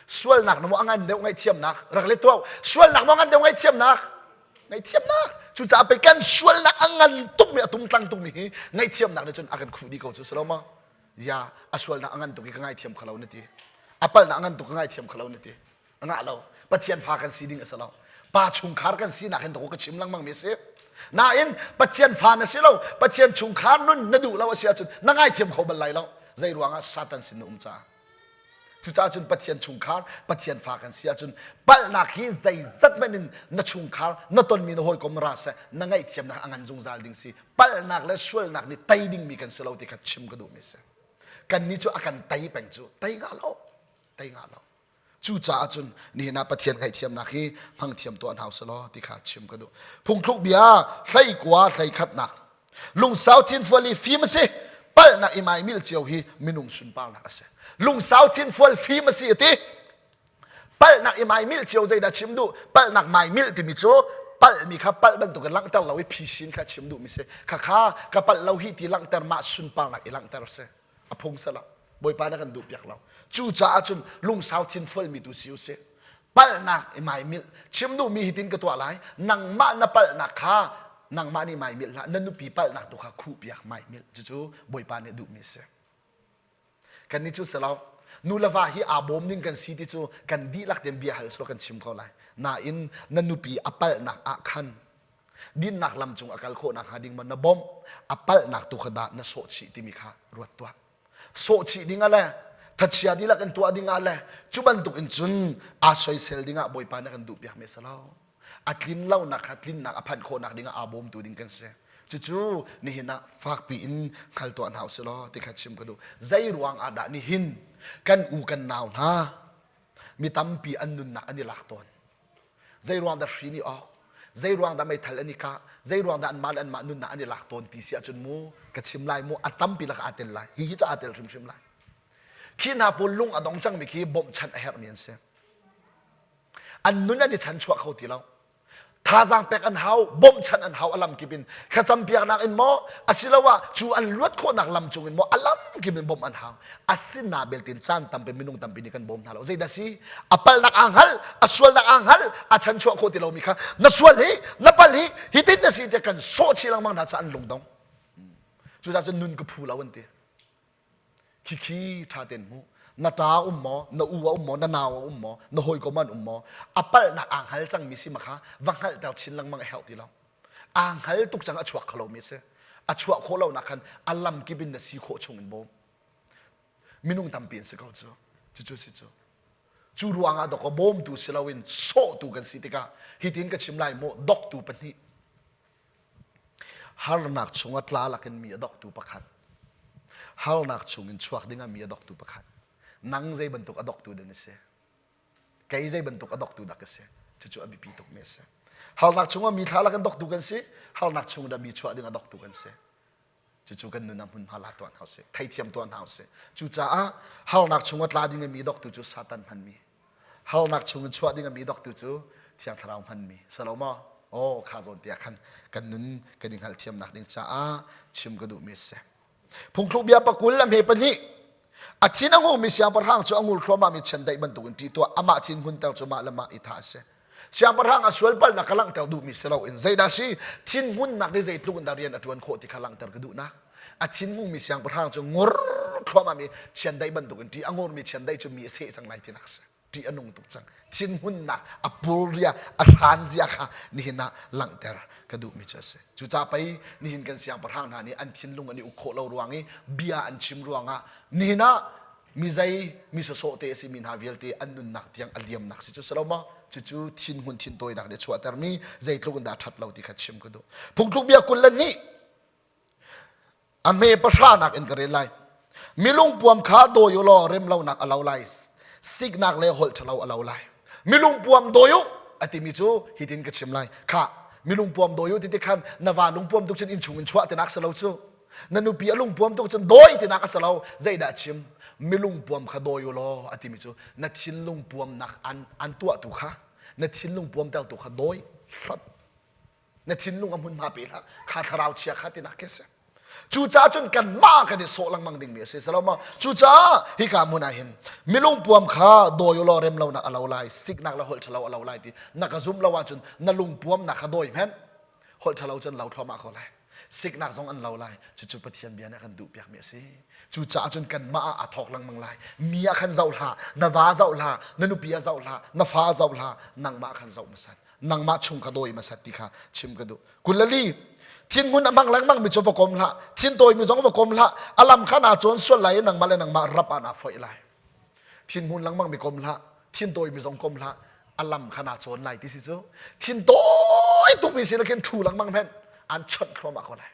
S1: Sualnak na maw a ngan deuh ngaihthiamnak rak let tuah. Sualnak maw a ngan deuh ngaihthiamnak? Ngaihthiamnak. Cucaah pei kan sualnak a ngan tukmi a tumtlang tukmi hi ngaihthiamnak nih cun a kan khuh dih ko cu si lo maw? Ya a sualnak a ngan tuk i ka ngaithiam kho lo na ti a palhnak a ngan tuk ka ngaithiam kho lo na ti a ngah lo Pathian fa kan si ding a si lo pa chungkhar kan sinak hin ka chim lengmang mi a si nain Pathian fa na si lo Pathian chungkhar nun na duh lo a si ahcun na ngaithiam kho bal lai lo zei ruangah Satan sin na um caah cucaah cun Pathian chungkhar Pathian fa kan si ahcun palhnak hi zeizat hmanh in na chungkhar na tonmi na hawikom ra seh na ngaihthiamnak a ngan zungzal ding si palhnak le sualnak nih tei dingmi kan si lo ti kha chim ka duhmi si kannih cu a kan tei peng cu tei ngah lo tei ngah lo cucaah cun nihin ah Pathian ngaihthiamnak hi hmang thiam tuah hna usih law ti kha chim ka duh phungthluk bia hleikua hleikhatnak lungsau thinfual hi fim a si palhnak i mai mil cio hi minung sunparnak a si lungsau thinfual fim a si a ti palhnak i mai mil cio zeidah chim duh palhnak mai mil timi cu palhmi kha palh bantukin langhter lo i phisin kha chim duhmi si khakha ka palh lo hi ti langhter mah sunparnak i langhter si a phung si lo bawipa na kan duh piak lo cucaah cun lungsau thinfualmi tu si usih palhnak i mai milh chim duhmi hitin ka tuah lai nangmah na palhnak kha nangmah nih mai milh hlah na nupi palhnak tu kha khuh piak mai milh cucu bawipa nih duhmi a si kannih cu si lo nu le va hi aa bawm ding kan si ti cu kan dihlak tein bia hal selaw kan chim ko lai nain na nupi a palhnak ah khan dinnak lam cung a kal khawh nakhnga ding ma na bawmh a palhnak tu kha dah na sawh chih timi kha ruat tuah sawh chih ding ah le thachia dihlak in tuah ding ah le cu bantuk in cun aa soisel ding ah bawipa nih a kan duh piak mi a si lo a tlin lonak kha tlinnak a phanh khawhnak ding ah aa bawmtu ding kan si cucu nihin ah fakpi in hngal tuah hna usih law ti kha chim ka duh zei ruang ah dah nihin kan u kan nau hna mi tampi an nunnak an i lak tawn Zei ruang dah hri nih awk? Zei ruang dah meithal an i kah? Zei ruang dah anmah le anmah nunnak an i lak tawn ti si ahcun mu ka chim lai mu a tampi lak aa tel lai. Hihi cu aa tel hrimhrim lai. Khi hna pawl lung a dong cangmi khi bawmhchanh a herhmi an si. An nun an i chanchuah kho ti lo. Thazaang pek an hau, bawmhchanh an hau a lamkip in. Thlacam piaknak in maw, asiloah cu an luat khawhnak lam cung in maw a lamkip in bawmh an hau. Asina beltin caan tampi minung tampi nih kan bawm hna lo. Zeidah si? A palhnak aa hngal, a sualnak aa hngal, a chanchuah khawh ti lomi kha na sual hi, na pal hi, hitin na si tiah kan sawh chih lengmang hna caah an lungdong. Cucaah cun nun ka phu lo an ti. Khikhi ṭha tein hmu. Na ṭa um maw, na u a um maw, na nau a um maw, na hawikom an um maw, a palhnak aa hngal cangmi si ma kha va hngalhter chin lengmang a herh ti lo. Aa hngal tuk cang a chuak kho lomi a si. A chuah khawh lonak khan a lamkip in na si khawh chung in bawm. Minung tampi an si ko cu. Cucu si cu. Cu ruangah dawkaw bawmtu si loin sawhtu kan si tikah hitin ka chim lai mu doktu pahnih harnak chungah tla lakin mi a doktu pakhat harnak chungin chuak dingah mi a doktu pakhat nang zei bantuk a doktu dah na si kei zei bantuk a doktu dah ka si cucu a biapi tukmi a si harnak chungah mi thla lakin doktu kan si harnak chung dah mi chuah ding a doktu kan si. Cucu kan nun ah hmunhma la tuah hna usih, theithiam tuah hna usih. Cucaah harnak chung a tla ding mi doktu cu Satan hmanmi. Harnak chung in chuah ding mi doktu cu Thiang Thlarau hmanmi. Salo maw? Oh, kha zawn tiah khan kan nun kan i hngalhthiamnak ding caah chim ka duhmi a si. Phungthluk bia pakul a hme pahnih. A thin a ngumi siangpahrang cu a ngur thluahmahmi chiandeih bantukin ṭih tuah. Amah thin hunter cu mah le mah i thah a si. Siangpahrang a sualpalnak ka langhter duhmi si loin zeidah si thinhunnak nih zeitluk in dah rian a ṭuan khawh ti kha langhter ka duhnak. A thinhungmi siangpahrang cu ngur thluahmahmi chiandeih bantukin ṭih a ngurmi chiandeih cu mi a seh cang lai tinak a si. Ṭih a nung tuk cang. Thinhunnak a purria a hran zia kha nihin ah langhter ka duhmi cu a si. Cucaah pei nihin kan siangpahrang hna nih an thinlung an i uk khawh lo ruang i bia an chim ruangah nihin ah mi zei mi sawsawh te a simi hna vialte an nunnak tiang a liamnak si cu si lo maw? Cucu thinhun thintawinak nih a chuahtermi zeitluk in dah ṭhat lo ti kha chim ka duh. Phungthluk bia 22 A hme pahranak in ka rel lai. Milungpuam kha dawi u law remlonak a lo lai. Siknak le holh ṭhalo a lo lai. Milungpuam dawi u a timi cu hitin ka chim lai. Khah, milungpuam dawi u ti ti khan na va lungpuam tuk cun innchung in chuah tinak si lo cu. Na nupi a lungpuam tuk cun dawi tinak a si lo. Zeidah chim? Milungpuam kha dawi u law a timi cu na thinlung puamnak an, an tuahtu kha na thinlung puamtertu kha dawi hlonh na thinlung a hmunhma pe hlah kha thlarau chia kha tinak khi si cucaah cun kanmah kan i sawh lengmang dingmi a si salo ma cucaah hika hmun ah hin milung puam kha dawi law rem lonak a lo lai siknak le holh ṭhalo a lo lai ti na ka zum lo ahcun na lungpuam na kha dawi hmenh holh ṭhalo cun lo thluahmah ko lai siknak zong an lo lai cucu Pathian bia nih a kan duh piakmi a si cucaah cun kanmah ah aa thawk lengmang lai mi ah khan zoh hlah na va zoh hlah na nupi ah zoh hlah na fa zoh hlah nangmah khan zoh hmasat nangmah chung kha dawi hmasat ti kha chim ka duh kulali thinhmun a hmang lengmang mi cu va kom hlah thintawi mi zong va kom hlah a lam kha naa cawn sual lai i nangmah le nangmah rap ah naa foih lai thinhmun lengmang mi kom hlah thintawi mi zong kom hlah a lam kha naa cawn lai ti si cu thintawi tuk mi sin khin thu lengmang hmenh an chawnh thluahmah ko lai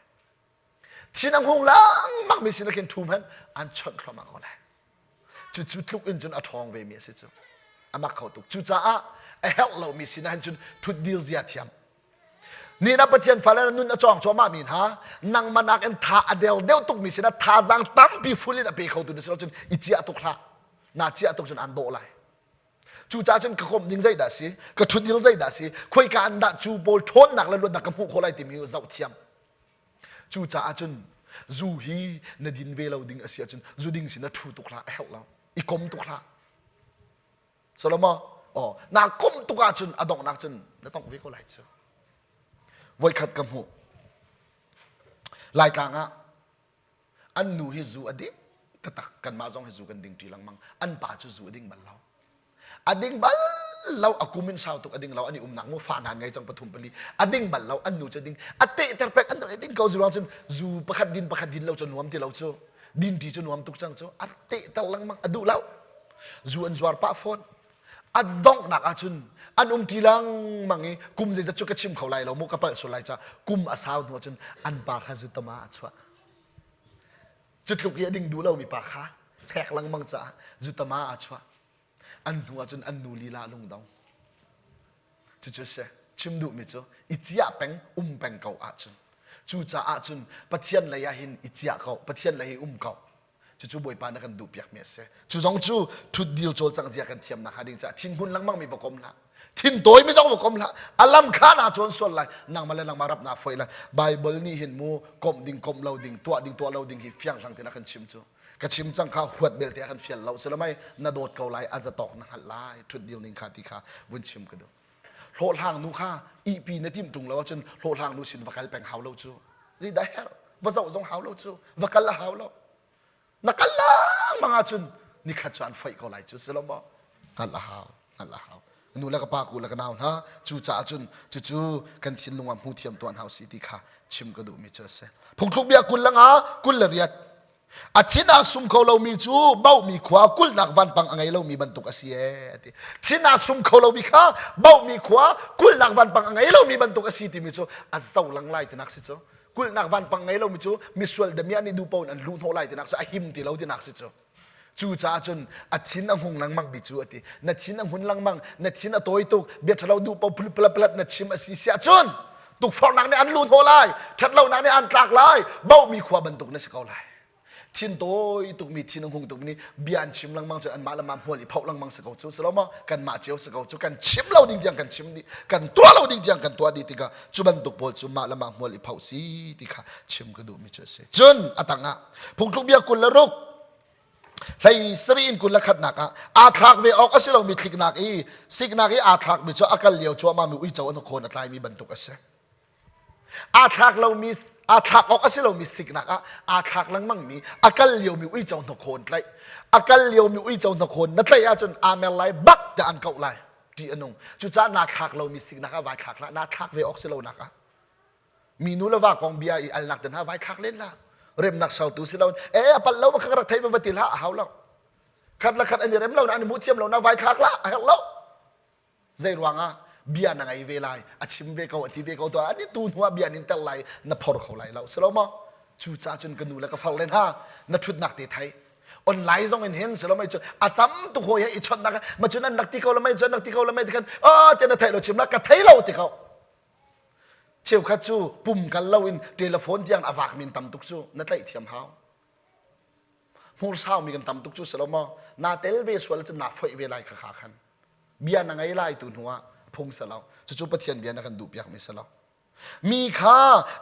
S1: thin a hung lengmang mi sin khin thu hmenh an chawnh thluahmah ko lai Cucu tluk in cun a ṭhawng ve mi a si cu. A mak kho tuk. Cucaah a herh lomi sinah hin cun ṭhutdir zia thiam. Ni na Pathian fale na nun a cawng cuahmah mi hna nangmah nakin tha a der deuh tukmi sinah thazaang tampi full in a pe khotu na si lo cun i ciah tuk hlah. Naa ciah tuk cun an dawh lai. Cucaah cun ka komh ding zeidah si, ka ṭhut ding zeidah si, khoika an dah cu pawl ṭhawnnak le luatnak ka hmuh khawh lai timi zoh thiam. Cucaah cun zu hi na din ve lo ding a si ahcun zu ding sin na ṭhu tuk hlah a herh lo i kom tuk hlah. Solomon oh naa kom tuk ahcun a donghnak cun na tongh ve ko lai cu. Voikhat ka hmuh Laitlang ah an nu hi zu a ding taktak kanmah zong hi zu kan ding ṭi lengmang an pa cu zu a ding bal lo. A ding bal lo a kum in sau tuk a ding lo an i umnak mu fa hna ngei cang pathum pali a ding bal lo an nu cu ding a tehter pek an nu ding ko zuang cun zu pakhat din pakhat din lo cu nuam ti lo cu din ti cu nuam tuk cang cu a tehter lengmang a duh lo zu an zuar pah fawn a donghnak ahcun an um ti lengmang i kum zeizat cu ka chim kho lai lo mu ka palh sual lai ca kum a sau hnu ahcun an pa kha zu tama a chuah Cu tluk i a ding duh lomi pa kha hlek lengmang caah zutama aa chuah. An hnu ahcun an nu lila a lungdong. Cucu si, chim duhmi cu i ciah peng, um peng ko ahcun. Cucaah cun Pathian lei ah hin i ciah ko, Pathian lei hi um ko. Cucu Bawipa na kan duhpiakmi a si. Cu zong cu ṭhutdir cawlcangh zia kan thiam nakhnga ding caah thinhun lengmang mi va kom hlah. Thin tawi mi zong va kom hlah. A lam kha naa cawn sual lai. Nangmah le nangmah rap naa foih lai. Bible nih hin mu komh ding komh lo ding tuah ding tuah lo ding hi fiang hlang tein a kan chim cu. Ka chim cang kha huat belte a kan fial lo. Silamai na dawt ko lai a zatawk na hngalh lai. Ṭhut dir ning kha ti kha vun chim ka duh. Hlawhhlang nu kha ihpi na timh ṭung lo ahcun hlawhhlang nu sin va kal peng hau lo cu. Zeidah herh? Va zoh zong hau lo cu. Va kal a hau lo. Na kal lengmang ahcun nikhat cu an foih ko lai cu si lo maw? Hngalh a hau, hngalh a hau. Ka nu le ka pa ku le ka nau hna cucaah cun cucu kan thinlung ah hmu thiam tuah hna usih ti kha chim ka duhmi cu a si. Phungthluk bia 20 le nga, 28. A thin aa sum kho lomi cu bauhmi khua kulhnak vanpang a ngei lomi bantuk a si ee a ti. Thin aa sum kho lomi kha bauhmi khua kulhnak vanpang a ngei lomi bantuk a si timi cu a zo lang lai tinak si cu. Kulhnak vanpang ngei lomi cu misual damiah nih duh paoh in an luh hnawh lai tinak cu a him ti lo tinak si cu. Cucaah cun a thin a hung lengmang mi cu a ti. Na thin a hun lengmang, na thin a tawi tuk, bia ṭhalo duh paoh pulpalapalap na chim a si siah cun. Tukforhnak nih an lu hnawh lai, ṭhatlonak nih an tlak lai, bohmi khua bantuk na si ko lai. Thin tawi tukmi, thin a hung tukmi nih bia an chim lengmang cu anmah le mah hmual i phoh lengmang si ko cu si lo maw? Kanmah cio si ko cu kan chim lo ding tiang kan chim dih, kan tuah lo ding tiang kan tuah dih tikah cu bantuk pawl cu mah le mah hmual i phoh si ti kha chim ka duhmi cu a si. Cun a tangah phungthluk bia 26 hlei sarih in 21nak ah aa thlak ve awk a si lomi thliknak i siknak i aa thlakmi cu a kal lio cuahmah mi uico an khawn a tlaimi bantuk a si. Aa thlak lomi aa thlak awk a si lomi siknak ah aa thlak lengmangmi a kal liomi uico hnakhawn tlaih a kal liomi uico hnakhawn na tlaih ahcun aa mer lai bak tiah an koh lai ṭih a nung cucaah naa thlak lomi siknak ah vai thlak hlah naa thlak ve awk si lonak ah mi nu le va kong bia i alnak te hna vai thlak len hlah remnak sertu si lo e a palh lo kha rak thei va va ti hlah a hau lo khat le khat an i rem lo na an i hmuh thiam lo na vai thlak lah a herh lo zei ruangah bia na ngei ve lai a chim ve ko a ti ve ko to ani tu hnu ah bia nin tel lai na phor kho lai lo si lo maw cu ca cun ka nu le ka far len ha na thutnak te thai online zong in hin silo mai cu a tam tu hoi he i chonnak ma cun an rak ti ko la mai cun rak ti ko la mai ti khan a te na thei lo chim la ka thei lo ti ko cheukhat cu pum kal lo in telephone tiang a vak min tam tuk cu na tlaih thiam hau hmur sau mi kan tam tuk cu silo maw na tel ve sual cun na foih ve lai kha kha khan bia na ngei lai tu hnu ah phung si lo cucu Pathian bia na kan duh piak mi si lo mi kha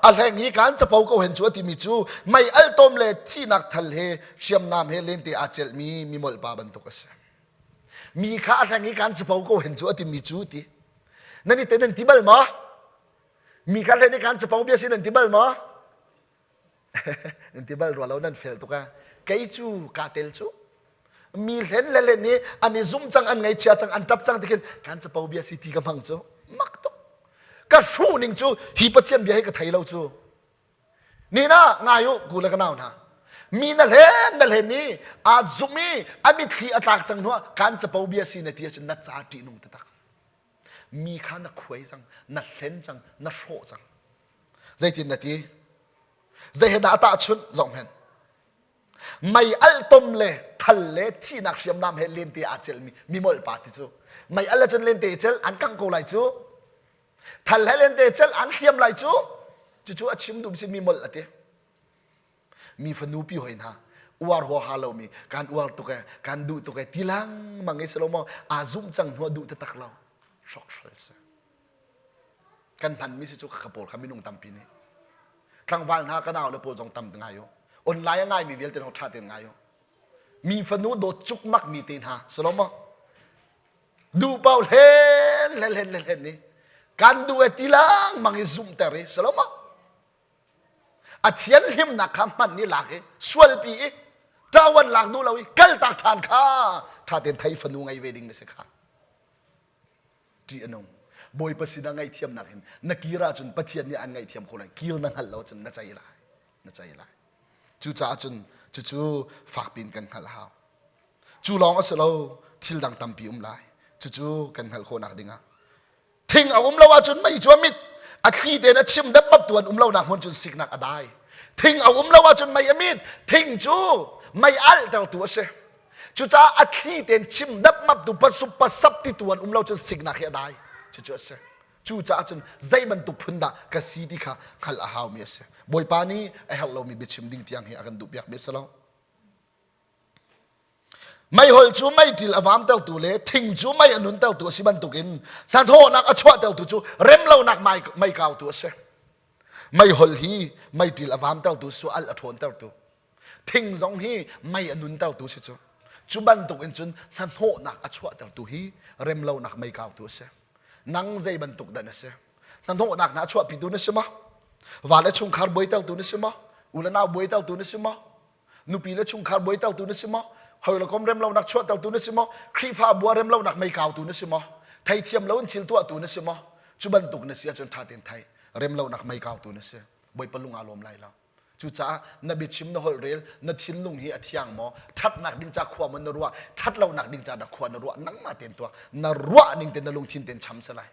S1: a hleng hi kan capo ko hen cu a timi cu mei al tom le thihnak thal he hriamnam he lente aa celhmi mi molh pa bantuk a si mi kha a hleng hi kan capo ko hen cu a timi cu ti nan i te nan ti bal maw mi kha hleng hi kan capo bia si nan ti bal maw nan ti bal rua lo nan fel tuk a kei cu kaa tel cu mi hlen le hlen i an i zum cang an ngaihchia cang an ṭap cang tikhin kan capo bia si ti ka hmang cu mak tuk ka hruh ning cu hi pathian bia hi ka thei lo cu ni na ngai u ku le ka nau hna mi na hlen na hlen i aa zum i a mitthli a tlak cang hnuah kan capo bia si na ti ahcun na ca ṭihnung taktak mi kha na khuai cang na hlen cang na hrawh cang Zeitin na ti? Zei he dah a tahchunh zong hen. Mei alh tom le thal le thihnak hriamnam he lente aa celmi mi molh pa ti cu. Mei al cun lente i cel an kangh ko lai cu. Thal he lente i cel an hliam lai cu. Cucu a chim duh si mi molh a ti. Mi fanu pi hoi hna uar huaha lomi kan uar tuk e kan duh tuk e ti lengmang i si lo maw aa zumh cang hnu a duh taktak lo hrokhrol si kan hmanmi si cu ka pawl kha minung tampi nih tlangval hna ka nau le pawl zong tam ngai u online a ngaimi vialte zong ṭha tein ngai u mi fanu dawt cukmak mi te hna si lo maw duh paoh hlen hlen hlen hlen hlen ni kan duh e ti lang mang i zumhter i si lo maw a thianhlimnak kha hman ni lak i sualpi i ṭawan lak duh lo i kaltak ṭhan kha ṭha tein thei fanu ngei ve ding na si kha ṭih a nung bawipa sinah ngaihthiamnak in na kir ahcun pathian nih an ngaihthiam kho lai kir na hngalh lo cun na cei lai na cei lai cucaah cun cucu fakpi in kan hngalh hau cu lawng a si lo thil dang tampi um lai cucu kan hngalh khawhnak dingah thing a um lo ahcun mei cu a mit a thli tein a chim depmap tu an um lonak hmun cun siknak a dai thing a um lo ahcun mei a mit thing cu mei alhtertu a si Cucaah a thli tein chim dapmap tu pasup pasap ti tu an um lo cun siknak hi a dai. Cucu a si. Cucaah cun zei bantuk phun dah ka si ti kha hngalh a haumi a si. Bawipa nih a herh lomi biachim ding tiang hi a kan duhpiakmi a si lo. Meihol cu meiṭil a vaamtertu le thing cu mei a nuntertu a si bantukin hnahnawhnak a chuahtertu cu remlonak mei kautu a si. Meihol hi meiṭil a vaamtertu su al a ṭhawntertu. Thing zong hi mei a nuntertu si cu. Cu bantuk in cun hnahnawhnak a chuahtertu hi remlonak mei kautu a si. Nang zei bantuk dah na si? Hnahnawhnak na a chuahpitu na si maw? Va le chungkhar buaitertu na si maw? U le nau buaitertu na si maw? Nupi le chungkhar buaitertu na si maw? Hawi le kom remlonak chuahtertu na si maw? Khrihfabu ah remlonak mei kautu na si maw? Theithiam lo in thil tuahtu na si maw? Cu bantuk na si ahcun ṭha tein thei. Remlonak mei kautu na si. Bawipa lung aa lawm lai lo. Cucaah na biachim na holh rel na thinlung hi a thiang maw ṭhatnak ding ca khua maw na ruah ṭhat lonak ding ca dah khua na ruah nangmah tein tuak na ruah ning tein na lungthin tein cham si lai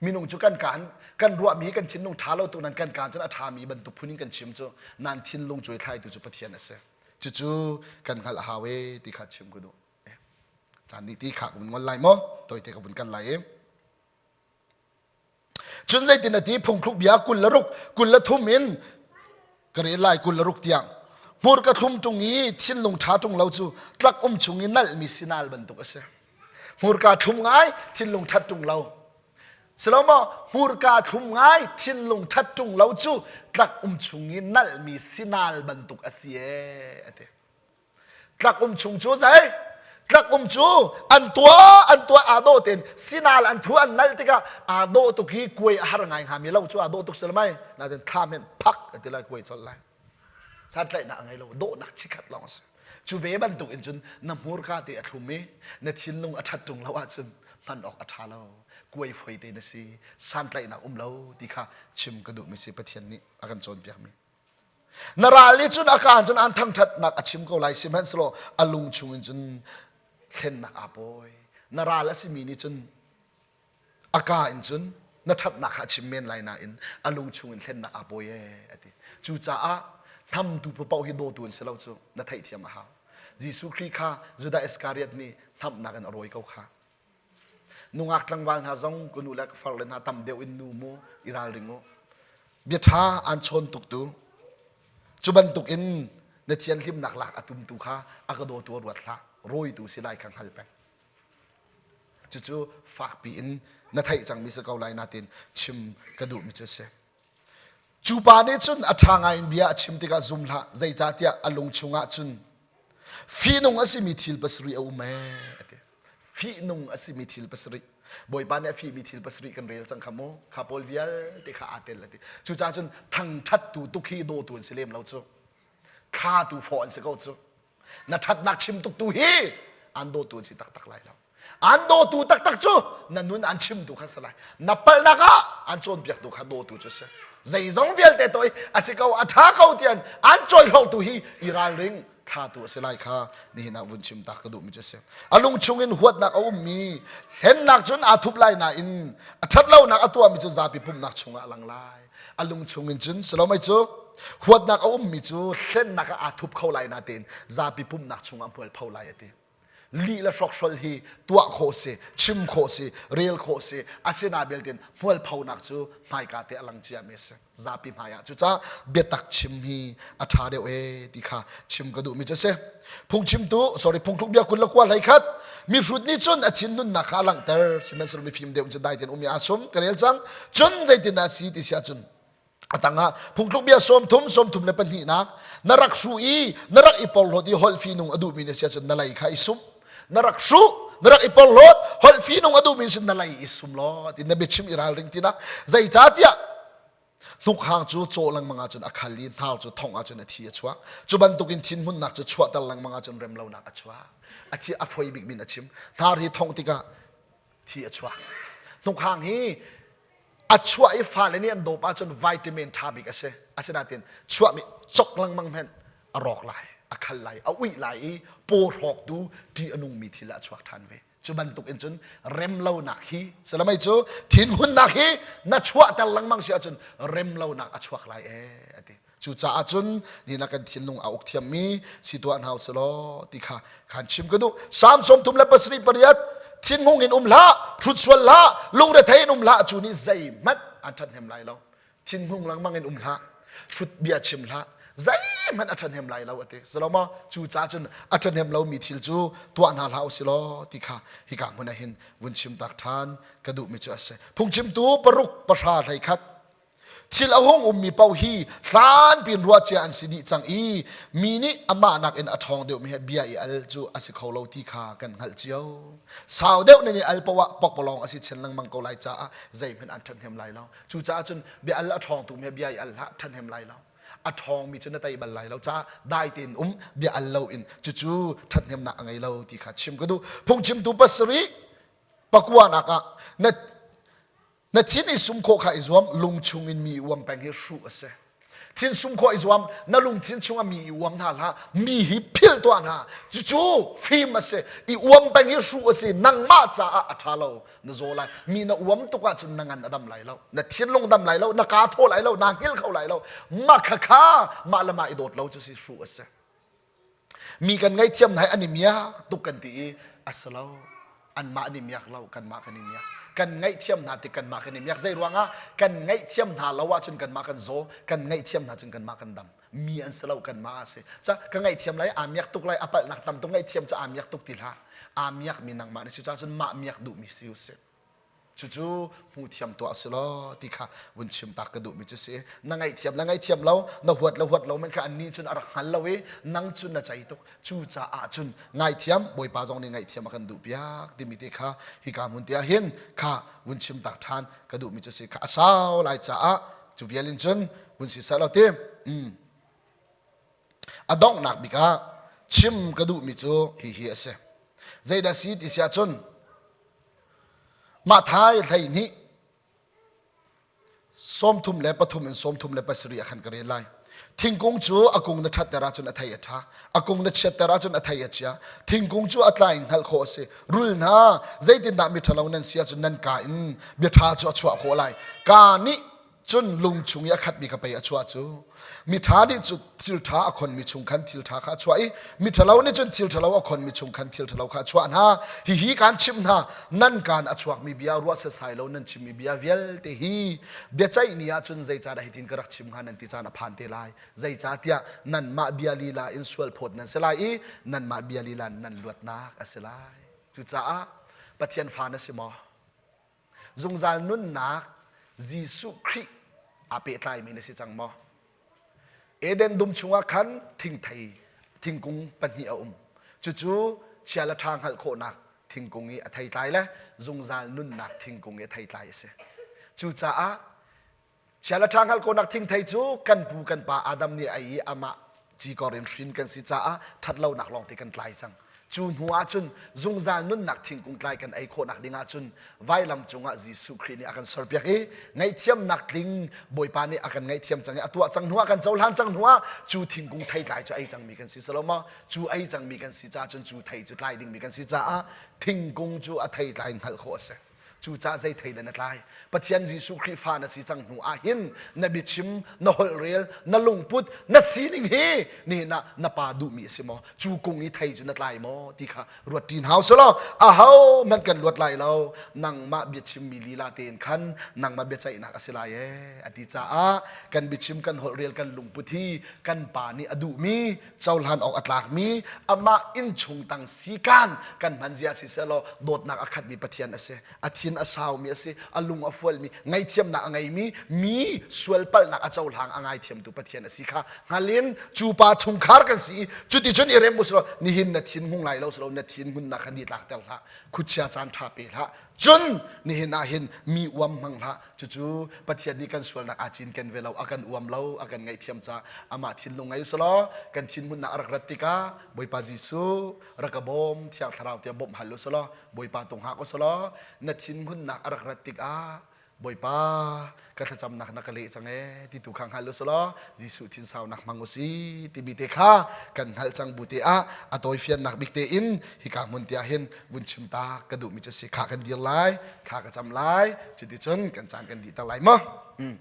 S1: minung cu kan kaan kan ruahmi hi kan thinlung ṭha lo tuk nan kan kaan cun a ṭhami bantuk phun in kan chim cu nan thinlung cuai thlaitu cu Pathian a si cucu kan hngalh a hau e ti kha chim ka duh caan nih ti kha ka vun ngol lai maw toite ka vun kan lai i. Cun zeitin a ti phungthluk bia 26 23 in ka rel lai 26 tiang. Hmurka thlum ṭung i thinlung ṭha ṭung lo cu tlak um chung i nalhmi sinal bantuk a si. Hmurka thlum ngai, thinlung ṭhat ṭung lo. Silomaw hmurka thlum ngai, thinlung ṭhat ṭung lo cu tlak um chung i nalhmi sinal bantuk a si ee, a ti. Tlak um chung cu zei? Tlak um cu an tuah an tuah aa dawh tein sinal an thu an nalh tikah aa dawh tuk hi kuai a har ngai hnga mi lo cu aa dawh tuk si mai. Nain thlam hin phak a ti lai kuai colh lai. Santlaihnak a ngei lo dawhnak chikhat lawng a si. Cu ve bantuk in cun na hmurka te a thlum i na thinlung a ṭhat ṭung lo ahcun hman awk a ṭha lo. Kuai foi te na si. Santlaihnak um lo ti kha chim ka duhmi si Pathian nih a kan cawnpiakmi. Na ral nih cun a kaan cun an thangṭhatnak a chim ko lai sihmanhsehlaw a lung chungin cun thlennak aa pawi. Na ral a simi nih cun a kaa in cun na ṭhatnak kha a chim men lai nain a lung chungin thlennak aa pawi ee a ti. Cucaah hnamtu paoh hi dawtu an si lo cu na theihthiam a hau. Jesuh Khrih kha Judah Iskariot nih hnamhnak in a rawi ko kha. Nungak tlangval hna zong ka nu le ka farle hna tam deuh in nu mu i ralring u. Bia ṭha aan chawn tuk tu. Cu bantuk in na thianhlimnak lak a tumtu kha a ka dawtu a ruat hlah. Rawitu si lai kha hngal peng. Cucu fakpi in na theih cangmi si ko lai natin chim ka duhmi cu a si. Cu pa nih cun a ṭha ngai in bia a chim tikah zum hlah, zeicahtiah a lung chungah cun fihnung a simi thil pasarih a um ee, a ti. Fihnung a simi thil pasarih. Bawipa nih a fihmi thil pasarih kan rel cang kha mu. Kha pawl vialte kha aa tel a ti. Cucaah cun thangṭhattu tuk hi dawtu an si lem lo cu. Thlatu fawh an si ko cu. Na ṭhatnak chim tuk tu hi an dawtu an si taktak lai lo. An dawtu taktak cu na nun an chimtu kha si lai. Na palhnak ah an cawnpiaktu kha dawtu cu si. Zeizong vialte toi a si ko a ṭha ko tian an cawihlawhtu hi i ralring thlatu a si lai kha nihin ah vun chim tak ka duhmi cu a si. A lung chungin huatnak a ummi hlennak cun aa thup lai nain a ṭhatlonak a tuahmi cu zapi pumhnak chungah a lang lai. A lung chungin cun salomai cu huatnak a ummi cu hlennak ah aa thup kho lai natein zapi pumhnak chungah hmual pho lai a ti. Lih le hrokhrol hi tuah khawh si, chim khawh si, rel khawh si, asina beltin hmualphonak cu hmaika te a lang ciami a si. Zapi hmai ah cucaah biatak chim hi a ṭha deuh ee ti kha chim ka duhmi cu a si. Phungchimtu, sorry, phungthluk bia 20 le kua hlei khat, mihrut nih cun a thinhunnak kha a langhter, sihmanhsehlaw mifim deuh cu dai tein um i aa sum, ka rel cang. Cun zeitindah a si ti si ahcun a tangah phungthluk bia 30 32 nak na rak hruh i na rak i porhlawt i holh fihnung a duhmi na si ahcun na lei kha i sum na rak hruh na rak i porhlawt holh fihnung a duhmi sin na lei i sum law ti na biachim i ralring tinak zeicahtiah hnukhang cu caw lengmang ahcun a khal i hnar cu thong ahcun a thi a chuak cu bantukin thinhunnak cu chuahter lengmang ahcun remlonak a chuak a thi a foi bik min a chim hnar hi thong tikah thi a chuak hnukhang hi a chuah i fale nih an dawp ahcun vitamin ṭha bik a si asinain chuahmi cok lengmang hmanh a rawk lai a khal lai a uih lai i paw hrawktu ṭih a nungmi thil ah a chuak ṭhan ve cu bantuk in cun remlonak hi salamei cu thinhunnak hi na chuahter lengmang si ahcun remlonak a chuak lai ee a ti Cucaah cun ni na kan thinlung a uk thiammi si tuah hna usih law ti kha khan chim ka duh. Salm 37 8 thinhung in um hlah, hrut sual hlah, lungrethei in um hlah, cu nih zeihmanh an ṭhathnem lai lo. Thinhung lengmang in um hlah, hrut bia chim hlah, zeihmanh a ṭhahnem lai lo a ti. Salomo cucaah cun a ṭhahnem lomi thil cu tuah hna hlah usih law ti kha hika hmun ah hin vun chim tak ṭhan ka duhmi cu a si. Phungchimtu paruk pahra hlei khat Thil a hung ummi paoh hi hlanpi in ruahcia an si dih cang i mi nih amah nakin a ṭhawng deuhmi he bia i al cu a si kho lo ti kha kan hngalh cio. Sau deuh nan i al paoh ah pokpalawng a si chin lengmang ko lai caah zeihmanh an ṭhathnem lai lo. Cucaah cun bia al a ṭhawngtu he bia i al hlah ṭhathnem lai lo. A ṭhawngmi cu na tei bal lai lo caah dai tein um bia al loin cucu ṭhathnemnak a ngei lo ti kha chim ka duh. Phungchimtu pasarih pakuanak ah na Na thin i sum khawh kha i zuam, lung chungin mi i uam peng hi hruh a si. Thin sum khawh i zuam, na lungthin chungah mi i uam hna hlah, mi hi philh tuah hna. Cucu fim a si. I uam peng hi hruh a si. Nangmah caah a ṭha lo. Na zaw lai. Mi na uam tuk ahcun na ngan a dam lai lo. Na thinlung dam lai lo, na kaa thaw lai lo, naa hngilh kho lai lo. Mah khakha mah le mah i dawt lo cu si hruh a si. Mi kan ngaihthiam hna hi an i miak tuk kan ti i a si lo. Anmah an i miak lo, kanmah kan i miak. Kan ngaihthiam hna tik kanmah kan i miak. Zei ruangah kan ngaihthiam hna lo ahcun kanmah kan zaw, kan ngaihthiam hna cun kanmah kan dam. Mi an si lo kanmah a si. Ca ka ngaihthiam lai, aa miak tuk lai, a palhnak tam tuk ngaihthiam cu aa miak tuk ti hlah. Aa miakmi nangmah na si caah cun mah miak duhmi si u sih. Cucu hmu thiam tuah si law ti kha vun chim tak ka duhmi cu si. Na ngaihthiam le ngaihthiam lo, na huat le huat lo men kha annih cun a rak hngal lo i nang cun na cei tuk. Cucaah cun ngaithiam Bawipa zong nih ngaihthiam a kan duh piak timi te kha hika hmun te ah hin kha vun chim tak ṭhan ka duhmi cu si kha a sau lai caah cu vial in cun vun si seh law ti. Mm. A donghnak bik ah chim ka duhmi cu hihi a si. Zeidah si ti si ahcun Mathai 12 33 in 37 ah khan ka rel lai. Thingkung cu a kung na ṭhatter ahcun a thei a ṭha, a kung na chiatter ahcun a thei a chia. Thingkung cu a tlai in hngalh khawh a si. Rul hna, zeitindah miṭhalo nan si ahcun nan kaa in bia ṭha cu a chuah khawh lai. Kaa nih cun lung chung i a khatmi kha pei a chuah cu miṭha nih cu thil ṭha a khonmi chung khan thil ṭha kha a chuah i miṭhalo nih cun thil ṭhalo a khonmi chung khan thil ṭhalo kha a chuah hna hihi kaan chimh hna nan kaan a chuakmi bia ruah setsai lo nan chimmi bia vialte hi biaceih ni ah cun zeicahdah hitin ka rak chim hnga nan ti caan a phan te lai zeicahtiah nanmah bia lila in sual phawt nan si lai i nanmah bia lila in nan luatnak a si lai cucaah Pathian fa na si maw Zungzal nunnak Jesuh Khrih aa pehtlaimi na si cang maw? Eden dum chungah khan thingthei thingkung pahnih a um. Cucu chia le ṭha hngalh khawhnak thingkung i a theitlai le zungzal nunnak thingkung i a theitlai a si. Cucaah Chia le ṭha hngalh khawhnak thingthei cu kan pu kan pa Adam nih a ei i amah cikor in hrin kan si caah ṭhatlonak lawngte kan tlai cang. Cu hnu ahcun zungzal nunnak thingkung tlai kan ei khawhnak ding ahcun vailam cungah Jesuh Khrih nih a kan serpiak i ngaihthiamnak tling Bawipa nih a kan ngaihthiam cang i a tuah cang hnuah kan cohlan cang hnuah cu thingkung theitlai cu ei cangmi kan si silo maw? Cu ei cangmi kan si caah cun cu thei cu tlai dingmi kan si caah thingkung cu a theitlai in hngalh khawh a si. Cucaah zei thei dah na tlai? Pathian Jesuh Khrih fa na si cang hnu ah hin na biachim, na holhrel, na lungput, na sining hi nihin ah na pa duhmi a si maw? Cu kung i thei cu na tlai maw? Ti kha ruat ṭin hau selaw aho hmanh kan luat lai lo. Nangmah biachimmi lila tein khan nangmah biaceihnak a si lai ee a ti caah kan biachim, kan holhrel, kan lungput hi kan pa nih a duhmi cohlan awk a tlakmi amah innchung tang sikan kan hman zia si selaw dawtnak a khatmi Pathian a si a thin a saumi a si a lung a fualmi ngaihthiamnak a ngeimi mi sualpalhnak a cohlang a ngaithiamtu Pathian a si kha hngalin cu pa chungkhar kan si i cuticun i rem uslaw nihin na thin hung lai lo silo na thin hunnak kha ni tlakter hlah khuachia caan ṭha pe hlah cun nihin ah hin mi uam hmang hlah cucu Pathian nih kan sualnak aa cinken ve lo a kan uam lo a kan ngaihthiam caah amah thinlung ngei selaw kan thinhunnak a rak rat tikah Bawipa Jesuh rak ka bawm Thiang Thlarau tiah bawmh hal u selaw Bawipa tung hngak u selaw na thinhunnak a rak rat tikah Bawipa ka thlacamnak na ka leh cang ee ti tu kha hngal u selaw Jesuh thinsaunak hmang u si timi te kha kan hngalh cang bu te ah a tawifiannak bik te in hika hmun te ah hin vun chim ta ka duhmi cu si kha kan dir lai thla ka cam lai cuticun kan caan kan dihter lai maw mm.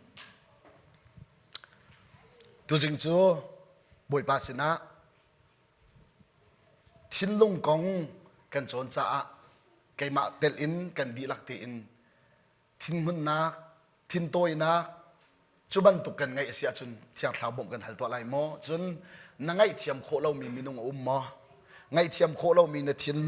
S1: tuzing cu Bawipa sinah thinlung kong kan cawn caah keimah telh in kan dihlak tein thinhmunnak thintawinak cu bantuk kan ngaih a si ahcun Thiang Thlarau bawmh kan hal tuah lai maw? Cun na ngaihthiam khawh lomi minung a um maw? Ngaihthiam khawh lomi na thin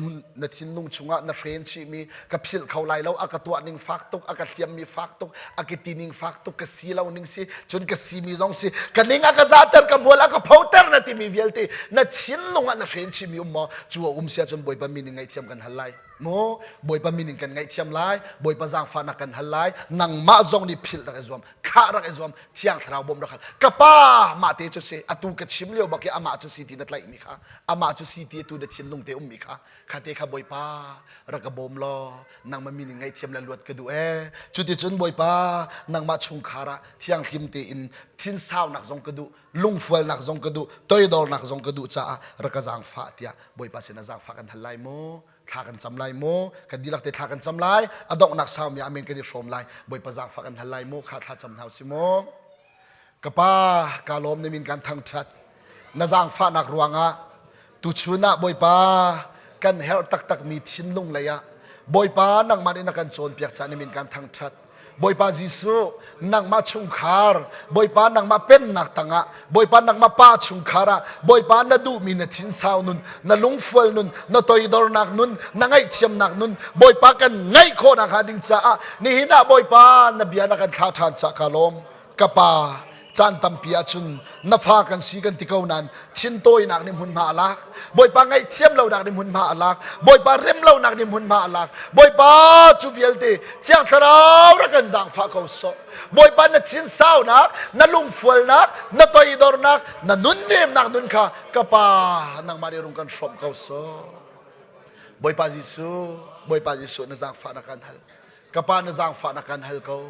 S1: na thinlung chungah na hren chihmi ka philh kho lai lo a ka tuah ning fak tuk a ka hliammi fak tuk a ka ti ning fak tuk ka si lo ning si cun ka simi zong si ka ning a ka zahter ka hmual a ka photer na timi vialte na thinlung ah na hren chihmi um maw cu a um si ahcun Bawipa min in ngaihthiam kan hal lai mu Bawipa min in kan ngaihthiam lai Bawipa zaangfahnak kan hal lai nangmah zong nih philh rak i zuam thlah rak i zuam thiang thlarau bawm rak hal ka pa mah te cu si atu ka chim lio bak i amah cu si ti na tlaihmi kha amah cu si ti atu na thinlung te ummi kha kha te kha Bawipa rak ka bawm law nangmah min in ngaihthiam le luat ka duh ee cuticun Bawipa nangmah chungkhar ah thianghlim tein thinsaunak zong ka duh lungfualnak zong ka duh toidornak zong ka duh caah rak ka zaangfah tiah Bawipa sinah zaangfah kan hal lai mu thla kan cam lai mu kan dihlak te thla kan cam lai a donghnak saumi amen kan i hrawm lai Bawipa zaangfah kan hal lai mu kha thla cam hna si mu ka pa ka lawm na min kan thangthat na zaangfahnak ruangah tuchun ah Bawipa kan herh taktakmi thinlung lei ah. Bawipa nangmah nih na kan cawnpiak caan in kan thangṭhat. Bawipa Jesuh, nangmah chungkhar, Bawipa nangmah pennak tangah, Bawipa nangmah pa chungkhar ah, Bawipa na duhmi na thinsau nun, na lungfual nun, na toidornak nun, na ngaihthiamnak nun, Bawipa kan ngaih khawhnak hnga ding caah nihin ah Bawipa na bia na kan thlah ṭhan caah ka lawm. Ka pa, caan tampi ahcun na fa kan si kan ti ko nain thintawinak nih hmunhma a lak. Bawipa ngaihthiam lonak nih hmunhma a lak. Bawipa rem lonak nih hmunhma a lak. Bawipa cu vialte Thiang Thlarau rak kan zaangfah ko sawh. Bawipa na thinsaunak, na lungfualnak, na toidornak, na nunnemnak nun kha ka pa nangmah nih rung kan hrawmh ko sawh. Bawipa Jesuh, Bawipa Jesuh na zaangfahnak kan hal. Ka pa na zaangfahnak kan hal ko.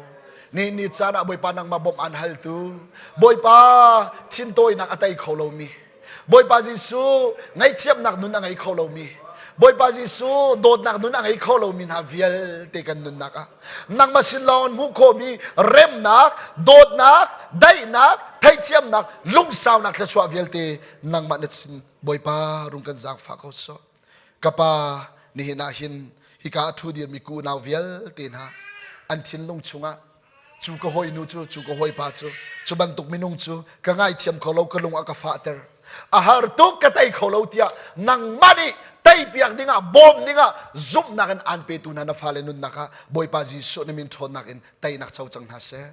S1: Ni ni caan ah Bawipa nangmah bawmh an haltu. Bawipa thintawinak a tei kho lomi. Bawipa Jesuh ngaihthiamnak nun a ngei kho lomi. Bawipa Jesuh dawtnak nun a ngei kho lomi hna vialte kan nunnak ah nangmah sin lawng in hmuh khawhmi remnak, dawtnak, daihnak, theihthiamnak, lungsaunak thluachuah vialte nangmah na sin Bawipa rung kan zaangfah ko sawh. Ka pa, nihin ah hin hika a ṭhu dirmi ku unau vialte hna an thinlung chungah cu ka hawinu cu cu ka hawipa cu cu bantuk minung cu ka ngaithiam kho lo ka lung a ka fahter a har tuk ka tei kho lo tiah nangmah nih teipiak dingah bawm dingah zumhnak in aan petu hna na fale nunnak ah Bawipa Jesuh na min ṭhawnnak in teinak co cang hna seh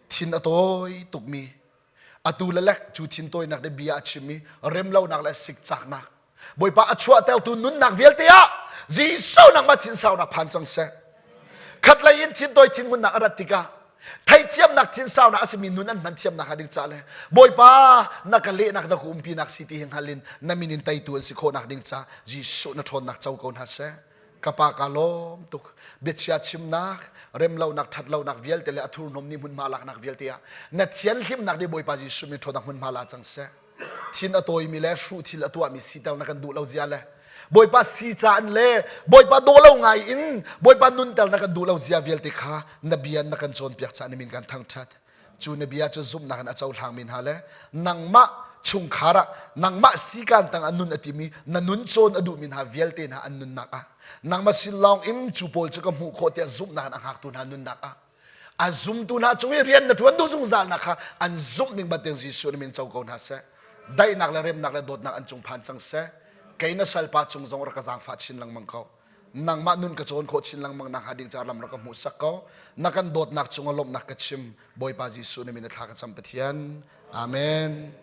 S1: thin a tawi tukmi atu le lek cu thintawinak le bia a chim i remlonak le sikcaknak Bawipa a chuahtertu nunnak vialte ah Jesuh nangmah thinsaunak phan cang seh. Khatlei in thintawi thinhunnak a rat tikah theithiamnak thinsaunak a simi nun an hman thiamnak ding ca le Bawipa na ka lehnak na ka umpinak si ti hi hngal in na min in teitu an si khawhnak ding ca Jesuh na ṭhawnnak co ko hna seh. Ka pa ka lawm tuk. Biachia chimnak, remlonak, ṭhatlonak vialte le a thurhnawm ni hmunhma laknak vialte ah na thianhlimnak nih Bawipa Jesuh min ṭhawnnak hmunhma la cang seh. Thin a tawimi le hruh thil a tuahmi siter na kan duh lo zia le Bawipa si caan le Bawipa daw lo ngai in Bawipa nunter na kan duh lo zia vialte kha na bia na kan cawnpiak caah na min kan thangṭhat. Cu na bia cu zumhnak in a cohlangmi hna le nangmah chungkhar ah nangmah sikaan tang ah nun a timi na nun cawn a duhmi hna vialte hna an nunnak ah nangmah sin lawng in cu pawl cu ka hmuh khawh tiah zumhnak in a hngaktu hna nunnak ah a zumtu hna cung i rian na ṭuan duh zungzal nak kha an zumh ning bantuk Jesuh nih min co ko hna seh daihnak le remnak le dawtnak an cung phan cang seh kei na salpa cung zong rak ka zaangfah chin lengmang ko nangmah nun ka cawn khawh chin lengmang nak hnga ding ca lam rak ka hmuhsak ko na kan dawtnak cungah lawmhnak ka chim Bawipa Jesuh na min a thla ka cam Pathian amen.